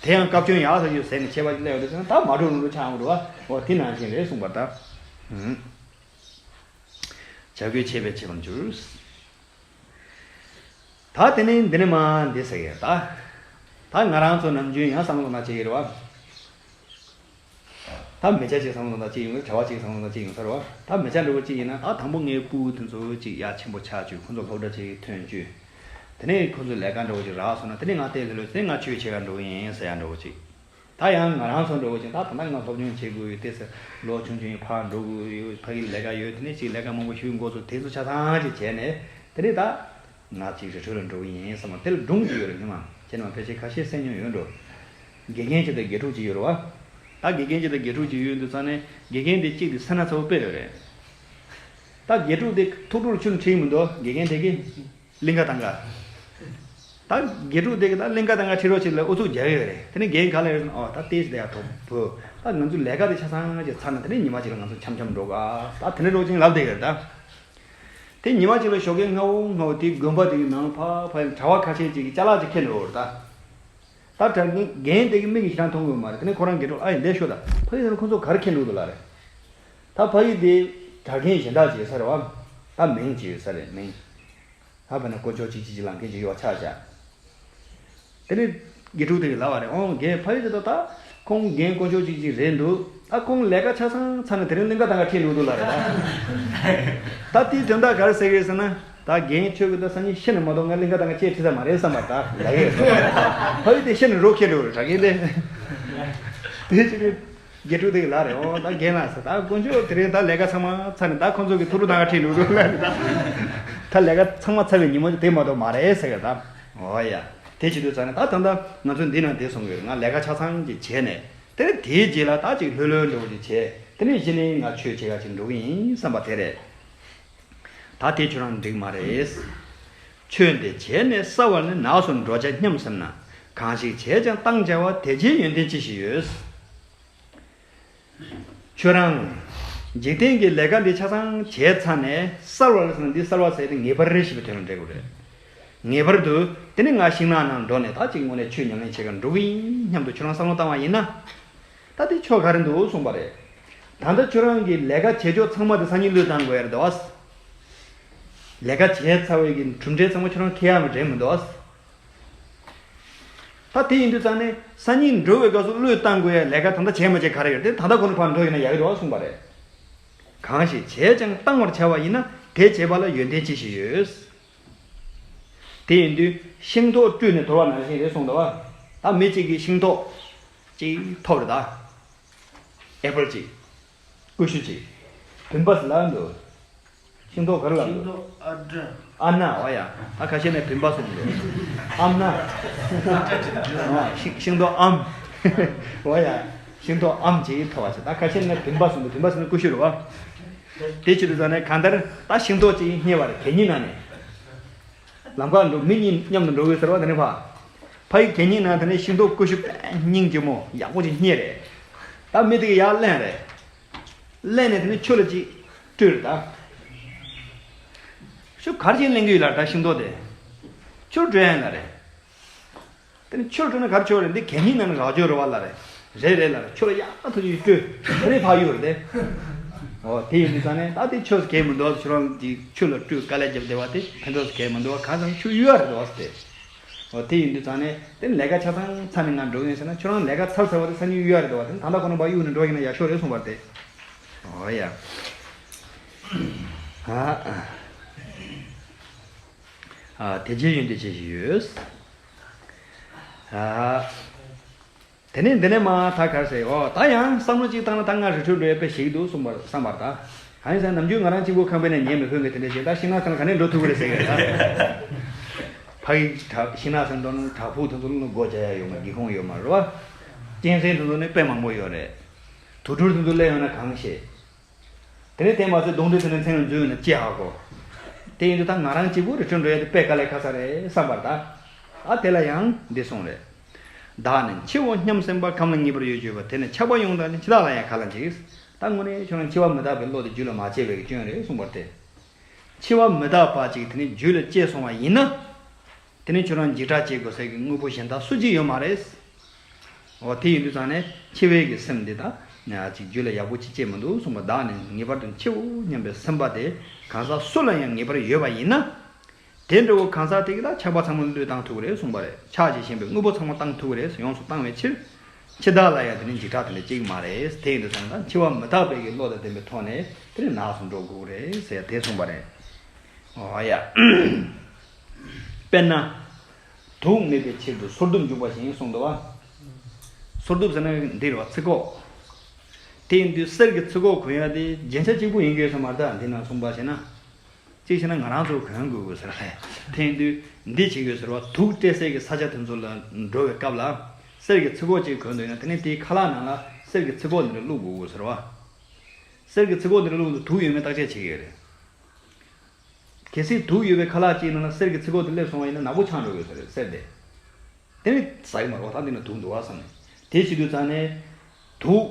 དེ་ཡང་སྐབས་བཅོལ་ཡག་ས་ཡོད་ཟེར་ནས་ཆད་པ་སླེབས་ཡོང་དུས་ད་མ་འགྲོ་རུང་འགྲོ་ཆགས་ཡོང་རེད་བ། འོ་དེ་ནང་བཞིན་རེད་གསུངས་པ་ད། ཧུམ། བྱ་རྒོད་ཆས་པས་བྱེད་པར་འགྱུར། ད་དེ་ནས་འདི་ནས་མ་འདི་ཟེར་གི་ད། ད་ང་རང་ཚོ་ནམ་རྒྱུན་ཡང་བསམ་བློ་ན་བྱེད་ཀྱི་རེད་བ། ད་མི་ཆ་ཅིག་བསམ་བློ་ན་ཅིག་ཡོང་གི་གྲྭ་བ་ཅིག་བསམ་བློ་ན་ཅིག་ཡོང་ས་རེད་བ། ད་མི་ཆ་འདྲ་བོ་ཅིག་ཡིན་ན་ད་དང་པོ་ངའི་སྤུ་གུ་དེ་ཚོ་ཅིག་ཡ་ཆེན་པོ་ཆགས་བཅུག་ཁོ་ཚོ་སློབ་གྲྭ་ཅིག་ཐོན་བཅུག་དེ་ནས་ཁོ་ཚོ་ལས་ཀ་འདྲ་བོ་ཅིག་རག་སོང་ན། དེ་ནས་ང་ལྟས་ལྷོད་ལྷོད་བྱས་ནས་ང་ཆོས་བྱེད་ག་འགྲོ་གི་ཡིན་ཟེར་ཡ་འདྲ་བོ་ཅིག་ད་ཡང་ང་རང་ཚོ་འདྲ་བོ་ཅིག་ད་ད་ལྟ་ང་སློབ་སྦྱོང་བྱེད་དགོས་ཡོད། དེ་ཚོ་ལོ་ཆུང་ཆུང་ཡིན། ཕར་འགྲོ་དགོས་ཡོད། ཕ་གི་ལས་ཀ་ཡོད། དེ་ནས་ཅིག་ལས་ཀ་མང་པོ་ཞུ་འགོ་ཚུགས། དེ་ཚོ་ཆ་ཚང་ཅིག་བྱས་ནས་དེ་ནས་ད་ང་ཅིག་རི་ཁྲོད་ལ་འགྲོ་གི་ཡིན་བསམ་པ་དེ་ལ་སྒྲུང་ཅིག་ཡོད་རེད། ཉི་མ་ཁྱེད་རྣམས་ཕལ་ཆེར་ཁ་ཤས་གསན་མྱོང་ཡོད་འགྲོ། དགེ་རྒན་ཅིག་དང་དགེ་ཕྲུག་ཅིག་ཡོད་རེད་བ། ད་དགེ་རྒན་ཅིག་དང་དགེ་ཕྲུག་ཅིག་ཡོད་དུས་ཙང་ནས་དགེ་རྒན་དེ་གཅིག་དེ་སེར་སྣ་ཚ་བོ་དཔེ་ཡོད་རེད། ད་དགེ་ཕྲུག་དེ་ཐུགས་སྤྲོ་ཆུང་ཁྲིད་མི་འདུག་དགེ་རྒན་དེ་གིས་གླིང་ག་དང་ག་ད་དགེ་ཕྲུག་དེ་གིས་ད་གླིང་ག་དང་ག་ཁྲིད་རོགས་བྱེད་ལ་ཨུ་ཚུགས་རྒྱག་ཡོད་རེད། དེ་ནས་རྒན་ག་ལ་ཡོད་ཟེར་ན། ཨོ་ད་ལྟས་ཤིག་ད་ཡ་ཐོ་བུ། ད་ང་ཚོའི་ལས་ཀ་དེ་ཆ་ཚང་ཅིག་ཚར་ན་དེ་ནས་ཉི་མ་གཅིག་ལ་ང་ཚོ་འཆམ་འཆམ་འགྲོ་ག་ད་དེ་འདྲ་རོགས་བྱེད་ལབ་བསྡད་ཡོད་རེད་ད། དེ་ཉི་མ་གཅིག་ལ་ཞོགས་ཀས་སྔ་བོ་སྔ་བོ་དེ་དགོན་པ་དེ་གི་ནང་ཕར་ཕར་གྲྭ་བ་ཁ་ཤས་ཅིག་གིས་ཅ་ལག་ཅིག་ཁྱེར་འགྲོ་ཡོད་རེད་ད། ད་གྲྭ་རྒན་དེ་གི་མིག་གིས་ཞེ་དྲག་མཐོང་གི་ཡོད་མ་རེད། དེ་ནས་ཁོ་རང་དགེ་ཕྲུག་ལ་ཨ་ཡིན་ལས་ཤོག་ད་ཕ་གི་དེ་ནས་ཁོ་ཚོ་ག་རེ་ཁྱེར་འགྲོ་འདུག་ལབ་རེད། ད་ཕ་གི་དེ་གྲྭ་རྒན་གཞན་དག་ཅིག་ཡོད་ས་རེད་བ། ད་མིང་ཅིག་ཡོད་ས་རེད། མིང་ད་བས་ན་དཀོན་མཆོག་ཅིག་ཅིག་ཅིག་ལབ་མཁན་ཅིག་ཡོད་པ་ཆགས་བཞག་དེ་ནས་དགེ་ཕྲུག་དེ་གིས་ལབ་པ་རེད། ཨོང་རྒན་ཕ་གི་དེ་ད་ད་ཁོང་རྒན་དཀོན་མཆོག་ཅིག་ཅིག་རེད་འདུག་ད་ཁོང་ལས་ཀ་ཆ་ཚང་ཚར་ནས་དེ་རིང་གླིང་ག་དང་ག་ཁྲིད་འགྲོ་འདུག་ལབ་རེད་ད། ད་དེའི་དོན་དག་ག་རེ་ཟེར་གི་རེད་ཟེར་ན། ད་རྒན་ཁྱོད་ཀྱིས་ད་སང་ཉིན་ཤི་ནས་མ་གཏོགས་ང་གླིང་ག་དང་ག་ཅིག་ཁྲིད་ས་མ་རེད་བསམ་པ་ད་ལབ་ཡོད། ཕ་གི་དེ་ཤི་ནས་རོགས་ཁྱེར་འགྲོ་རེད་གྲྭ་རྒན་དེ། དེ་ཅིག་གི་དགེ་ཕྲུག་དེ་གིས་ལབ་རེད། ཨོ་ད་རྒན་ལགས་ཟེར། ད་དཀོན་མཆོག་དེ་རིང་ད་ལས་ཀ་ཚང་མ་ཚར་ནས་ད་ཁོང་ཚོ་གི་ཐུགས་སྤྲོ་དང་ག་ཁྲིད་འགྲོ་འདུག་ལབ་ནས་ད། ད་ལས་ཀ་ཚང་མ་ཚར་བའི་ཉིན་མོ་དེ་མ་གཏོགས་མ་རེད་ཟེར་གི་ད། ཨོ་ཡ། དེ་བྱེད་དུས་ཙང་ནས་ད་ད་ལྟ་ང་ཚོ་འདི་ན་བསྡད་སོང་གི་རེད། ང་ལས་ཀ་ཆ་ཚང་ཅིག་བྱས་ནས་དེ་ནས་དེའི་རྗེས་ལ་ད་ཅིག་ལྷོད་ལྷོད་འདྲ་བོ་ཅིག་བྱས། དེ་ནས་གཞི་ནས་ང་ཆོས་བྱེད་ག་ཅིག་འགྲོ་གི་ཡིན་བསམ་པ་དེ་རེད། ད་དེ་ཁྱོད་རང་འགྲིག་མ་རེད། ཆོས་འདི་བྱས་ནས་གསལ་བ་ནི་ནགས་སུ་འགྲོ་བྱ་སྙམ་སེམས་ན། གང་ཞིག་བྱས་ཀྱང་བཏང་བྱ་བ། དེ་བྱས་ཡོན་ཏན་ཅི་ཞིག་ཡོད། ཁྱོད་རང་འཇིག་རྟེན་གྱི་ལས་ཀ་འདི་ཆ་ཚང་བྱས་ཚར་ནས་གསལ་བ་ལ་སོང་ན། འདི་གསལ་བ་ཟེར་དེ་ངེས་པར་ཞེས་པའི་དོན་ལ་འགྲེལ་དགོས་རེད། ངེས་པར་དུ་དེ་ནི་ང་ཤིང་ནགས་ནང་འགྲོ་ནས་ད་ཅིག་དངོས་གནས་ཆོས་ཉམས་ལེན་བྱེད་གར་འགྲོ་གི་ཡིན་སྙམ་དུ་ཁྱོད་རང་བསམ་བློ་བཏང་བ་ཡིན་ན། ད་དེ་ཆོ་ག་རེ་འདུག་གསུངས་པ་རེད། ད་ལྟ་ཁྱོད་རང་གི་ལས་ཀ་བྱེད་ཕྱོགས་ཚང་མ་དེ་སང་ཉིན་བློས་བཏང་དགོས་ཡ་རེད་དོ། ལས་ཀ་བྱས་ཚར་བའི་གི་གྲུབ་འབྲས་ཚང་མ་ཁྱོད་རང་འཁྱེར་ཡ་མ་རེད་མི་འདུག་ད་དེ་ཡིན་དུས་ཙང་ནས་སང་ཉིན་འགྲོ་བའི་སྐབས་སུ་བློས་བཏང་དགོས་ཡ་ལས་ཀ་ད་ལྟ་བྱས་མ་བྱས་ག་རེ་ཡོད་དེ་ད་ལྟ་ཁོ་ནས་ཕར་འགྲོ་ཡིན་ན་ཡག་གི་རེད་བ་གསུངས་པ་རེད། གང་ཞིག་བྱས་ཀྱང་བཏང་བར་བྱ་བ་ཡིན་ན། དེ་བྱས་པ་ལ་ཡོན་ཏན་ཅི་ཞིག་ཡོད། དེ་ཡིན་དུས་ཤིང་ཐོག་བཀྲུས་ནས་དོར་བ་ནང་བཞིན་རེད་གསུངས་འདུག་བ། ད་མི་གཅིག་གིས་ཤིང་ཐོག་ཅིག་ཐོབ་རེད་ད། ཨེ་པལ་ཅིག་ཀུ་ཤུ་ཅིག་བུམ་པ་ཟེར་ལབ་འདུག་ཤིང་ཐོག་ག་རེ་ལབ་འདུག་ཨ་ན། འོ་ཡ། ད་ཁ་ཤས་ནས་བུམ་པ་གསུངས་འདུག་ཨམ་ན། ཤིང་ཤིང་ཐོག་ཨམ། འོ་ཡ། ཤིང་ཐོག་ཨམ་ཅིག་ཐོབ་པ་ཟེར། ད་ཁ་ཤས་ནས་བུམ་པ་གསུངས་འདུག་བུམ་པ་ཟེར་ན་ཀུ་ཤུ་རེད་བ། དེ་བྱེད་དུས་ཙང་ནས་གང་ལྟར་ད་ཤིང་ཐོག་ཅིག་རྙེད་པ་རེད། གད་སྙིགས་ནང་ནས། ལམ་ཁ་འགྲོ་མི་གཉིས་མཉམ་དུ་འགྲོ་གི་ཟེར་བ་དེ་ནས་ཕ། ཕ་ཡི་གད་སྙིགས་ནང་དེ་ནས་ཤིང་ཐོག་ཀུ་ཤུ་དཔེ་སྙིང་རྗེ་མོ་ཡག་པོ་ཅིག་རྙེད་རེད། ད་མི་དེ་གིས་ཡར་ལེན་རེད། ལེན་ནས་དེ་ནས་ཆུ་ལ་ཅིག་བཀྲུས་རེད་ད། ཤོག་ག་རེ་བྱས་ལེན་གི་ཡོད་ལབ་རེད་ད་ཤིང་ཐོག་དེ། ཆུར་བཀྲུ་ཡ་ཡིན་ལབ་རེད། དེ་ནས་ཆུར་བཀྲུས་ན་ག་རེ་ཆོག་རེད། འདི་གད་སྙིགས་ནང་ནས་རག་ཆོག་རེད་བ་ལབ་རེད། རེད་རེད་ལབ་རེད། ཆུ་ལ་ཡག་པོ་ཐུག་ཅིག་བཀྲུས། དེ་ནས་ཕར་གཡུགས་རེད་དེ། འོ་དེ་ཡིན་དུས་ཙང་ནས་ད་དེ་ཆོས་སུ་གལ་མི་འདུག་ཁྱོད་རང་གིས་ཆུ་ལ་བཀྲུས་དཀའ་ལས་བརྒྱབ་བསྡད་པ་དེ་ཕན་ཐོགས་སུ་གལ་མི་འདུག་གང་ཟེར་ན་ཆུ་གཡུག་ཡ་རེད་འདུག་ཟེར་ཏེ། འོ་དེ་ཡིན་དུས་ཙང་ནས་དེ་ལས་ཀ་ཆ་ཚང་ཚར་ནས་ང་འགྲོ་གི་ཡིན་ཟེར་ན། ཁྱོད་རང་ལས་ཀ་ཚར་ཚར་བ་དེ་སང་ཉིན་གཡུག་ཡ་རེད་འདུག་བ། དེ་ད་ལྟ་ཁོ་ན་ཕར་གཡུགས་ནས་འགྲོ་ཡིན་ན་ཡག་ཤོས་རེད་གསུངས་པ་རེད་དེ། འོ་ཡ། ཨ། ཨ། དེ་རྗེས་ཡོན་ཏན་ཅི་ཞིག་ཡོད། ཨ། དེ་ནས་འདི་ནས་མ་ད་ག་རེ་ཟེར། འོ་ད་ཡང་བསམ་བློ་གཅིག་བཏང་ན་ད་ང་རི་ཁྲོད་འགྲོ་ཡ་དཔེ་ཞིག་འདུག་གསུངས་པར་བསམ་པར་ད། གང་ཡིན་ཟེར་ན་ནམ་རྒྱུན་ང་རང་གཅིག་པུ་ཁང་པའི་ནང་ཉལ་མི་ཕོད་མཁན་དེ་འདྲ་ཞིག་ད་ཤིང་ནགས་ཚང་ག་ནས་འགྲོ་ཐུབ་ཀྱི་རེད་ཟེར་གི་རེད་ད། ཕ་གི་བྲག་ཤིང་ནགས་ཚང་འགྲོ་ན་བྲག་ཕུག་དེ་ཚོ་ལ་སྒོ་རྒྱག་ཡ་ཡོད་མ་རེད། སྒེའུ་ཁུང་ཡོད་མ་རེད་བ། གཅན་གཟན་དེ་ཚོ་ནི་དཔེ་མང་པོ་ཡོད་རེད། དུག་སྦྲུལ་དེ་ཚོ་སླེབས་ཡོང་ན་གང་ཤེས། དེ་ནས་དེ་མ་ཟད་གདོན་འདྲེ་དེ་ནས་མཚན་ལ་འཛུལ་ཡོང་ན་ཅི་ཧ་གོ། དེ་ཡིན་དུས་ད་ང་རང་གཅིག་པུ་རི་ཁྲོད་འགྲོ་ཡ་དེ་དཔེ་དཀའ་ལས་ཁག་ས་རེད་བསམ་པར་ད། ཨ་དེ་ལ་ཡང་འདི་གསུངས་རེད། བདག་ནི་འཆི་འོ་སྙམ་སེམས་པ། ཁམས་ལ་ངེས་པར་ཡོད་བརྗོད་པ། དེ་ནི་ཆགས་པ་ཡོངས་དག་ཅིང་འཆི་བདག་ལ་ཡང་ག་ལ་འཇིགས། ད་དངོས་གནས་ཁྱོད་རང་འཆི་བ་མི་རྟག་པའི་བློ་དེ་རྒྱུད་ལ་མ་སྐྱེས་པའི་གི་སྐྱོན་རེད་གསུངས་པར་ཐལ། འཆི་བ་མི་རྟག་པ་ཅིག་དེ་ནི་རྒྱུད་ལ་སྐྱེས་སོང་བ་ཡིན་ན། དེ་ནི་ཁྱོད་རང་འཇིགས་སྐྲག་སྐྱེ་དགོས་སའི་གི་དངོས་པོ་གཞན་དག་སུ་གཅིག་ཡོད་མ་རེད། འོ་དེ་ཡིན་དུས་ཙང་ནས་འཆི་བའི་གི་སེམས་འདི་དག་ཅིག་རྒྱུད་ལ་ཡག་པོ་ཅིག་སྐྱེས་མི་འདུག་གསུངས་པ། བདག་ནི་ངེས་པར་དུ་འཆིའོ་སྙམ་པའི་སེམས་པ་དེ་གང་ཟག་སུ་ལ་ཡང་ངེས་པར་ཡོད་པ་ཡིན་ན། དེ་འདྲ་བོ་གང་ཟག་དེ་གི་ད་ཆགས་པ་ཚང་མ་བློས་བཏང་ཐུབ་ཀྱི་རེད་གསུངས་པ་རེད། ཆགས་ཅིང་ཞེན་པའི་དངོས་པོ་ཚང་མ་བཏང་ཐུབ་ཀྱི་རེད། ཡོངས་སུ་བཏང་བའི་ཕྱིར། འཆི་བདག་ལ་ཡང་དེ་ནི་འཇིགས་སྐྲག་དེ་འདྲ་སྐྱེ་གི་མ་རེད། དེ་ཡིན་དུས་ཙང་ད་འཆི་བ་མི་རྟག་པའི་གི་བློ་དང་ལྡན་པའི་ཐོག་ནས་དེ་ནི་ནགས་སུ་འགྲོ་དགོས་ཀྱི་རེད་ཟེར་ཡ་དེ་གསུངས་པ་རེད། འོ་ཡ། དཔེར་ན། དུག་མེད་པའི་ཕྱིར་དུ་སོར་གདུབ་འཇུག་པ་བཞིན་གསུངས་འདུག་བ། སོར་གདུབ་ཟེར་ན་འདི་རེད་བ། ཚིག་གོ། དེ་ཡིན་དུས་གསེར་གྱི་ཚིག་གོ་གོན་ཡ་དེ་རྒྱན་ཆ་གཅིག་པུ་ཡིན་དགོས་ས་མ་རེད་ད། འདི་ན་གསུངས་པ་བྱས་ན། གཅིག་བྱས་ན་ང་རང་ཚོ་གོན་དགོས་དགོས་ཟེར་བ་ལས། དེ་ཡིན་དུས་འདི་བྱེད་དགོས་ཟེར་བ། དུག་སྤྲད་སའི་གི་ས་ཆ་དེ་ཚོ་ལ་འགྲོ་བའི་སྐབས་ལ། གསེར་གྱི་ཚིག་གོ་གཅིག་གོན་འདུག་ན། དེ་ནས་དེའི་ཁ་ལག་ནང་ལ་གསེར་གྱི་ཚིག་གོ་འདི་འདྲ་བླུག་དགོས་དགོས་ཟེར་བ། གསེར་གྱི་ཚིག་གོ་འདི་འདྲ་བླུག་དུས་དུག་ཡོད་མེད་བརྟག་དཔྱད་བྱེད་ཀྱི་ཡོད་རེད། གལ་སྲིད་དུག་ཡོད་པའི་ཁ་ལག་ཅིག་ནང་ལ་གསེར་གྱི་ཚིག་གོ་དེ་སླེབས་སོང་བ་ཡིན་ན་ནག་པོ་ཆགས་འགྲོ་གི་ཡོད་ས་རེད། གསེར་དེ། དེ་ནི་ཟ་གི་མ་རེད་བ། ད་འདི་ན་དུག་འདུག་བ་བསམ་ནས། དེ་བྱེད་དུས་ཙང་ནས། དུག་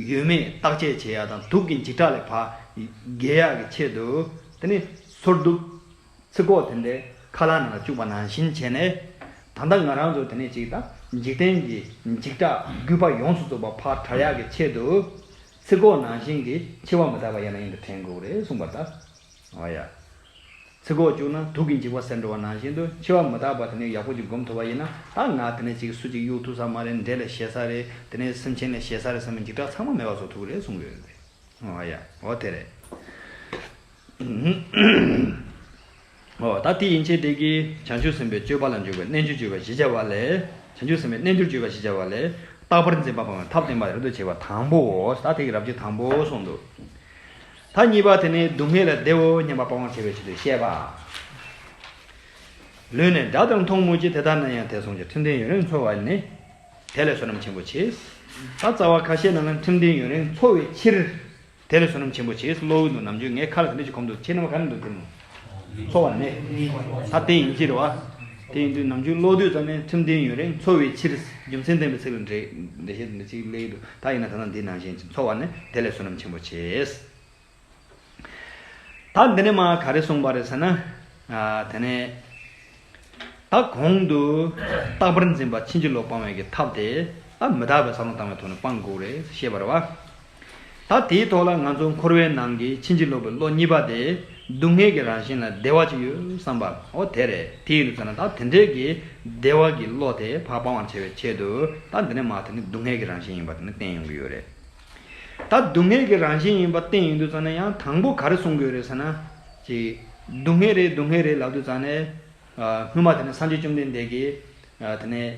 ཡོད་མེད་བརྟག་དཔྱད་བྱེད་ཡ་དང་དུག་གི་འཇིགས་སྐྲག་ལས་ཕར་རྒྱལ་ཡག་གི་ཆེད་དུ། དེ་ནི་སོར་གདུབ། ཚིག་གོ་དེ་འདྲའི་ཁ་ལག་ནང་ལ་བཅུག་པ་ནང་བཞིན་བྱས་ནས། ད་ལྟ་ང་རང་ཚོ་དེ་ནས་ཅིག་ད་འཇིག་རྟེན་གྱི་འཇིགས་སྐྲག་རྒུད་པ་ཡོངས་སུ་རྫོགས་པ་ཕར་བྲལ་ཡག་གི་ཆེད་དུ། ཚིག་གོ་ནང་བཞིན་གྱི་འཆི་བ་མི་རྟག་པ་ཡང་ནས་ཡང་དུ་དྲན་དགོས་རེད་གསུངས་པ་ལྟར། འོ་ཡ། ཚིག་གོ་བཅུག་ན་དུག་གི་འཇིགས་པ་སེལ་འགྲོ་བ་ནང་བཞིན་དུ་འཆི་བ་མི་རྟག་པ་དེ་ནས་ཡག་པོ་ཅིག་སྒོམ་ཐུབ་པ་ཡིན་ན། ད་ང་དེ་ནས་ཅིག་སུ་ཅིག་གཡུག་ཐུབ་ས་མ་རེད། འདྲེ་ལས་ཤེས་ས་རེད། དེ་ནས་སེམས་ཅན་ལས་ཤེས་ས་རེད་བསམ་པའི་འཇིགས་སྐྲག་ཚང་མ་མེད་པ་བཟོ་ཐུབ་ཀྱི་རེད་གསུང་གི་ཡོད་རེད། འོ་ཡ། འོ་དེ་རེད། འོ་ད་དེ་ཡན་ཆད་དེ་གིས་བྱང་ཆུབ་སེམས་དཔའི་སྤྱོད་པ་ལ་འཇུག་པའི་རྣལ་འབྱོར་སྤྱོད་པ་ཞེས་བྱ་བ་ལས། བྱང་ཆུབ་སེམས་དཔའི་རྣལ་འབྱོར་སྤྱོད་པ་ཞེས་བྱ་བ་ལས། རྟག་པར་འཛིན་པ་སྤང་བའི་ཐབས་བསྟན་པ་རབ་ཏུ་བྱེད་པ་དང་པོའོ། ད་དེ་གི་རབ་བྱེད་དང་པོ་གསུངས་འདུག་ད་གཉིས་པ་དེ་ནི་སྡུག་བསྔལ་ལས་བདེའོ་སྙམ་པ་སྤང་བར་བྱ་བའི་ཆེད་དུ་བཤད་པ། ལུས་ནི་དགྲ་ལྟར་མཐོང་མོད་ཀྱི། དེ་ལྟ་ན་ཡང་དེ་བསྲུང་ཕྱིར། ཁྲིམས་ལྡན་ཡུན་རིང་འཚོ་བ་ནི། དེ་ལས་བསོད་ནམས་ཆེན་པོ་ཆེ། ད་རྩ་བ་ཁ་ཤས་ནང་ལ་ཁྲིམས་ལྡན་ཡུན་རིང་འཚོ་བའི་ཕྱིར། དེ་ལས་བསོད་ནམས་ཆེན་པོ་ཆེ་ཀློག་གི་འདུག་ནམ་རྒྱུན་ངས་ཁ་ལ་དེ་འདྲ་ཞིག་གོམས་འདུག་ཁྱེད་རྣམ་པ་ག་རེ་འདུག་དེ་མོ། འཚོ་བ་ནི། ད་དེ་ཡིན་གྱི་རེད་བ། དེ་ཡིན་དུས་ནམ་རྒྱུན་ཀློག་དུས་ཙམ་ནས་ཁྲིམས་ལྡན་ཡུན་རིང་འཚོ་བའི་ཕྱིར། རྒྱུ་མཚན་ལྡན་པའི་ཚིག་ལ་འགྲེལ་འགྲེལ་བཤད་འདི་འདྲ་ཅིག་སླེབས་འདུག་ད་ཡིན་ན་ད་ལྟ་འདི་ནང་བཞིན་འཚོ་བ་ནི་དེ་ལས་བསོད་ནམས་ཆེན་པོ་ཆེ། ད་འདི་ནས་མ་ག་རེ་གསུངས་པ་རེད་ཟེར་ན། ཨ། དེ་ནས། ད་གོང་དུ་རྟག་པར་འཛིན་པ་ཕྱིན་ཅི་ལོག་སྤང་བའི་གི་ཐབས་དེ། ད་མི་རྟག་པའི་བསམ་བློ་བཏང་བའི་ཐོག་ནས་སྤང་དགོས་རེད་ཞེས་པ་རེད་བ། ད་དེའི་ཐོག་ལ་ང་ཚོ་འཁོར་བའི་ནང་གི་ཕྱིན་ཅི་ལོག་པའི་བློ་གཉིས་པ་དེ། སྡུག་བསྔལ་གྱི་རང་བཞིན་ལ་བདེ་བ་ཅིག་ཡོད་བསམ་པ། འོ་དེ་རེད། དེ་ཡིན་དུས་ཙམ་ན་ད་དེ་འདྲའི་གི་བདེ་བ་གི་བློ་དེ་ཕར་སྤང་བར་བྱ་བའི་ཆེད་དུ། ད་འདི་ནས་མ་དེ་ནི་སྡུག་བསྔལ་གྱི་རང་བཞིན་ཡིན་པ་དེ་ནི་བསྟན་ཡོང་གི་ཡོད་རེད། ད་སྡུག་བསྔལ་གྱི་རང་བཞིན་ཡིན་པ་བསྟན་ཡོང་དུས་ཙམ་ན་ཡང་དང་པོ་ག་རེ་གསུང་གི་ཡོད་རེད་ཟེར་ན། ཅིག་སྡུག་བསྔལ་རེད། སྡུག་བསྔལ་རེད་ལབ་དུས་ཙམ་ནས། ཨ། སྔོན་མ་དེ་ནས་སངས་རྒྱས་བཅོམ་ལྡན་འདས་ཀྱིས། ཨ། དེ་ནས་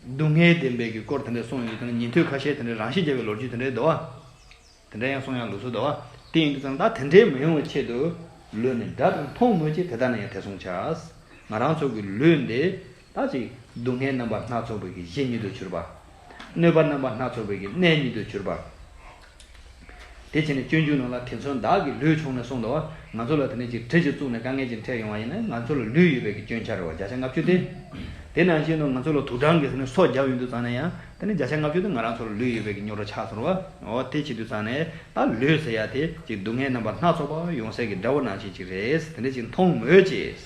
སྡུག་བསྔལ་བདེན་པའི་གི་སྐོར་དེ་འདྲ་གསུངས་ཡོང་དུས་ཙམ་ན་ཉན་ཐོས་ཁ་ཤས་དེ་འདྲ་རང་ཤི་བརྒྱབ་པའི་ལོ་རྒྱུས་དེ་འདྲ་འདུག་བ། དེ་འདྲ་ཡང་གསུང་ཡག་ལུགས་སྲོལ་འདུག་བ། དེ་ཡིན་དུས་ཙམ་ད་དེ་འདྲའི་མི་ཡོང་བའི་ཆེད་དུ། ལུས་ནི་དགྲ་ལྟར་མཐོང་མོད་ཀྱི། དེ་ལྟ་ན་ཡང་དེ་བསྲུང་བྱ། ང་རང་ཚོ་གི་ལུས་འདི། ད་ཅིག་སྡུག་བསྔལ་རྣམ་པ་སྣ་ཚོགས་པའི་གི་གཞི་ཉིད་དུ་གྱུར་པ། གནོད་པ་རྣམ་པ་སྣ་ཚོགས་པའི་གི་གནས་ཉིད་དུ་གྱུར་པ། དེ་བྱས་ནས་སྤྱོད་འཇུག་ནང་ལ་དེ་ཚོ་བདག་གི་ལུས་ཕྱུང་ནས་གསུངས་འདུག་བ། ང་ཚོ་ལ་དེ་ནས་ཅིག་གྲི་ཞིག་བཙུགས་ནས་དཀའ་ངལ་ཅིག་འཕྲད་ཡོང་བ་ཡིན་ན་ང་ཚོ་ལ་ལུས་ཡོད་པའི་གི་སྐྱོན་ཆ་རེད་བ། བརྒྱ་ཆ་ལྔ་བཅུ་དེ། དེ་ནང་བཞིན་དུ་ང་ཚོ་ལ་དུག་སྦྲང་གིས་ནི་སོ་བརྒྱབ་ཡོང་དུས་ཙམ་ན་ཡང་དེ་ནི་བརྒྱ་ཆ་ལྔ་བཅུ་དེ་ང་རང་ཚོ་ལ་ལུས་ཡོད་པའི་གི་རྙོག་དྲ་ཆགས་སོང་བ། འོ་དེ་བྱེད་དུས་ཙམ་ནས་ད་ལུས་ཟེར་ཡ་དེ་ཅིག་སྡུག་བསྔལ་རྣམ་པ་སྣ་ཚོགས་པ་ཡོང་སའི་གི་དགྲ་བོ་ནང་བཞིན་ཅིག་རེད། དེ་འདྲ་ཅིག་མཐོང་མོད་ཀྱི།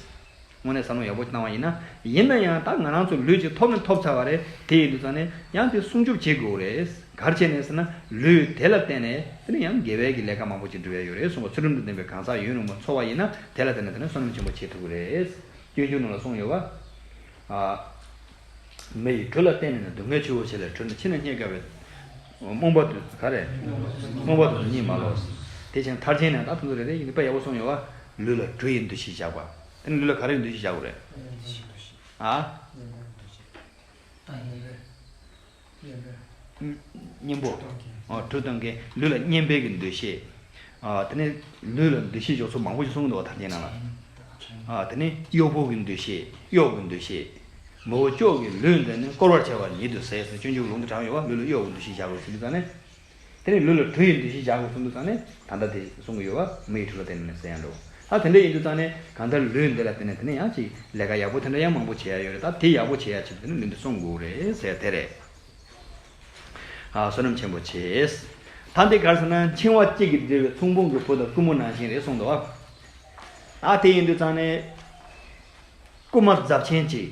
དངོས་གནས་བསམ་བློ་ཡག་པོ་བཏང་བ་ཡིན་ན། ཡིན་ན་ཡང་ད་ང་རང་ཚོ་ལུས་ཅིག་ཐོབ་ནས་ཐོབ་ཚར་བ་རེད། དེ་ཡིན་དུས་ཙང་ནས་ཡང་དེ་སྲུང་སྐྱོབ་བྱེད་དགོས་རེད། ག་རེ་བྱས་ནས་ཟེར་ན་ལུས་དེ་ལ་བརྟེན་ནས་དེ་ནས་ཡང་དགེ་བའི་གི་ལས་ཀ་མང་པོ་ཅིག་འགྲུབ་ཡ་ཡོད་རེད་གསུངས་པ། ཚུལ་ཁྲིམས་དང་ལྡན་པའི་གང་ཟག་ཡུན་རིང་པོ་འཚོ་བ་ཡིན་ན་དེ་ལ་བརྟེན་ནས་དེ་ནས་བསོད་ནམས་ཆེན་པོ་བྱེད་ཐུབ་ཀྱི་རེད། སྤྱོད་འཇུག་ནང་ལ་གསུངས་ཡོད་པ། ཨ། མི་ཡི་གྲུ་ལ་བརྟེན་ནས་ནི། སྡུག་བསྔལ་ཆུ་བོ་ཆེ་ལས་གྲོལ་ནས། ཕྱི་ནས་རྙེད་དཀའ་བའི་རྨོངས་པ་དུ་ག་རེ། རྨོངས་པ་དུ་གཉིད་མ་ལོག་དེ་བཞིན་མཐར་ཕྱིན་ནས་ད་དེ་ཚོ་རེ་རེ་ཡིན་དཔེ་ཡག་པོ་གསུངས་ཡོད་བ། ལུས་ལ་གྲུ་ཡི་འདུ་ཤེས་བཞག་པ། དེ་ནི་ལུས་ལ་ག་རེ་ཡི་འདུ་ཤེས་བཞག་དགོས་རེད། ཨ། གཉེན་པོ། ཨ། གྲུ་གཏོང་མཁན། ལུས་ལ་གཉེན་པོའི་གི་འདུ་ཤེས། ཨ། དེ་ནས་ལུས་ལ་འདུ་ཤེས་འཇོག་ཚུལ་མང་པོ་ཞིག་གསུངས་འདུག་བ། ཐར་རྒྱན་ནང་ལ། ཨ། དེ་ནས་གཡོག་པོ་གི་འདུ་ཤེས། གཡོག་གི་འདུ་ཤེས། མི་བོ་ཅོག་གི་ལུས་འདི་ནི་བསྐོར་བར་བྱ་བ་ཉིད་དུ་ཟད་ཟེར། སྤྱོད་འཇུག་ལུང་དུ་དྲངས་ཡོད་བ། ལུས་ལ་གཡོག་གི་འདུ་ཤེས་བཞག་དགོས་ཟེར་དུས་ཙང་ནས། དེ་ནས་ལུས་ལ་གྲུ་ཡི་འདུ་ཤེས་བཞག་དགོས་གསུངས་དུས་ཙང་ནས་ད་ལྟ་དེ་གསུང་གི་ཡོད་བ། མི་ཡི་གྲུ་ལ་བརྟེན་ནས་ཟེར་ཡང་འགྲོ། ད་དེ་འདྲ་ཡིན་དུས་ཙང་ནས་གང་ལྟར་ལུས་འདི་ལ་བརྟེན་ནས་དེ་ནས་ཡང་ཅིག་ལས་ཀ་ཡག་པོ་དེ་འདྲ་ཡང་མང་པོ་བྱེད་ཡ་ཡོད་རེད། ད་དེ་ཡག་པོ་བྱེད་ཡ་ཆེད་དུ་དེ་ནས་ལུས་འདི་བསྲུང་དགོས་རེད་ཟེར་དེ་རེད། ཨ། བསོད་ནམས་ཆེན་པོ་ཆེ། ད་འདི་ག་རེ་ཟེར་ན་འཆིང་བ་གཅིག་གིས་འབྲེལ་བའི་ཚོང་དཔོན་གྱི་བུ་དང་རྐུན་མ་ནང་བཞིན་རེད་གསུངས་འདུག་བ། ད་དེ་ཡིན་དུས་ཙང་ནས་རྐུན་མ་རྫབ་ཆེན་གཅིག་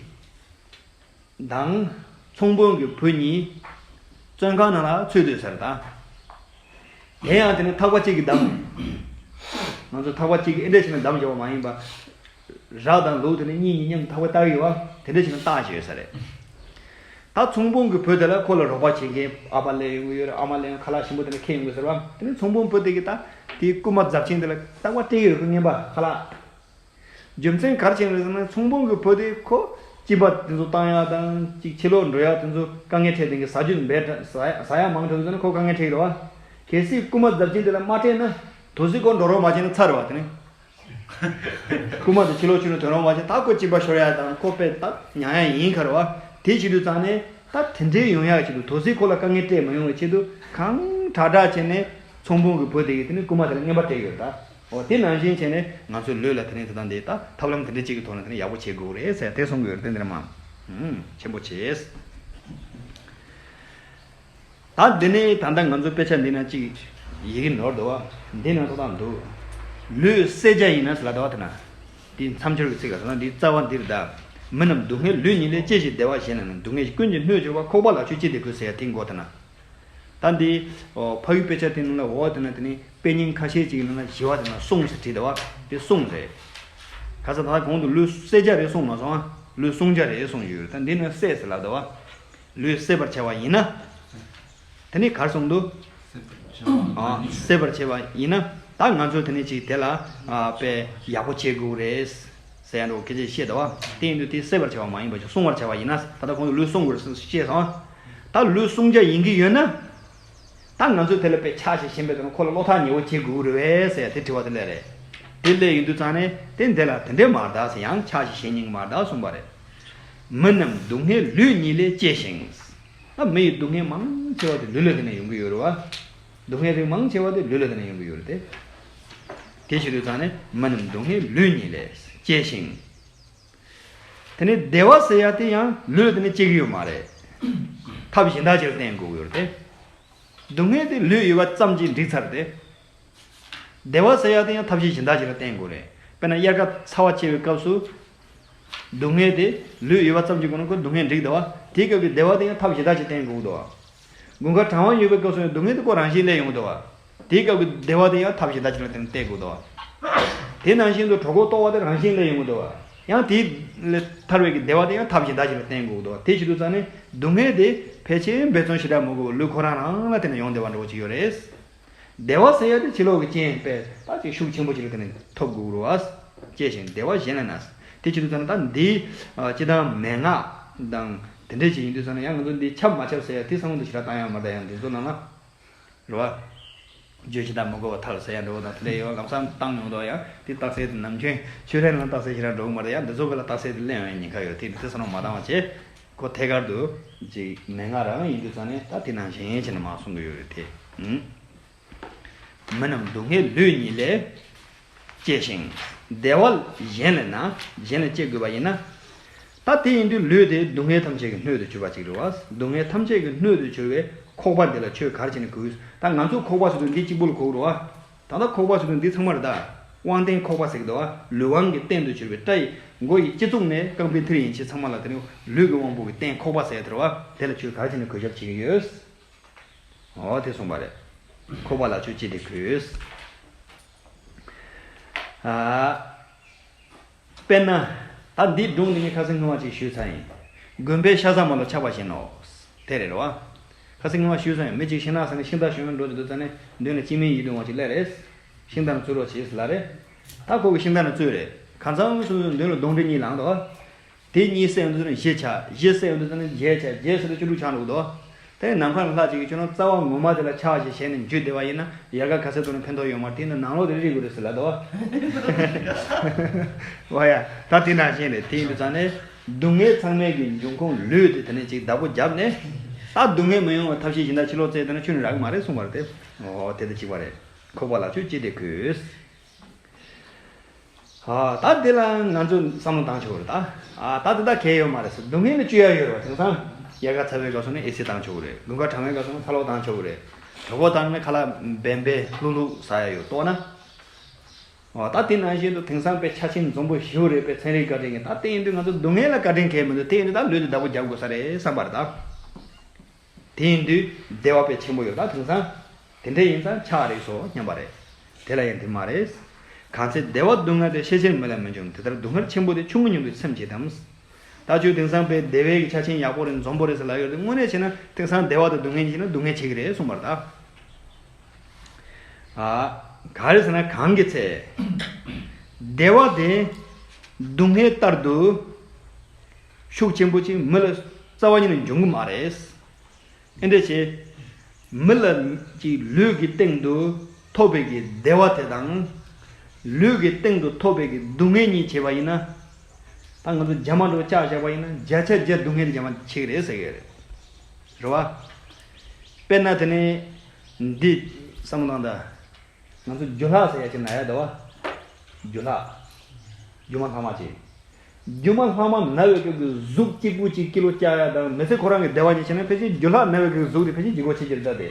དང་ཚོང་དཔོན་གྱི་བུ་གཉིས་བཙོན་ཁང་ནང་ལ་ཚུད་སྡོད་ས་རེད་ད། དེ་ཡང་དེ་ནི་ཐག་པ་གཅིག་གིས་བསྡམས། ང་ཚོ་ཐག་པ་གཅིག་གིས་ཨེ་འདྲ་བྱས་ནས་བསྡམས་བཞག་པ་མ་ཡིན་པ། ར་དང་ལུག་དེ་ནི་གཉིས་གཉིས་མཉམ་དུ་ཐག་པས་བཏགས་ཡོད་བ། དེ་འདྲ་བྱས་ནས་བཏགས་བཞག་ཡོད་ས་རེད། ད་ཚོང་དཔོན་གྱི་བུ་དེ་ལ་ཁོ་ལ་རོགས་པ་བྱེད་མཁན་ཨ་ཕ་སླེབས་ཡོང་གི་ཡོད་རེད། ཨ་མ་སླེབས་ཡོང་། ཁ་ལག་ཞིམ་པོ་དེ་འདྲ་འཁྱེར་ཡོང་གི་ཟེར་བ། དེ་ནི་ཚོང་དཔོན་བུ་དེ་གིས་ད་དེའི་རྐུན་མ་རྫབ་ཆེན་དེ་ལ་རྟག་པར་སྤྲད་ཀྱི་རེད། ཁོ་རྔན་པ་ཁ་ལག་རྒྱུ་མཚན་ག་རེ་བྱས་ནས་ཟེར་ན། ཚོང་དཔོན་གྱི་བུ་དེ་ཁོ་སྐྱིན་པ་དེ་ཚོ་བཏང་ཡག་དང་ཅིག་ཕྱི་ལོགས་འགྲོ་ཡག་དེ་ཚོ་དཀའ་ངལ་འཕྲད་དེ་གི་ཟ་རྒྱུ་འབད་ཟ་ཡག་མང་དྲགས་ཟེར་ན་ཁོ་དཀའ་ངལ་འཕྲད་ཀྱི་རེད་བ། གལ་སྲིད་རྐུན་མ་རྫབ་ཆེན་དེ་ལ་མ་སྤྲད་ན་དོ་སི་ཁོ་འགྲོ་རོགས་མ་བྱས་ན་ཚར་བ་དེ་ནི། རྐུན་མ་དེ་ཕྱི་ལོགས་ཕྱི་ལོགས་ཐོན་རོགས་མ་བྱས། ད་ཁོ་སྐྱིན་པ་ཤོར་ཡག་དང་ཁོ་དཔེ་ད་ཉར་ཡག་ཡིན་ཁར་བ། དེ་བྱེད་དུས་ཙང་ནས་ད་དེ་འདྲའི་ཡོང་ཡག་ཆེད་དུ། དོ་སི་ཁོ་ལ་དཀའ་ངལ་སྤྲད་མ་ཡོང་བའི་ཆེད་དུ་གང་དྲག་དྲག་བྱས་ནས་ཚོང་དཔོན་གྱི་བུ་དེ་གིས་དེ་ནི་རྐུན་མ་དེ་ལ་རྔན་པ་སྤྲད་ཡོད་ད། འོ་དེ་ནང་བཞིན་བྱས་ནས་ང་ཚོའི་ལུས་ལ་དེ་ནི་དེ་དང་དེ་ད་ཐབས་ལམ་དེ་འདྲ་གཅིག་གི་ཐོག་ནས་དེ་ནི་ཡག་པོ་བྱེད་དགོས་རེད་ཟེར་དེ་གསུང་གི་ཡོད་རེད། དེ་འདིར་མ་ཧུམ་ཆེན་པོ་བྱས། ད་འདི་ནི་ད་ལྟ་ང་ཚོ་དཔེ་ཆ་འདི་ན་གཅིག་ཡི་གེ་ནོར་འདུག་བ། འདི་ན་ཐོག་ཐག་འདུག་ལུས་བསད་བྱ་ཡིན་ན་ཟེར་ལ་དོ་བ་དེ་ན། འདི་མཚམས་སྦྱོར་གྱི་ཚིག་ལ་ཟེར་ན་འདི་རྩ་བ་འདིར་གདའ། མི་རྣམས་སྡུག་བསྔལ་ལུས་ཉིད་ལས་སྐྱེ་ཞིང་བདེ་བ་གཞན་ལས་ན། སྡུག་བསྔལ་ཀུན་གྱི་སྣོད་གྱུར་པ། ཁོག་པ་ལ་ཆོས་ཅི་སྟེ་གོས་ཟེར་ཡ་དེ་མགོ་དེ་ན། ད་འདི་ཨོ་ཕ་ཡུལ་དཔེ་ཆ་དེ་ནང་ལ་འོ་དེ་ན་དེ་ནི་དཔེ་རྙིང་ཁ་ཤས་ཅིག་ནང་ལ་བཞི་བ་དེ་ན་སྲུང་ཟེར་བྲིས་འདུག་བ། དེ་སྲུང་རེད། ག་ས་ད་གོང་དུ་ལུས་བསད་བྱ་རེད་གསུངས་མ་སོང་ཨ། ལུས་སྲུང་བྱ་རེད་གསུངས་ཡོད་རེད། ད་འདི་ནི་བསད་ཟེར་ལ་དོ་བ། ལུས་བསད་པར་བྱ་བ་ཡིན་ན། དེ་ནི་གར་སོང་འདུག་ཨ་བསད་པར་བྱ་བ་ཡིན་ན། ད་ང་ཚོས་དེ་ནི་ཅིག་དེ་ལ་ཨ་དཔེ་ཡག་པོ་བྱེད་དགོས་རེད་ཟེར་ཡ་འགྲོ་སྐད་ཆ་བཤད་འདུག་བ། དེ་ཡིན་དུས་དེ་བསད་པར་བྱ་བ་མ་ཡིན་པ་ཅིག་སྲུང་བར་བྱ་བ་ཡིན་ན། ད་ལྟ་གོང་དུ་ལུས་སྲུང་དགོས་རེད་ཟེར་བཤད་སོང་ཨ། ད་ལུས་སྲུང་བྱ་ཡིན་གྱི་ཡོད་ན། ད་ང་ཚོས་དེ་ལ་དཔེ་ཆ་ཞིག་ཤེས་པའི་དོན་ཁོ་ལ་བློ་ཐག་ཉེ་བོ་བྱེད་དགོས་རེད་བས་ཟེར་ཡ་དེ་དྲི་བ་དེ་སླེབས་རེད། དེ་སླེབས་ཡོང་དུས་ཙང་ནས་དེ་འདི་ལ་དེ་འདྲས་མ་གདའ་ཟེར། ཡང་ཆ་ཞིག་ཤེས་སྙིང་མ་གདའ་གསུངས་པ་རེད། མི་རྣམས་སྡུག་བསྔལ་ལུས་ཉིད་ལས་སྐྱེ་ཞིང་། ད་མི་ཡི་སྡུག་བསྔལ་མང་ཆེ་བ་དེ་ལུས་ལ་བརྟེན་ནས་ཡོང་གི་ཡོད་རེད་བ། སྡུག་བསྔལ་རིགས་མང་ཆེ་བ་དེ་ལུས་ལ་བརྟེན་ནས་ཡོང་གི་ཡོད་རེད་དེ། དེ་བྱེད་དུས་ཙང་ནས་མི་རྣམས་སྡུག་བསྔལ་ལུས་ཉིད་ལས་སྐྱེ་ཞིང་། དེ་ནས་བདེ་བ་ཟེར་ཡ་དེ་ཡང་ལུས་ལ་བརྟེན་ནས་སྐྱེ་གི་ཡོད་མ་རེད། ཐབས་གཞན་དག་ཅིག་ལ་བརྟེན་དགོས་ཀྱི་ཡོད་རེད་དེ། སྡུག་བསྔལ་དེ་ལུས་ཡོད་པ་ཙམ་གྱིས་འགྲིག་ཚར་ཏེ། བདེ་བ་ཟེར་ཡ་དེ་ཡང་ཐབས་ཤེས་གཞན་དག་ཅིག་ལ་བརྟེན་དགོས་རེད། དཔེར་ན་དབྱར་ཁ་ཚ་བ་ཆེ་བའི་སྐབས་སུ། སྡུག་བསྔལ་དེ་ལུས་ཡོད་པ་ཙམ་གྱི་སྒོ་ནས་ཁོ་སྡུག་བསྔལ་འགྲིག་འདུག་བ། དེའི་སྐབས་ཀྱི་བདེ་བ་དེ་ཡང་ཐབས་གཞན་དག་ཅིག་བརྟེན་དགོས་འདུག་བ། དགུན་ཁ་གྲང་བ་ཡོད་པའི་སྐབས་སུ་ཡང་སྡུག་བསྔལ་དེ་ཁོ་རང་བཞིན་སླེབས་ཡོང་གི་འདུག་བ། དེའི་སྐབས་ཀྱི་བདེ་བ་དེ་ཡང་ཐབས་གཞན་དག་ཅིག་ལ་བརྟེན་བལྟས་དགོས་འདུག་བ། དེ་ནང་བཞིན་དུ་གྲོད་ཁོག་ལྟོགས་པ་དེ་རང་བཞིན་སླེབས་ཡོང་གི་འདུག་བ། ཡང་དེ་ལས་ཐར་བའི་གི་བདེ་བ་དེ་ཡང་ཐབས་གཞན་དག་ཅིག་ལ་བརྟེན་དགོས་འདུག་བ། དེ་བྱེད་དུས་ཙང་ནས་སྡུག་བསྔལ་དེ་ཕལ་ཆེར་འབད་བརྩོན་ཞེ་དྲག་མི་དགོས་པར་ལུས་ཁོ་རང་རང་ལ་བརྟེན་ནས་ཡོང་བདེ་བ་འདྲ་བོ་ཅིག་ཡོད་རེད། བདེ་བ་ཟེར་ཡ་དེ་ཕྱི་ལོགས་ཀྱི་རྐྱེན་དཔེ་ད་ཅིག་ཤུགས་ཆེན་པོ་ཅིག་ལ་བརྟེན་ནས་ཐོབ་དགོས་རེད་བ། སྐྱེ་ཞིང་བདེ་བ་གཞན་ལས་ན། དེ་བྱེད་དུས་ཙང་ནས་ད་འདི་ཨ་སྤྱིར་བཏང་མན་ངག་དང་དེ་འདྲས་ཅིག་ཡིན་དུས་ཙང་ནས་ཡང་ང་ཚོ་འདི་ཁྱབ་མ་ཁྱབ་ཟེར་ཡ་དེ་བསམ་བློ་འདི་ཞེ་དྲག་བཏང་ཡ་མ་རེད། ཡང་འདི་ཚོ་ནང་ལ། རེད་བ། བརྗོད་བྱ་དང་མི་གོ་བ་ཐལ་ཟེར་ཡ་འདྲ་བོ་དང་དེ་ལས་ཡོད་ལམ་སང་བཏང་ཡོང་དོ། ཡང་དེ་རྟགས་གསལ་དེ་ནམ་རྒྱུན་ཆོས་རེ་ལ་རྟགས་གསལ་ཞེ་དྲག་འགྲོ་གི་མ་རེད། ཡང་འདི་ཚོ་གི་ལ་རྟགས་གསལ་དེ་ལེན་ཡོང་ཡ་ཉེན་ཁ་ཡོད། དེ་དེ་ཚོ་ནང་མ་བཏང་བ་བྱས། ཁོ་ཐད་ཀར་དུ་ཅིག་མན་ངག་རང་ཡིན་དུས་ཙང་ནས་ད་དེ་ནང་བཞིན་བྱས་ནས་མ་གསུང་གི་ཡོད་རེད་དེ། ཨུམ། མི་རྣམས་སྡུག་བསྔལ་ལུས་ཉིད་ལས་སྐྱེ་ཞིང་། བདེ་བ་གཞན་ལས་ན། གཞན་ལས་སྐྱེ་དགོས་པ་ཡིན་ན། ད་དེ་ཡིན་དུས་ལུས་དེ་སྡུག་བསྔལ་ཐམས་ཅད་ཀྱི་སྣོད་དུ་གྱུར་པ་ཅིག་རེད་བ། སྡུག་བསྔལ་ཐམས་ཅད་ཀྱི་སྣོད་དུ་གྱུར་བའི་ཁོག་པ་འདི་ལ་ཆོས་ག་རེ་བྱས་ནས་གོས། ད་ང་ཚོ་ཁོག་པ་ཟེར་དུས་འདི་གཅིག་པུ་ལ་གོ་གི་རེད་བ། ད་ལྟ་ཁོག་པ་ཟེར་དུས་འདི་ཚང་མ་རེད་ད། དབང་རྟེན་ཁོག་པ་ཟེར་གི་འདུག་བ། ལུས་དབང་གི་རྟེན་དུ་གྱུར་པའི་སྐྲ་ཡི་མགོ་ཡི་སྤྱི་གཙུག་ནས་རྐང་པའི་མཐིལ་ཡན་ཆད་ཚང་མ་ལ་དེ་ནི་ལུས་ཀྱི་དབང་པོ་གི་རྟེན་ཁོག་པ་ཟེར་དེ་རེད་བ། དེ་ལ་ཆོས་ག་རེ་བྱས་ནས་གོས་ཞབས་བྱེད་ཀྱི་ཡོད། འོ་དེ་གསུངས་པ་རེད། ཁོག་པ་ལ་ཆོས་ཅི་སྟེ་གོས། ཨ། དཔེར་ན། ད་འདི་སྒྲུང་འདི་ངས་ཁ་སང་སྔོན་མ་ཅིག་ཞུས་ཚར་ཡིན། དགོན་པའི་ཤ་ཟ་མ་ལ་ཆགས་པ་བཞིན་ནོ། དེ་རེད་རོ། ཁ་སང་སྔོན་མ་ཞུས་ཚར་ཡིན། མི་གཅིག་ཤིང་ནགས་ཟ་ནས་ཤིང་རྟ་ཞོན་འགྲོ་དུས་ཙ་ནས་མདུན་ལ་སྐྱེ་དམན་ཡིད་དུ་འོང་བ་ཅིག་སླེབས་རེད། ཤིང་རྟ་ནས་བཙུར་རོགས་བྱེད་ཟེར་ལབ་རེད། ད་ཁོ་གི་ཤིང་རྟ་ནས་བཙུར་རེད། གང་ཚང་སོ་སོའི་མདུན་ལ་གདོན་འདྲེ་གཉིས་ལངས་འདུག། དེ་གཉིས་བསད་ཡོང་དུས་ཙ་ནས་བཞི་ཆགས། བཞི་བསད་ཡོང་དུས་ཙ་ནས་བརྒྱད་ཆགས། བརྒྱད་བསད་དུས་བཅུ་དྲུག་ཆགས་འགྲོ་གི་འདུག། དེ་ནམ་མཁའ་ལ་ལྷ་གཅིག་གིས་ཁྱོད་རང་རྩ་བ་ངོ་མ་དེ་ལ་ཕྱག་ཞིག་བཞེས་ནས་འཇུས་བསྡད་པ་ཡིན་ན་ཡལ་ག་ག་ཚད་ཐོག་ནས་ཕན་ཐོགས་ཡོད་མ་རེད། དེ་ནི་ནང་ལོགས་དེ་རིག་དགོས་རེད་ཟེར་ལབ་འདུག། འོ་ཡ། ད་དེ་ནང་བཞིན་རེད། དེ་ཡིན་དུས་ཙང་ནས་སྡུག་བསྔལ་ཚང་མའི་གི་འབྱུང་ཁུངས་ལུས་དེ་དེ་ནས་ཅིག་བདག་པོ་བརྒྱབ་ནས། ད་སྡུག་བསྔལ་མི་ཡོང་བའི་ཐབས་ཤེས་གཞན་དག་ཕྱི་ལོགས་བཙལ་བསྡད་ན་ཁྱོན་ནས་རག་གི་མ་རེད་གསུངས་པ་རེད་དེ། འོ་དེ་ལྟ་གཅིག་པ་རེད། ཁོག་པ་ལ་ཆོས་ཅི་སྟེ་གོས། ཨ། ད་འདི་ལ་ང་ཚོས་བསམ་བློ་བཏང་ཆོག་རེད་ད། ཨ། ད་འདི་ད་གལ་ཡོད་མ་རེད་ཟེར། སྡུག་བསྔལ་ནི་སྤྱོད་ཡ་ཡོད་རེད་བ། དེང་སང་དབྱར་ཁ་ཚ་བའི་སྐབས་སུ་ནི་ཨེ་སི་བཏང་ཆོག་གི་རེད། དགུན་ཁ་གྲང་བའི་སྐབས་སུ་ནི་ཚ་གློག་བཏང་ཆོག་གི་རེད། གྲོད་ཁོག་ལྟར་ནི་ཁ་ལག་འབེན་འབེན་ལྷུག་ལྷུག་ཟ་ཡ་ཡོད་ལྟོས་ན། ཨོ། ད་དེ་ནང་བཞིན་དུ་དེང་སང་དཔེ་ཆ་ཆེན་འཛོམས་པོ་ཞེ་པོ་རེད་པས། ཚན་རིག་བཀའ་དྲིན་གྱིས། ད་དེ་ཡིན་དུས་ང་ཚོ་སྡུག་བསྔལ་ལ་བཀའ་དྲིན་གལ་མི་འདུག། དེ་ཡིན་དུས་ད་ལུས་དེ་བདག་པོ་རྒྱབ་དགོས་ས་རེད་བསམ་པ་རེད་ད། དེ་ཡིན་དུས་བདེ་བ་དཔེ་ཆེན་པོ་ཡོད་ད། དེང་སང་དེ་འདྲ་ཡིན་ཙང་ཆགས་རིགས་སོ་སྙམ་པ་རེད། དེ་ལ་ཡང་དེ་མ་རེད། གང་ཚེ་བདེ་བ་སྡུག་བསྔལ་དེ། ཤས་ཆེར་མི་ལ་མི་འབྱུང་། དེ་ལྟར་སྡུག་བསྔལ་ཆེན་པོ་དེ། ཆུང་ངུ་ཉུང་དུ་སེམས་བྱེད་དམ། ད་ཁྱོད་དེང་སང་དཔེ་བདེ་བའི་གི་ཆ་ཆེན་ཡག་པོ་རེད། འཛོམས་པོ་རེད་ཟེར་ལབ་ཡོད་རེད་དེ། དངོས་གནས་བྱས་ན་དེང་སང་བདེ་བ་དང་སྡུག་བསྔལ་གཉིས་བྱས་ན་སྡུག་བསྔལ་ཆེ་གི་རེད་གསུངས་པ་རེད་ད། ཨ། ག་རེ་ཟེར་ན་གང་གི་ཚེ། བདེ་བ་དེ་ སྡུག་བསྔལ་ལྟར་དུ་ཤུགས་ཆེན་པོ་ཅིག་མི་ལ་རྩ་བ་ཉིད་ནས་འབྱུང་གི་མ་རེད། ཨེ་འདྲ་བྱས། མི་ལ་ཅིག་ལུས་ཀྱི་སྟེང་དུ་ཐོབ་པའི་གི་བདེ་བ་དེ་དང་། ལུས་ཀྱི་སྟེང་དུ་ཐོབ་པའི་གི་སྡུག་བསྔལ་གཉིས་བྱས་པ་ཡིན་ན། ད་ང་ཚོ་རྒྱ་མ་འདྲ་བོ་བཅག་བཞག་པ་ཡིན་ན་བརྒྱ་ཆ་བརྒྱ་སྡུག་བསྔལ་དེ་རྒྱ་མ་ཆེ་གི་རེད་ཟེར་གི་རེད། རེད་བ། དཔེར་ན་དེ་ནས་འདི་བསམ་བློ་བཏང་ད། ང་ཚོ་སྒྱུ་ལྷག་ཟེར་ཡ་ཅིག་ན་ཡ་འདུག་བ། སྒྱུ་ལྷག་སྒྱུ་མ་ལྷག་མ་ཅིག་སྒྱུ་མ་ལྷག་མ་ན་བའི་གི་གཟུགས་གཅིག་པུ་ཅིག་ཀི་ལོ་བཅག་ཡ་དང་མི་ཚེ་ཁོ་རང་གི་བདེ་བ་ཉིད་བྱས་ན། ཕལ་ཆེར་སྒྱུ་ལྷག་ན་བའི་གི་གཟུགས་དེ་ཕལ་ཆེར་ལྗིད་ཁོག་ཆེ་གི་རེད། ད་དེ་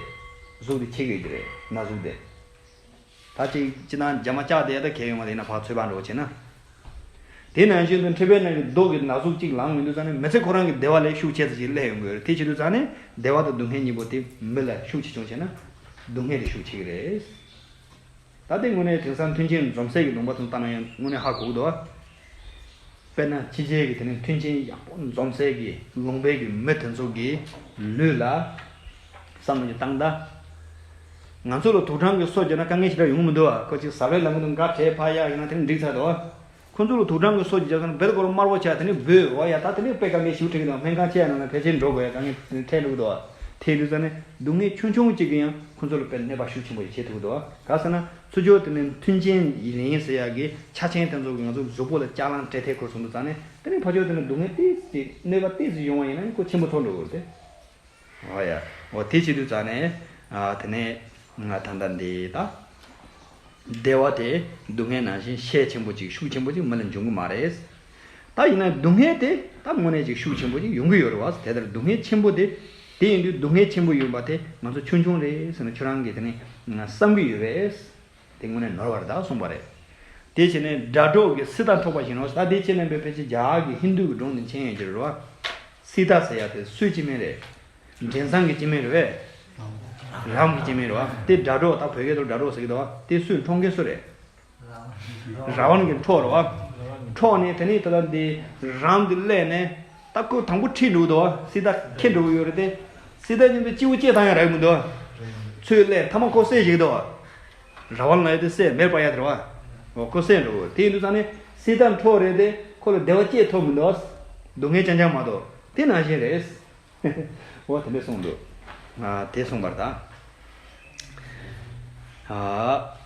གཟུགས་དེ་ཆེ་གི་རེད། ན་ཟུག་དེ། ད་ཅིག་ཅི་ན་རྒྱ་མ་བཅག་བསྡད་ཡ་ད་གལ་ཡོང་བ་དེ་ཡིན་ན་ཕར་ཚོད་དཔག་འགྲོ་བྱས་ན། དེ་ནང་བཞིན་དུ་མཁྲིས་པའི་ནང་གི་རྡོ་གི་ན་ཟུག་ཅིག་ལངས་ཡོང་དུས་ཙང་ནས་མི་ཚེ་ཁོ་རང་གི་བདེ་བ་ལས་ཤུགས་ཆེ་ཙམ་ཞིག་སླེབས་ཡོང་གི་རེད། དེ་བྱེད་དུས་ཙང་ནས་བདེ་བ་དང་སྡུག་བསྔལ་གཉིས་པོ་དེ་མི་ལ་ཤུགས་ཆེ་ཆུང་བྱས་ན་སྡུག་བསྔལ་དེ་ཤུགས་ཆེ་གི་རེད། ད་དེ་དངོས་གནས་དེང་སང་མཐུན་རྐྱེན་འཛོམས་སའི་གི་ལུང་པ་ཚོ་ལྟ་ན་ཡང་དངོས་གནས་ཧ་གོ་གི་འདུག་བ། དཔེར་ན་ཕྱི་རྒྱལ་གྱི་དེ་ནས་མཐུན་རྐྱེན་ཡག་པོ་འཛོམས་སའི་གི་ལུང་པའི་གི་མི་དེ་ཚོ་གི་ལུས་ལ་བསམ་བློ་ཞིག་བཏང་ད། ང་ཚོ་ལ་དུག་སྦྲང་གི་གསོ་བརྒྱབ་ན་དཀའ་ངལ་ཞེ་དྲག་ཡོང་གི་མི་འདུག་བ། ཁོ་ཅིག་ཟ་བའི་ལམ་ཁ་དུ་འགའ་བྲེད་ཕ་ཡག་ཡིན་ན་དེ་ནས་འགྲིག་ཚར་འདུག་བ། ཁོ་ཚོ་ལ་དུག་སྦྲང་གི་གསོ་ཅིག་བརྒྱབ་ན་བེལ་སྐོར་དམར་པོ་ཆགས། དེ་ནས་སྦོས་འོ་ཡ། ད་དེ་ནས་དཔེ་དཀའ་ངལ་ཞེ་པོ་འཕྲད་ཀྱི་འདུག་སྨན་ཁང་ཆེ་ཡ་ནང་ལ་ཕལ་ཆེར་འགྲོ་དགོས་ཡ་དཀའ་ངལ་དེ་ནས་འཕྲད་འགྲོ་གི་འདུག་བ། དེ་ཡིན་དུས་ཙང་ནས་སྡུག་བསྔལ་ཆུང་ཆུང་གཅིག་གིས་ཡང་ཁོ་ཚོ་ལ་དཔེ་གནོད་པ་ཤུགས་ཆེན་པོ་ཞིག་བྱེད་ཐུབ་ཀྱི་འདུག་བ། ག་ཟེར་ན་ཚུར་ཕྱོགས་དེ་ནས་མཐུན་རྐྱེན་ཡིན་ཟེར་ཡ་གི་ཆ་རྐྱེན་དེ་ཚོ་གིས་ང་ཚོ་གཟུགས་པོ་ལ་ལྕགས་ལང་སྤྲད་ཐལ་ཁོ་སོང་དུས་ཙང་ནས། དེ་ནས་ཕར་ཕྱོགས་དེ་ནས་སྡུག་བསྔལ་ཏོག་ཙམ་གནོད་པ་ཏོག་ཙམ་ཡོང་བ་ཡིན་ན་ཁོ་ཆེན་པོ་ཚོར་འགྲོ་གི་རེད་དེ། འོ་ཡ། འོ་དེ་བྱེད་དུས་ཙང་ནས། ཨ་དེ་ནས་ང་ད་ལྟ་འདི་ད། བདེ་བ་དེ་སྡུག་བསྔལ་ནང་བཞིན་ཤས་ཆེན་པོ་ཅིག་ཤུགས་ཆེན་པོ་ཅིག་མི་ལ་འབྱུང་གི་མ་རེད། ད་ཡིན་ན་སྡུག་བསྔལ་དེ་ད་དངོས་གནས་ཅིག་ཤུགས་ཆེན་པོ་ཅིག་ཡོང་གི་ཡོད་རེད་བ། དེ་ལྟར་སྡུག་བསྔལ་ཆེན་པོ་དེ། དེ་ཡིན་དུས་སྡུག་བསྔལ་ཆེན་པོ་ཡོད་པ་དེ་ང་ཚོ་ཆུང་ཆུང་རེད་ཟེར་ན་ཁྱོད་རང་གིས་དེ་ནས་བསམ་གི་ཡོད་པས། དེ་དངོས་གནས་ནོར་བ་རེད་ད་གསུངས་པ་རེད། དེ་བྱས་ནས་སྒྲ་སྒྲོགས་ཀྱི་སི་ཏ་འཕྲོག་པ་བཞིན་ནོ། ད་དེ་ཁྱེད་རྣམ་པས་ཕལ་ཆེར་རྒྱ་གར་གྱི་ཧིན་རྡུ་གི་སྒྲུང་དེ་མཁྱེན་ཡོད་ཀྱི་རེད་བ། སི་ཏ་ཟེར་ཡ་དེ་སུའི་སྐྱེ་དམན་རེད། མགྲིན་བཟང་གི་སྐྱེ་དམན་རེད་བས། རཱམ་གྱི་སྐྱེ་དམན་རེད་བ། དེ་སྒྲ་སྒྲོགས། ད་བོད་སྐད་དུ་སྒྲ་སྒྲོགས་ཟེར་གྱི་འདུག་བ། དེ་སུས་འཕྲོག་མཁན་སུ་རེད། ར་བན་གྱིས་འཕྲོག་རེད་བ། འཕྲོག་ནས་དེ་ནས་ད་ལྟ་འདི་རཱམ་དེ་སླེབས་ནས་ད་ཁོ་དང་པོ་ཁྲིད་འགྲོ་གི་འདུག་བ། སི་ཏ་ཁྱེར་འགྲོ་གི་ཡོད་རེད་དེ། སི་ཏ་ཉིད་དུ་སྐྱིད་པོ་སྐྱེ་བཏང་ཡ་རག་གི་མི་འདུག་བ། ཚུར་སླེབས་མཐའ་མ་ཁོ་བསད་བཞག་གི་འདུག་བ། ར་བན་ལ་ཡོད་དེ་བསད་མེར་པ་ཡ་དེ་རེད་བ། འོ་ཁོ་བསད་འགྲོ་གི། དེ་ཡིན་དུས་ཙང་ནས་སི་ཏ་འཕྲོག་རེད་དེ་ཁོ་ལ་བདེ་བ་སྐྱེ་ཐུབ་མི་འདུག་སྡུག་བསྔལ་རྐྱང་རྐྱང་མ་གཏོགས། དེ་ནང་བཞིན་རེད། འོ་དེ་འདྲ་གསུངས་འདུག་ཨ་དེ་གསུངས་པར་ད། ཨ་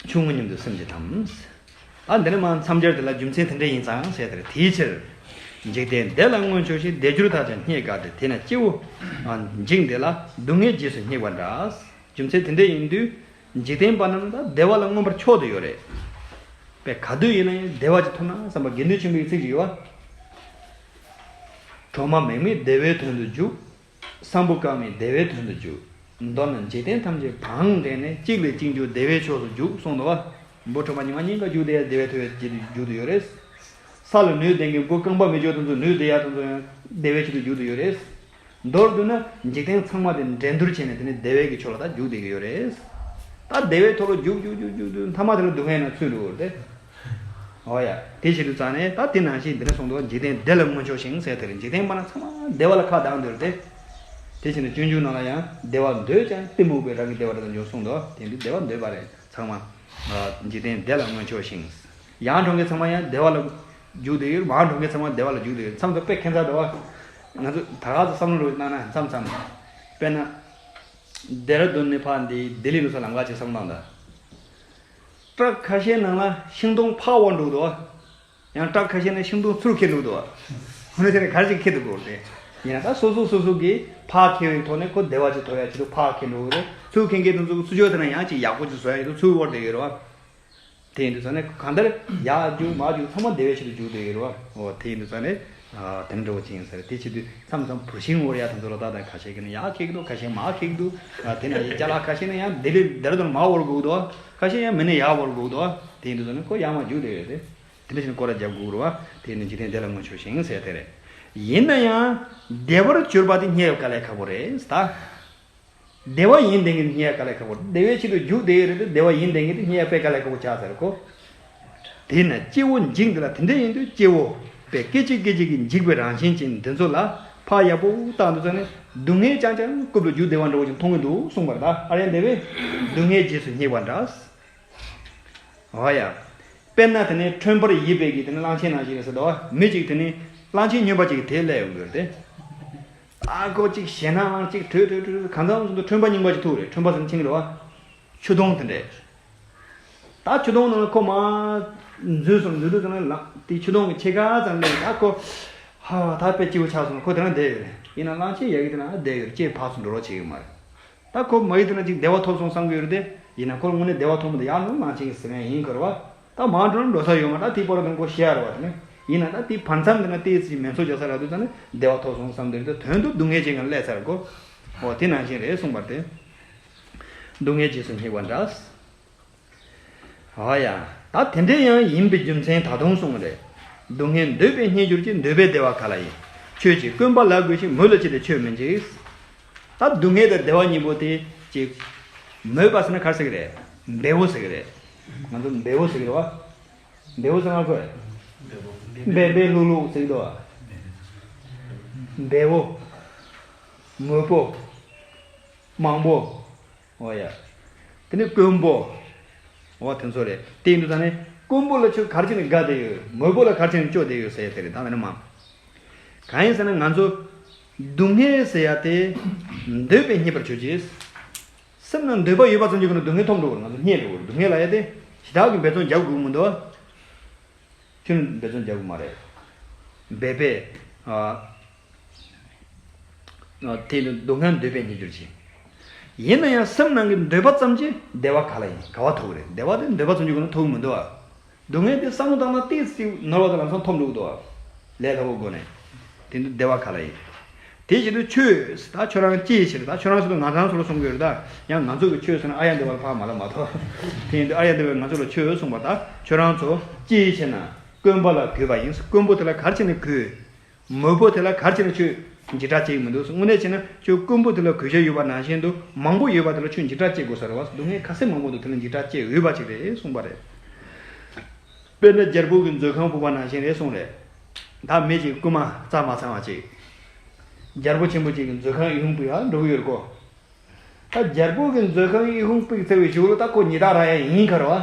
ཆུང་ངུ་མཉམ་དུ་སེམས་ཀྱི་དམ། ཨ་འདི་ནི་མ་མཚམས་སྦྱར་དེ་ལ་རྒྱུ་མཚན་དེ་འདྲ་ཡིན་ཙང་ཟེར་དེར། དེའི་ཕྱིར། འཇིག་རྟེན་བདེ་ལ་མངོན་ཕྱོགས་ཤིང་། བདེ་གྱུར་ཐག་ཆོད་རྙེད་དཀའ་སྟེ། དེས་ན་སྐྱེ་བོ་འཇིག་འདི་ལ། སྡུག་བསྔལ་རྗེས་སུ་སྙེག་པ་འདྲ། རྒྱུ་མཚན་དེ་འདྲ་ཡིན་དུས། འཇིག་རྟེན་པ་རྣམས་ད་བདེ་བ་ལ་མངོན་པར་ཕྱོགས་ཏེ་ཡོད་རེད། པས་ག་དུས་ཡིན་ན་ཡང་བདེ་བ་ཅིག་ཐོབ་ན་བསམ་པ་དགེ་འདུན་ཆེན་པོའི་ཚིག་ཅིག་ཡོད་བ། གྲོག་མ་མེད་མིན་བདེ་བའི་དོན་དུ་རྒྱུག་སམ་བུ་བཀག་མིན་བདེ་བའི་དོན་དུ་རྒྱུག་མདོར་ན་འཇིག་རྟེན་ཐམས་ཅད་བག་འགྲེང་ནས། གཅིག་ལས་གཅིག་མགྱོགས་བདེ་བའི་ཕྱོགས་སུ་རྒྱུག་གསུངས་འདུག་བ། འབུ་ཕྲུག་མ་ཉི་མ་ཉིན་གང་རྒྱུག་བསྡད་ཡ་བདེ་བའི་ཐོབ་ཡ་ཆེད་དུ་རྒྱུག་བསྡད་ཡོད་རེད། ས་ལ་ནུས་ལྡན་གྱི་འབུ་རྐང་པ་མི་ལྕོགས་དེ་ཚོ་ནུས་བསྡད་ཡ་དེ་ཚོ་ཡང་བདེ་བའི་ཆེད་དུ་རྒྱུག་བསྡད་ཡོད་རེད། མདོར་བསྡུ་ན་འཇིག་རྟེན་ཚང་མ་དེ་འགྲན་བསྡུར་བྱས་ནས་དེ་ནི་བདེ་བའི་གི་ཕྱོགས་ལ་ད་རྒྱུག་བསྡད་ཀྱི་ཡོད་རེད། ད་བདེ་བའི་ཐོག་ལ་རྒྱུག་རྒྱུག་རྒྱུག་རྒྱུག་རྒྱུག་མཐའ་མ་དེ་ལ་སྡུག་བསྔལ་ནང་ཚུད་འགྲོ་གི་རེད། འོ་ཡ། དེ་བྱེད་དུས་ཙང་ནས་ད་དེ་ནང་བཞིན་འདི་ནས་གསུངས་འདུག་འཇིག་རྟེན་བདེ་ལ་མངོན་ཕྱོགས་ཤིང་ཟེར་དེ་རེད། འཇིག་རྟེན་པ་ན་ཚང་མ་བདེ་བ་ལ་ཁ་གདངས་འདོད་དེ། དེ་བྱས་ནས་སྤྱོད་འཇུག་ནང་ལ་ཡང་བདེ་བ་འདོད་ཀྱང་གཏི་མུག་པས་རང་གི་བདེ་བ་རང་ལ་འཇོག་གསུངས་འདུག་དེ་འདི་བདེ་བ་འདོད་པ་རེད་ཚང་མ། འཇིག་རྟེན་བདེ་ལ་མངོན་ཕྱོགས་ཤིང་། ཡར་འགྲོ་མཁན་ཚང་མ་ཡང་བདེ་བ་ལ་རྒྱུག་བསྡད་ཡོད། མར་འགྲོ་མཁན་ཚང་མ་བདེ་བ་ལ་རྒྱུག་བསྡད་ཡོད། མཚམས་སུ་དཔེ་ཁྱད་མཚར་འདུག་བ། ང་ཚོ་ད་ག་ཚོད་བསམ་བློ་བཏང་ན་མཚམས་མཚམས། དཔེར་ན། ལྡེ་ར་ལྡུན་ནས་ཕར་འདི་ལྡི་ལི་ལུགས་ས་ལམ་ཁ་ཅིག་བསམ་བློ་བཏང་ད། ཊག་ཁ་ཤས་ནང་ལ་ཤིང་སྡོང་ཕར་འོར་འགྲོ་གི་འདུག་བ། ཡང་ཊག་ཁ་ཤས་ནས་ཤིང་སྡོང་ཚུར་འཁྱེར་འགྲོ་གི་འདུག་བ། ཧོ་ནས་དེ་ནས་ག་རེ་ཅིག་འཁྱེར་འདུག་གོ་རེད། ཡིན་ན་ད་སོ་སོ་སོ་སོ་གིས་ཕར་འཁྱེར་བའི་ཐོག་ནས་ཁོ་བདེ་བ་ཅིག་ཐོབ་ཡ་ཆེད་དུ་ཕར་འཁྱེར་འགྲོ་གི་རེད། ཚུར་འཁྱེར་མཁན་དེ་ཚོ་ཚུར་ཕྱོགས་དེ་ན་ཡང་ཅིག་ཡག་པོ་ཅིག་བཟོ་ཡ་ཡོད་དུས་ཚུར་འོར་བསྡད་ཡོད་རེད་བ། དེ་ཡིན་དུས་ཙང་ནས་གང་ལྟར་ཡར་རྒྱུག་མར་རྒྱུག་ཚང་མ་བདེ་བའི་ཆེད་དུ་རྒྱུག་བསྡད་ཡོད་རེད་བ། འོ་དེ་ཡིན་དུས་ཙང་ནས། དེ་འདྲ་བོ་ཅིག་ཡིན་ས་རེད། དེ་བྱེད་དུས་མཚམས་མཚམས་བུར་ཤིང་འོར་ཡ་དེ་ཚོ་ལ་ད་ལྟ་ཁ་ཤས་ཀྱིས་ནི་ཡར་འཁྱེར་གི་འདུག་ཁ་ཤས་མར་འཁྱེར་གི་འདུག་དེ་ནས་ཅ་ལག་ཁ་ཤས་ནི་ཡང་ལྡི་ལི་ལྡེ་ར་ལྡུན་མར་འོར་དགོས་ཀྱི་འདུག་ཁ་ཤས་ཡང་མི་ནས་ཡར་འོར་དགོས་ཀྱི་འདུག་དེ་ཡིན་དུས་ཙང་ནས་ཁོ་ཡར་མར་རྒྱུག་བསྡད་ཡོད་དེ། དེ་འདྲ་བྱས་ནས་སྐོར་ར་རྒྱག་དགོས་རེད་བ། དེ་ནི་འཇིག་རྟེན་བདེ་ལ་མངོན་ཕྱོགས་ཤིང་ཟེར་དེ་རེད། ཡིན་ན་ཡང་བདེ་བར་གྱུར་པ་དེ་རྙེད་དཀའ་ལས་ཁག་པོ་རེད་ད། བདེ་བ་ཡིན་བསྡད་མཁན་རྙེད་དཀའ་ལས་ཁག་པོ། བདེ་བའི་ཆེད་དུ་རྒྱུག་བསྡད་ཡོད་རེད་དེ། བདེ་བ་ཡིན་བསྡད་མཁན་དེ་རྙེད་དཀའ་ལས་ཁག་པོ་ཆགས་ཚར་གོ། དེས་ན་སྐྱེ་བོ་འཇིག་འདི་ལ། དེ་འདྲ་ཡིན་དུས་སྐྱེ་བོ་དཔེ་སྐད་ཅིག་སྐད་ཅིག་གིས་འཇིག་པའི་རང་བཞིན་ཅན་འདི་ཚོ་ལ་ཕར་ཡག་པོ་བལྟ་དུས་ཙང་ནས་སྡུག་བསྔལ་རྐྱང་རྐྱང་རྐུབ་ལ་རྒྱུག་བསྡད་པ་འདྲ་བོ་ཅིག་མཐོང་གི་འདུག་གསུངས་པ་རེད་ད། ཨ་རེ་འདི་བས་སྡུག་བསྔལ་རྗེས་སུ་སྙེག་པ་འདྲ། འོ་ཡ། དཔེར་ན་དེ་ནས་ཁྲོན་པར་ཡིབ་པའི་གི་དེ་ནས་གླང་ཆེན་ནང་བཞིན་རེད་ཟེར་དོ། མི་གཅིག་དེ་ནས་གླང་ཆེན་སྨྱོན་པ་གཅིག་དེ་སླེབས་ཡོང་གི་རེད་དེ། ཨ་ཁོ་གཅིག་ཞེད་སྣང་གཅིག་བྲོས་བྲོས་བྲོས་བྲོས་གང་འཚམ་སོང་དུས་ཁྲོན་པ་རྙིང་པ་གཅིག་ཐུག་རེད། ཁྲོན་པ་ཟེར་ན་ཆིངས་རེད་བ། ཆུ་དོང་དེ་འདྲས། ད་ཆུ་དོང་ནང་ཁོ་མར་འཛུལ་སོང་། འཛུལ་དུས་ཙམ་ལ་དེ་ཆུ་དོང་གི་ཕྱེད་ཀ་ཙམ་སླེབས། ད་ཁོ་ཧ་ད་དཔེ་སྐྱིད་པོ་ཆགས་སོང་། ཁོ་དེ་ན་བསྡད་ཡོད་རེད། ཡིན་ན་གླང་ཆེན་ཡ་གི་དེ་ན་བསྡད་ཡོད་རེད། ཁྱེད་ཕར་ཚུར་འགྲོ་རོགས་བྱེད་ཀྱི་མ་རེད། ད་ཁོ་མ་ཡི་དེ་ན་ཅིག་བདེ་བ་ཐོབ་སོང་བསམ་གྱི་ཡོད་རེད་དེ། ཡིན་ན་ཁོ་དངོས་གནས་བདེ་བ་ཐོབ་མི་འདུག་ཡར་ནང་གླང་ཆེན་གྱི་ཟེར་མཁན་ཡིན་ཁར་བ། ད་མར་འགྲོ་ན་འགྲོ་ས་ཡོད་མ་རེད། ད་དེའི་སྤོ་ར་དེ་ཁོ་ཤེས་ཡ་རེད་བ། དེ་ནས་ཡིན་ན་ད་དེའི་བར་མཚམས་དེ་ན་ཏོག་ཙམ་མལ་འཚོ་རྒྱག་ས་རག་དུས་ཙམ་ནས་བདེ་བ་ཐོབ་སོང་བསམ་དེ་རེད་དེ། དོན་དུ་སྡུག་བསྔལ་ཅན་གྱི་སླེབས་ཚར་གོ། འོ་དེ་ནང་བཞིན་རེད་གསུངས་པ་རེད་དེ། སྡུག་བསྔལ་རྗེས་སུ་སྙེག་པ་འདྲ། ཨ་ཡ། ད་དེ་འདྲ་ཡང་ཡིན་པའི་རྒྱུ་མཚན་ད་དུང་གསུངས་རེད། སྡུག་བསྔལ་འདོད་པས་རྙེད་གྱུར་ཅིག་འདོད་པས་བདེ་བ་ག་ལ་ཡིན། ཁྱོད་ཀྱིས་དཀོན་པ་ལ་གུས་ཤིང་། མོད་ལ་ཅི་སྟེ་ཁྱོད་མི་འཇིགས། ད་སྡུག་བསྔལ་དང་བདེ་བ་གཉིས་པོ་དེ་ཅིག་མོས་པ་ཟེར་ན་ག་རེ་ཟེར་གི་རེད། འབེལ་པོ་ཟེར་གི་རེད། ང་ཚོ་འབེལ་པོ་ཟེར་གི་རེད་བ། འབེལ་པོ་ཟེར་ན་གོ། འབེལ་འབེལ་ལྷུག་ལྷུག་ཟེར་གི་འདུག་བ། འབེལ་པོ། མོད་པོ། མང་པོ། འོ་ཡ། དེ་ནི་དཀོན་པོ། འོ་དེ་ཚོ་རེད། དེ་ཡིན་དུས་ད་ནི་དཀོན་པོ་ལ་ཁྱོད་ག་རེ་བྱས་ནས་དགའ་བསྡད་ཡོད། མོད་པོ་ལ་ག་རེ་བྱས་ནས་སྐྱོ་བསྡད་ཡོད་ཟེར་ཡ་དེ་རེད། ད་ནི་མ། གང་ཡིན་ཟེར་ན་ང་ཚོ་སྡུག་བསྔལ་ཟེར་ཡ་དེ་འདོད་པས་རྙེད་པར་གྱུར་ཅིག་སེམས་ནང་འདོད་པ་ཡོད་པ་ཙམ་གྱིས་ཁོ་ན་སྡུག་བསྔལ་ཐོབ་འགྲོ་གི་རེད། ང་ཚོ་རྙེད་འགྲོ་གི་རེད། སྡུག་བསྔལ་ལབ་ཡ་དེ་ཞེ་དྲག་གི་འབད་བརྩོན་རྒྱག་དགོས་མི་འདུག་ཁྱོད་འབད་བརྩོན་རྒྱག་དགོས་མ་རེད། འབད་པས། ཨ། ཨ། དེ་ནི་སྡུག་བསྔལ་འདོད་པས་རྙེད་གྱུར་ཅིག་ཡིན་ན་ཡང་སེམས་ནང་གི་འདོད་པ་ཙམ་གྱིས་བདེ་བ་ག་ལ་ཡིན། ག་བ་ཐོབ་ཀྱི་རེད། བདེ་བ་དེ་འདོད་པ་ཙམ་གྱིས་ཁོ་ན་ཐོབ་ཀྱི་མི་འདུག་ཨ། སྡུག་བསྔལ་དེ་བསམ་བློ་བཏང་ན་ཏོག་ཙམ་ནོར་བ་དང་ལམ་སང་ཐོབ་འགྲོ་གི་འདུག་ཨ། ལས་སླ་པོའི་སྒོ་ནས། དེ་ནི་བདེ་བ་ག་ལ་ཡིན། དེ་བཞིན་དུ་ཆོས་ད་ཁྱོད་རང་ཅིའི་ཕྱིར། ད་ཁྱོད་རང་ཚོ་ལ་ང་རང་ཚོ་ལ་གསུང་གི་ཡོད་རེད། ད་ཡང་ང་ཚོ་གི་ཆོས་ཟེར་ན་ཨཱརྱ་དེ་བ་ལ་ཕར་མ་ལ་མ་གཏོགས། དེ་ཡིན་དུས་ཨཱརྱ་དེ་བས་ང་ཚོ་ལ་ཆོས་གསུངས་པ། ད་ཁྱོད་རང་ཚོ་ཅིའི་ཕྱིར་ན་དཀོན་པ་ལ་གུས་པ་ཡིན། དཀོན་པོ་དེ་ལ་ག་རེ་བྱས་ནས་གུས། མོད་པོ་དེ་ལ་ག་རེ་བྱས་ནས་ཁྱོད་འཇིགས་སྐྲག་སྐྱེ་གི་མི་འདུག་དངོས་གནས་བྱས་ན་ཁྱོད་དཀོན་པོ་དེ་ལ་གུས་ཞབས་ཡོད་པ་ནང་བཞིན་དུ་མང་པོ་ཡོད་པ་དེ་ལ་ཁྱོད་འཇིགས་སྐྲག་སྐྱེ་དགོས་ས་རེད་བ། སྡུག་བསྔལ་ཁ་ཤས་མང་པོ་འདུག་དེ་ལ་འཇིགས་སྐྲག་སྐྱེ་འོས་པ་ཅིག་རེད་གསུངས་པ་རེད། དཔེར་ན་རྒྱལ་པོ་གི་མཛོད་ཁང་ཕུབ་པ་ནང་བཞིན་རེད་གསུངས་རེད། ད་མི་གཅིག་རྐུན་མ་རྩ་མ་ཚང་བ་ཅིག་རྒྱལ་པོ་ཆེན་པོ་གཅིག་གི་མཛོད་ཁང་ཨི་ཁུང་ཕུབ་ཡ་འགྲོ་གི་ཡོད་རེད་གོ། ད་རྒྱལ་པོ་གི་མཛོད་ཁང་ཨི་ཁུང་ཕུབ་ཚར་བའི་གཞུག་ལ་ད་ཁོ་ཉི་ཟླ་རག་ཡ་ཡིན་ཁར་བ།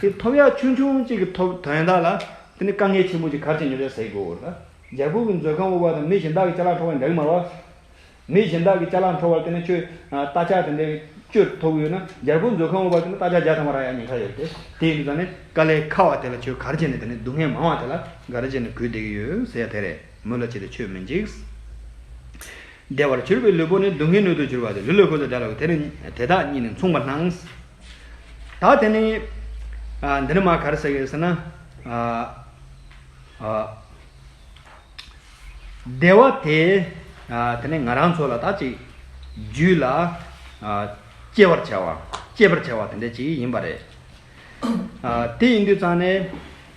དེ་ཐོབ་ཡ་ཆུང་ཆུང་གཅིག་གི་ཐོབ་དོན་དག་ལ་དེ་ནི་དཀའ་ངལ་ཆེན་པོ་ཅིག་ག་རེ་བྱས་ནས་ཡོད་རེད་ཟེར་དགོས་རེད། ད་རྒྱལ་པོ་གི་མཛོད་ཁང་ཕུབ་པ་དང་མི་གཞན་དག་གི་ཅ་ལག་འཕྲོག་པ་འདྲ་གི་མ་རེད་བ། མི་གཞན་དག་གི་ཅ་ལག་འཕྲོག་པར་དེ་ནི་ཁྱོད་རྟ་ལྕག་དེ་འདྲའི་བཅུ་ཐོབ་ཡོད་ན། རྒྱལ་པོའི་མཛོད་ཁང་ཕུབ་པ་དེ་ནི་རྟ་ལྕག་བརྒྱ་ཐམ་པ་རག་ཡ་ཉེན་ཁ་ཡོད་དེ། དེ་ཡིན་དུས་ད་ནི་དཀའ་ལས་ཁག་པ་དེ་ལ་ཁྱོད་ག་རེ་བྱས་ནས་དེ་ནི་སྡུག་བསྔལ་མང་བ་དེ་ལ་ག་རེ་བྱས་ནས་གུས་བསྡད་ཀྱི་ཡོད་ཟེར་ཡ་དེ་རེད། མོད་ལ་ཅི་སྟེ་ཁྱོད་མི་འཇིགས། བདེ་བར་གྱུར་པའི་ལུས་པོ་ནི། སྡུག་བསྔལ་སྣོད་དུ་གྱུར་པ་དེ། ལུས་ལ་གུས་དང་དགྲ་ལ་གུས། དེ་ནི་དེ་དག་གཉིས་ནི་མཚུངས་པར་སྣང་། ད་དེ་ནི་ཨ་འདི་ནི་མ་ག་རེ་ཟེར་གི་ཟེར་ན། ཨ་ཨ་བདེ་བ་དེ་ཨ་དེ་ནི་ང་རང་ཚོ་ལ་ད་ཅིག་རྒྱུད་ལ་ཨ་སྐྱེ་བར་བྱ་བ། སྐྱེ་བར་བྱ་བ་དེ་འདྲ་ཅིག་ཡིན་པ་རེད། ཨ་དེ་ཡིན་དུས་ཙང་ནས་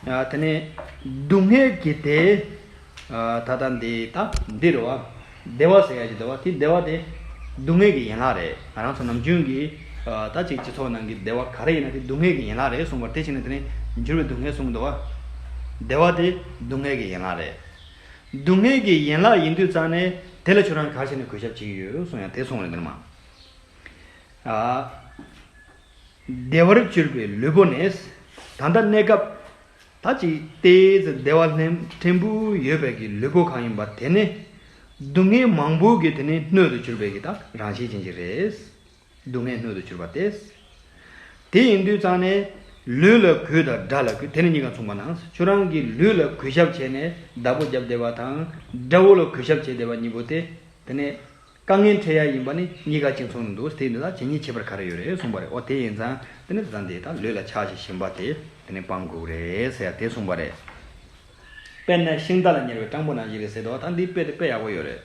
ཨ་དེ་ནི་སྡུག་བསྔལ་གྱི་དེ་ཨ་ད་ལྟ་འདི་ད་འདི་རེད་བ། བདེ་བ་ཟེར་ཡ་ཅིག་འདུག་བ། དེ་བདེ་བ་དེ་སྡུག་བསྔལ་གྱི་ཡན་ལག་རེད། ང་རང་ཚོ་ནམ་རྒྱུན་གྱི་ཨ་ད་ཅིག་སྤྱི་ཚོགས་ནང་གི་བདེ་བ་ག་རེ་ཡིན་ན་དེ་སྡུག་བསྔལ་གྱི་ཡན་ལག་རེད་གསུངས་པར། དེ་བྱས་ནས་དེ་ནི་འགྱུར་བའི་སྡུག་བསྔལ་གསུངས་འདུག་བ། བདེ་བ་དེ་སྡུག་བསྔལ་གྱི་ཡན་ལག་རེད། སྡུག་བསྔལ་གྱི་ཡན་ལག་ཡིན་དུས་ཙང་ནས་དེ་ལ་ཁྱོད་རང་ག་རེ་བྱས་ནས་གུས་ཞབས་བྱེད་ཀྱི་ཡོད་གསུངས་ཡ་དེ་གསུངས་རེད་འདི་ནི་མ། ཨ། བདེ་བར་གྱུར་པའི་ལུས་པོ་ནི། ད་ལྟ་གནས་སྐབས་ད་ཅིག་ཏོག་ཙམ་བདེ་བ་ལྷན་ཕྲན་བུ་ཡོད་པའི་གི་ལུས་པོ་གང་ཡིན་པ་དེ་ནི་སྡུག་བསྔལ་མང་པོ་གི་དེ་ནི་སྣོད་དུ་གྱུར་པའི་གི་ད་རང་བཞིན་ཅན་ཅིག་རེད། སྡུག་བསྔལ་སྣོད་དུ་གྱུར་པ་སྟེ། དེ་ཡིན་དུས་ཙང་ནས་ལུས་ལ་གུས་དང་དགྲ་ལ་གུས། དེ་ནི་གཉིས་ཀ་མཚུངས་པ་ན། ཁྱོད་རང་གི་ལུས་ལ་གུས་ཞབས་བྱས་ནས་བདག་པོ་རྒྱབ་བསྡད་པ་དང་། དགྲ་བོ་ལ་གུས་ཞབས་བྱས་བསྡད་པ་གཉིས་པོ་དེ་དེ་ནི་དཀའ་ངལ་འཕྲད་ཡ་ཡིན་པ་ནི་གཉིས་ཀ་གཅིག་མཚུངས་ནི་འདུག་དེ་ཡིན་དུས་ད་བྱས་ཉེས་ཁྱད་པར་ག་རེ་ཡོད་རེད་གསུངས་པ་རེད། ཨོ་དེ་ཡིན་ཙང་དེ་ནི་ད་འདི་ད་ལུས་ལ་ཆགས་ཤིང་ཞེན་པ་དེ་དེ་ནི་སྤང་དགོས་རེད་ཟེར་ཡ་དེ་གསུངས་པ་རེད། དཔེར་ན་ཤིང་རྟ་ལ་ཉེར་བའི་སྤྲང་པོ་ནང་བཞིན་རེད་ཟེར་དུས་ད་འདི་དཔེ་དེ་དཔེ་ཡག་པོ་ཡོད་རེད།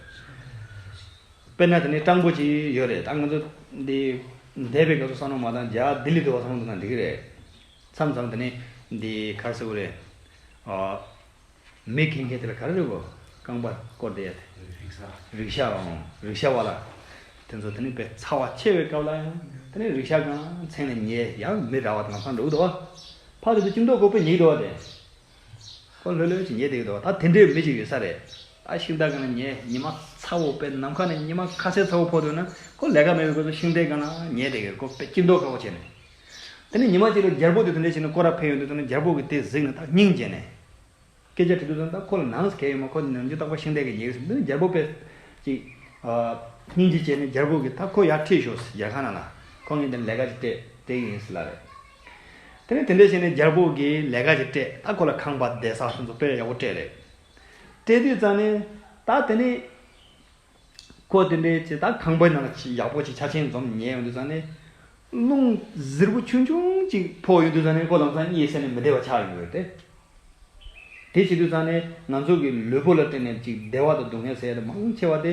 དཔེར་ན་དེ་ནི་སྤྲང་པོ་ཅིག་ཡོད་རེད། ད་ང་ཚོ་འདི་འདས་པའི་སྐབས་སུ་བསམ་བློ་མ་བཏང་རྒྱ་ལྡི་ལི་དུ་བ་བསམ་བློ་བཏང་ན་འགྲིག་གི་རེད། མཚམས་མཚམས་དེ་ནི་འདི་ག་རེ་ཟེར་དགོས་རེད། ཨ། མི་འཁྱེར་མཁན་དེ་ལ་ག་རེ་རེད་གོ། རྐང་པ་བསྐོར་བསྡད་ཡ་དེ། རིག་ཤ། རིག་ཤ། ཨང་། རིག་ཤ་བ་ལ། དེ་ཚོ་དེ་ནི་དཔེ་ཚ་བ་ཆེ་བའི་སྐབས་ལ་ཡང་དེ་ནི་རིག་ཤ་གང་མཚན་ལ་ཉལ་ཡང་མི་ར་བ་དང་ལམ་སང་འགྲོ་གི་འདུག་བ། ཕར་དེ་ཚོ་ཅིག་མདོག་ཁ་པོ་ཉལ་གི་འདུག་བ་དེ། ཁོ་ལྷོད་ལྷོད་ཅིག་ཉལ་བསྡད་ཀྱི་འདུག་ད་དེ་འདྲའི་མི་ཅིག་ཡོད་ས་རེད། ད་ཤིང་རྟ་སྒང་ལ་ཉལ། ཉི་མ་ཚ་བོ་དཔེ་ནམ་མཁའ་ནས་ཉི་མ་ཁ་ཟས་ཚ་བོ་ཕོག་འདུག་ན་ཁོ་ལས་ཀ་མེད་པའི་སྐབས་སུ་ཤིང་རྟའི་སྒང་ལ་ཉལ་བསྡད་ཀྱི་རེད། ཁོ་དཔེ་སྐྱིད་མདོག་ཁ་བོ་བྱས་ནས། དེ་ནས་ཉི་མ་གཅིག་ལ་རྒྱལ་པོ་དེ་དེ་འདྲ་བྱས་ནས་སྐོར་ར་ཕེབས་ཡོང་དུས་ཙམ་ནས་རྒྱལ་པོ་གིས་དེ་གཟིགས་ནས་ད་སྙིང་རྗེ་ནས། སྐད་ཆ་དྲིས་དུས་ཙམ་ད་ཁོ་ལ་ནང་གི་ཡོད་མ། ཁོ་ནི་ནམ་རྒྱུན་རྟག་པར་ཤིང་རྟ་གི་ཉལ་གི་ཟེར་དུས་རྒྱལ་པོ་དཔེ་ཅིག་སྙིང་རྗེ་བྱས་ནས་རྒྱལ་པོ་གིས་ད་ཁོ་ཡར་ཁྲིད་ཤོག་ཟེར། རྒྱལ་ཁང་ནང་ལ་ཁོ་ངས་འདི་ལས་ཀ་ཅིག་སྤྲད་སྤྲད་ཡིན་ཟེར་ལབ་རེད། དེ་ནས་དེ་འདྲ་བྱས་ནས་རྒྱལ་པོ་གིས་ལས་ཀ་ཅིག་སྤྲད། ད་ཁོ་ལ་ཁང་པ་བསྡད་ས་སོང་ཚོ་དཔེ་ཡག་པོ་སྤྲད་རེད། སྤྲད་དུས་ཙམ་ནས་ད་དེ་ནས། ཁོ་དེ་འདྲའི་ཅིག་ད་ཁང་པའི་ནང་ལ་ཅིག་ཡག་པོ་ཅིག་ཆ་ཆེན་འཛོམས་ཉལ་ཡོང་དུས་ཙང་ནས། རླུང་ཟེར་པོ་ཆུང་ཆུང་ཅིག་ཕོག་ཡོང་དུས་ཙང་ནས་ཁོ་ལམ་སང་གཉིད་སད་ནས་མི་བདེ་བ་ཆགས་ཡོང་གི་ཡོད་དེ། དེ་བྱེད་དུས་ཙང་ནས་ང་ཚོ་གི་ལུས་པོ་ལ་བརྟེན་ནས་ཅིག་བདེ་བ་དང་སྡུག་བསྔལ་ཟེར་ཡ་དེ་མང་ཆེ་བ་དེ།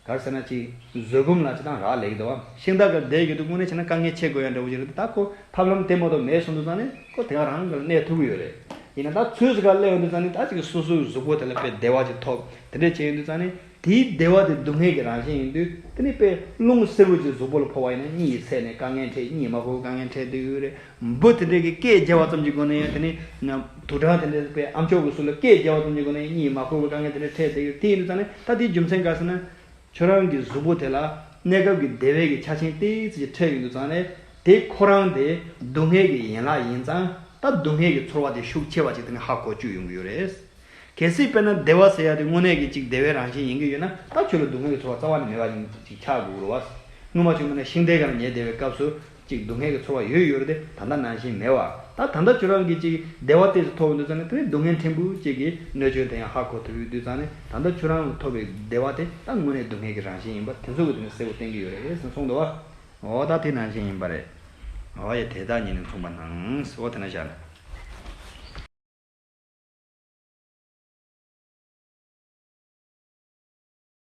ག་རེ་ཟེར་ན་ཅིག་བཟོད་སྒོམ་ལ་ཅིག་དང་རག་ལས་ཀྱི་འདུག་བ། ཤིང་རྟ་ག་བསྡད་ཡོད་དུས་དངོས་གནས་བྱས་ན་དཀའ་ངལ་ཆེ་དགོས་ཡ་འདྲ་བོ་ཅིག་རེད་དེ། ད་ཁོ་ཐབས་ལམ་དེ་མ་གཏོགས་མེད་སོང་དུས་ཙང་ནས་ཁོ་དེ་ག་རང་གི་གནས་ཐུབ་ཀྱི་ཡོད་རེད། ཡིན་ན་ད་ཚོས་སུ་ག་སླེབས་ཡོང་དུས་ཙང་ནི་ད་ཅིག་སོ་སོའི་གཟུགས་པོ་དེ་ལ་དཔེ་བདེ་བ་ཅིག་ཐོབ། དེ་འདྲ་བྱས་ཡོང་དུས་ཙང་ནི་དེའི་བདེ་བ་དེ་སྡུག་བསྔལ་གྱི་རང་བཞིན་ཡིན་དུས། དེ་ནི་དཔེ་རླུང་བསེར་བུ་ཅིག་གཟུགས་པོ་ལ་ཕོག་པ་ཡིན་ན་གཉིད་ཡིད་ཚད་ནས་དཀའ་ངལ་འཕྲད། གཉིད་མ་ཁུག་དཀའ་ངལ་འཕྲད་བསྡད་ཡོད་རེད། འབུ་དེ་འདྲས་ཀྱི་སྐད་རྒྱབ་པ་ཙམ་གྱི་སྒོ་ནས་ཡང་དེ་ནི་དུག་སྦྲང་དེ་འདྲས་དཔེ་ཨ་མཆོག་གི་གཟུགས་ལ་སྐད་རྒྱབ་པ་ཙམ་གྱི་སྒོ་ནས་གཉིད་མ་ཁུག་པའི་དཀའ་ངལ་དེ་འདྲས་འཕྲད་བསྡད་ཡོད། དེ་ཡིན་དུས་ཙང་ནི་ད་དེའི་རྒྱུ་མཚན་ག་རེ་ཟེར་ན། ཁྱོད་རང་གི་གཟུགས་པོ་དེ་ལ་གནས་སྐབས་ཀྱི་བདེ་བའི་གི་ཆ་རྐྱེན་ཏོག་ཙམ་ཅིག་འཕྲད་ཡོང་དུས་ཙང་ནས། དེ་ཁོ་རང་དེ་སྡུག་བསྔལ་གྱི་ཡན་ལག་ཡིན་ཙང་། ད་སྡུག་བསྔལ་གྱི་ཚོར་བ་དེ་ཤུགས་ཆེ་བ་ཅིག་དེ་ནས་ཧ་གོ་བཅུག་ཡོང་གི་ཡོད་རེད། གལ་སྲིད་དཔེར་ན་བདེ་བ་ཟེར་ཡ་དེ་དངོས་གནས་ཀྱི་ཅིག་བདེ་བའི་རང་བཞིན་ཡིན་གྱི་ཡོད་ན། ད་ཁྱོད་ལ་སྡུག་བསྔལ་གྱི་ཚོར་བ་རྩ་བ་ནས་མེད་པ་ཅིག་ཆགས་དགོས་རེད་བ། སྔོན་མ་ཆུང་མ་ནས་ཤིང་རྟའི་སྒང་ལ་ཉལ་བསྡད་པའི་སྐབས་སུ། ཅིག་སྡུག་བསྔལ་གྱི་ཚོར་བ་ཡོད་ཡོད་རེད་དེ། ད་ལྟ་ནང་བཞིན་མེད་བ། ད་ད་ལྟ་ཁྱོད་རང་གིས་ཅིག་བདེ་བ་ཏོག་ཙམ་ཐོབ་ཡོང་དུས་ཙང་ནས། དེ་ནས་སྡུག་བསྔལ་ཕྲན་བུ་ཅིག་གི་གནོད་སྐྱོན་དེ་ཡང་ཧ་གོ་ཐུབ་ཡོང་དུས་ཙང་ནས། ད་ལྟ་ཁྱོད་རང་ལ་ཐོབ་པའི་བདེ་བ་དེ་ད་དངོས་གནས་སྡུག་བསྔལ་གྱི་རང་བཞིན་ཡིན་པ་དེ་ཚོ་གི་དེ་ནས་གསལ་པོ་བསྟན་གྱི་ཡོད་རེད་ཟེར་གསུངས་འདུག་བ། འོ་ད་དེ་ནང་བཞིན་ཡིན་པ་རེད། འོ་ཡ། དེ་དག་ཉིད་ནི་མཚུངས་པ་ན། འོ་དེ་ན་བཞག་ན།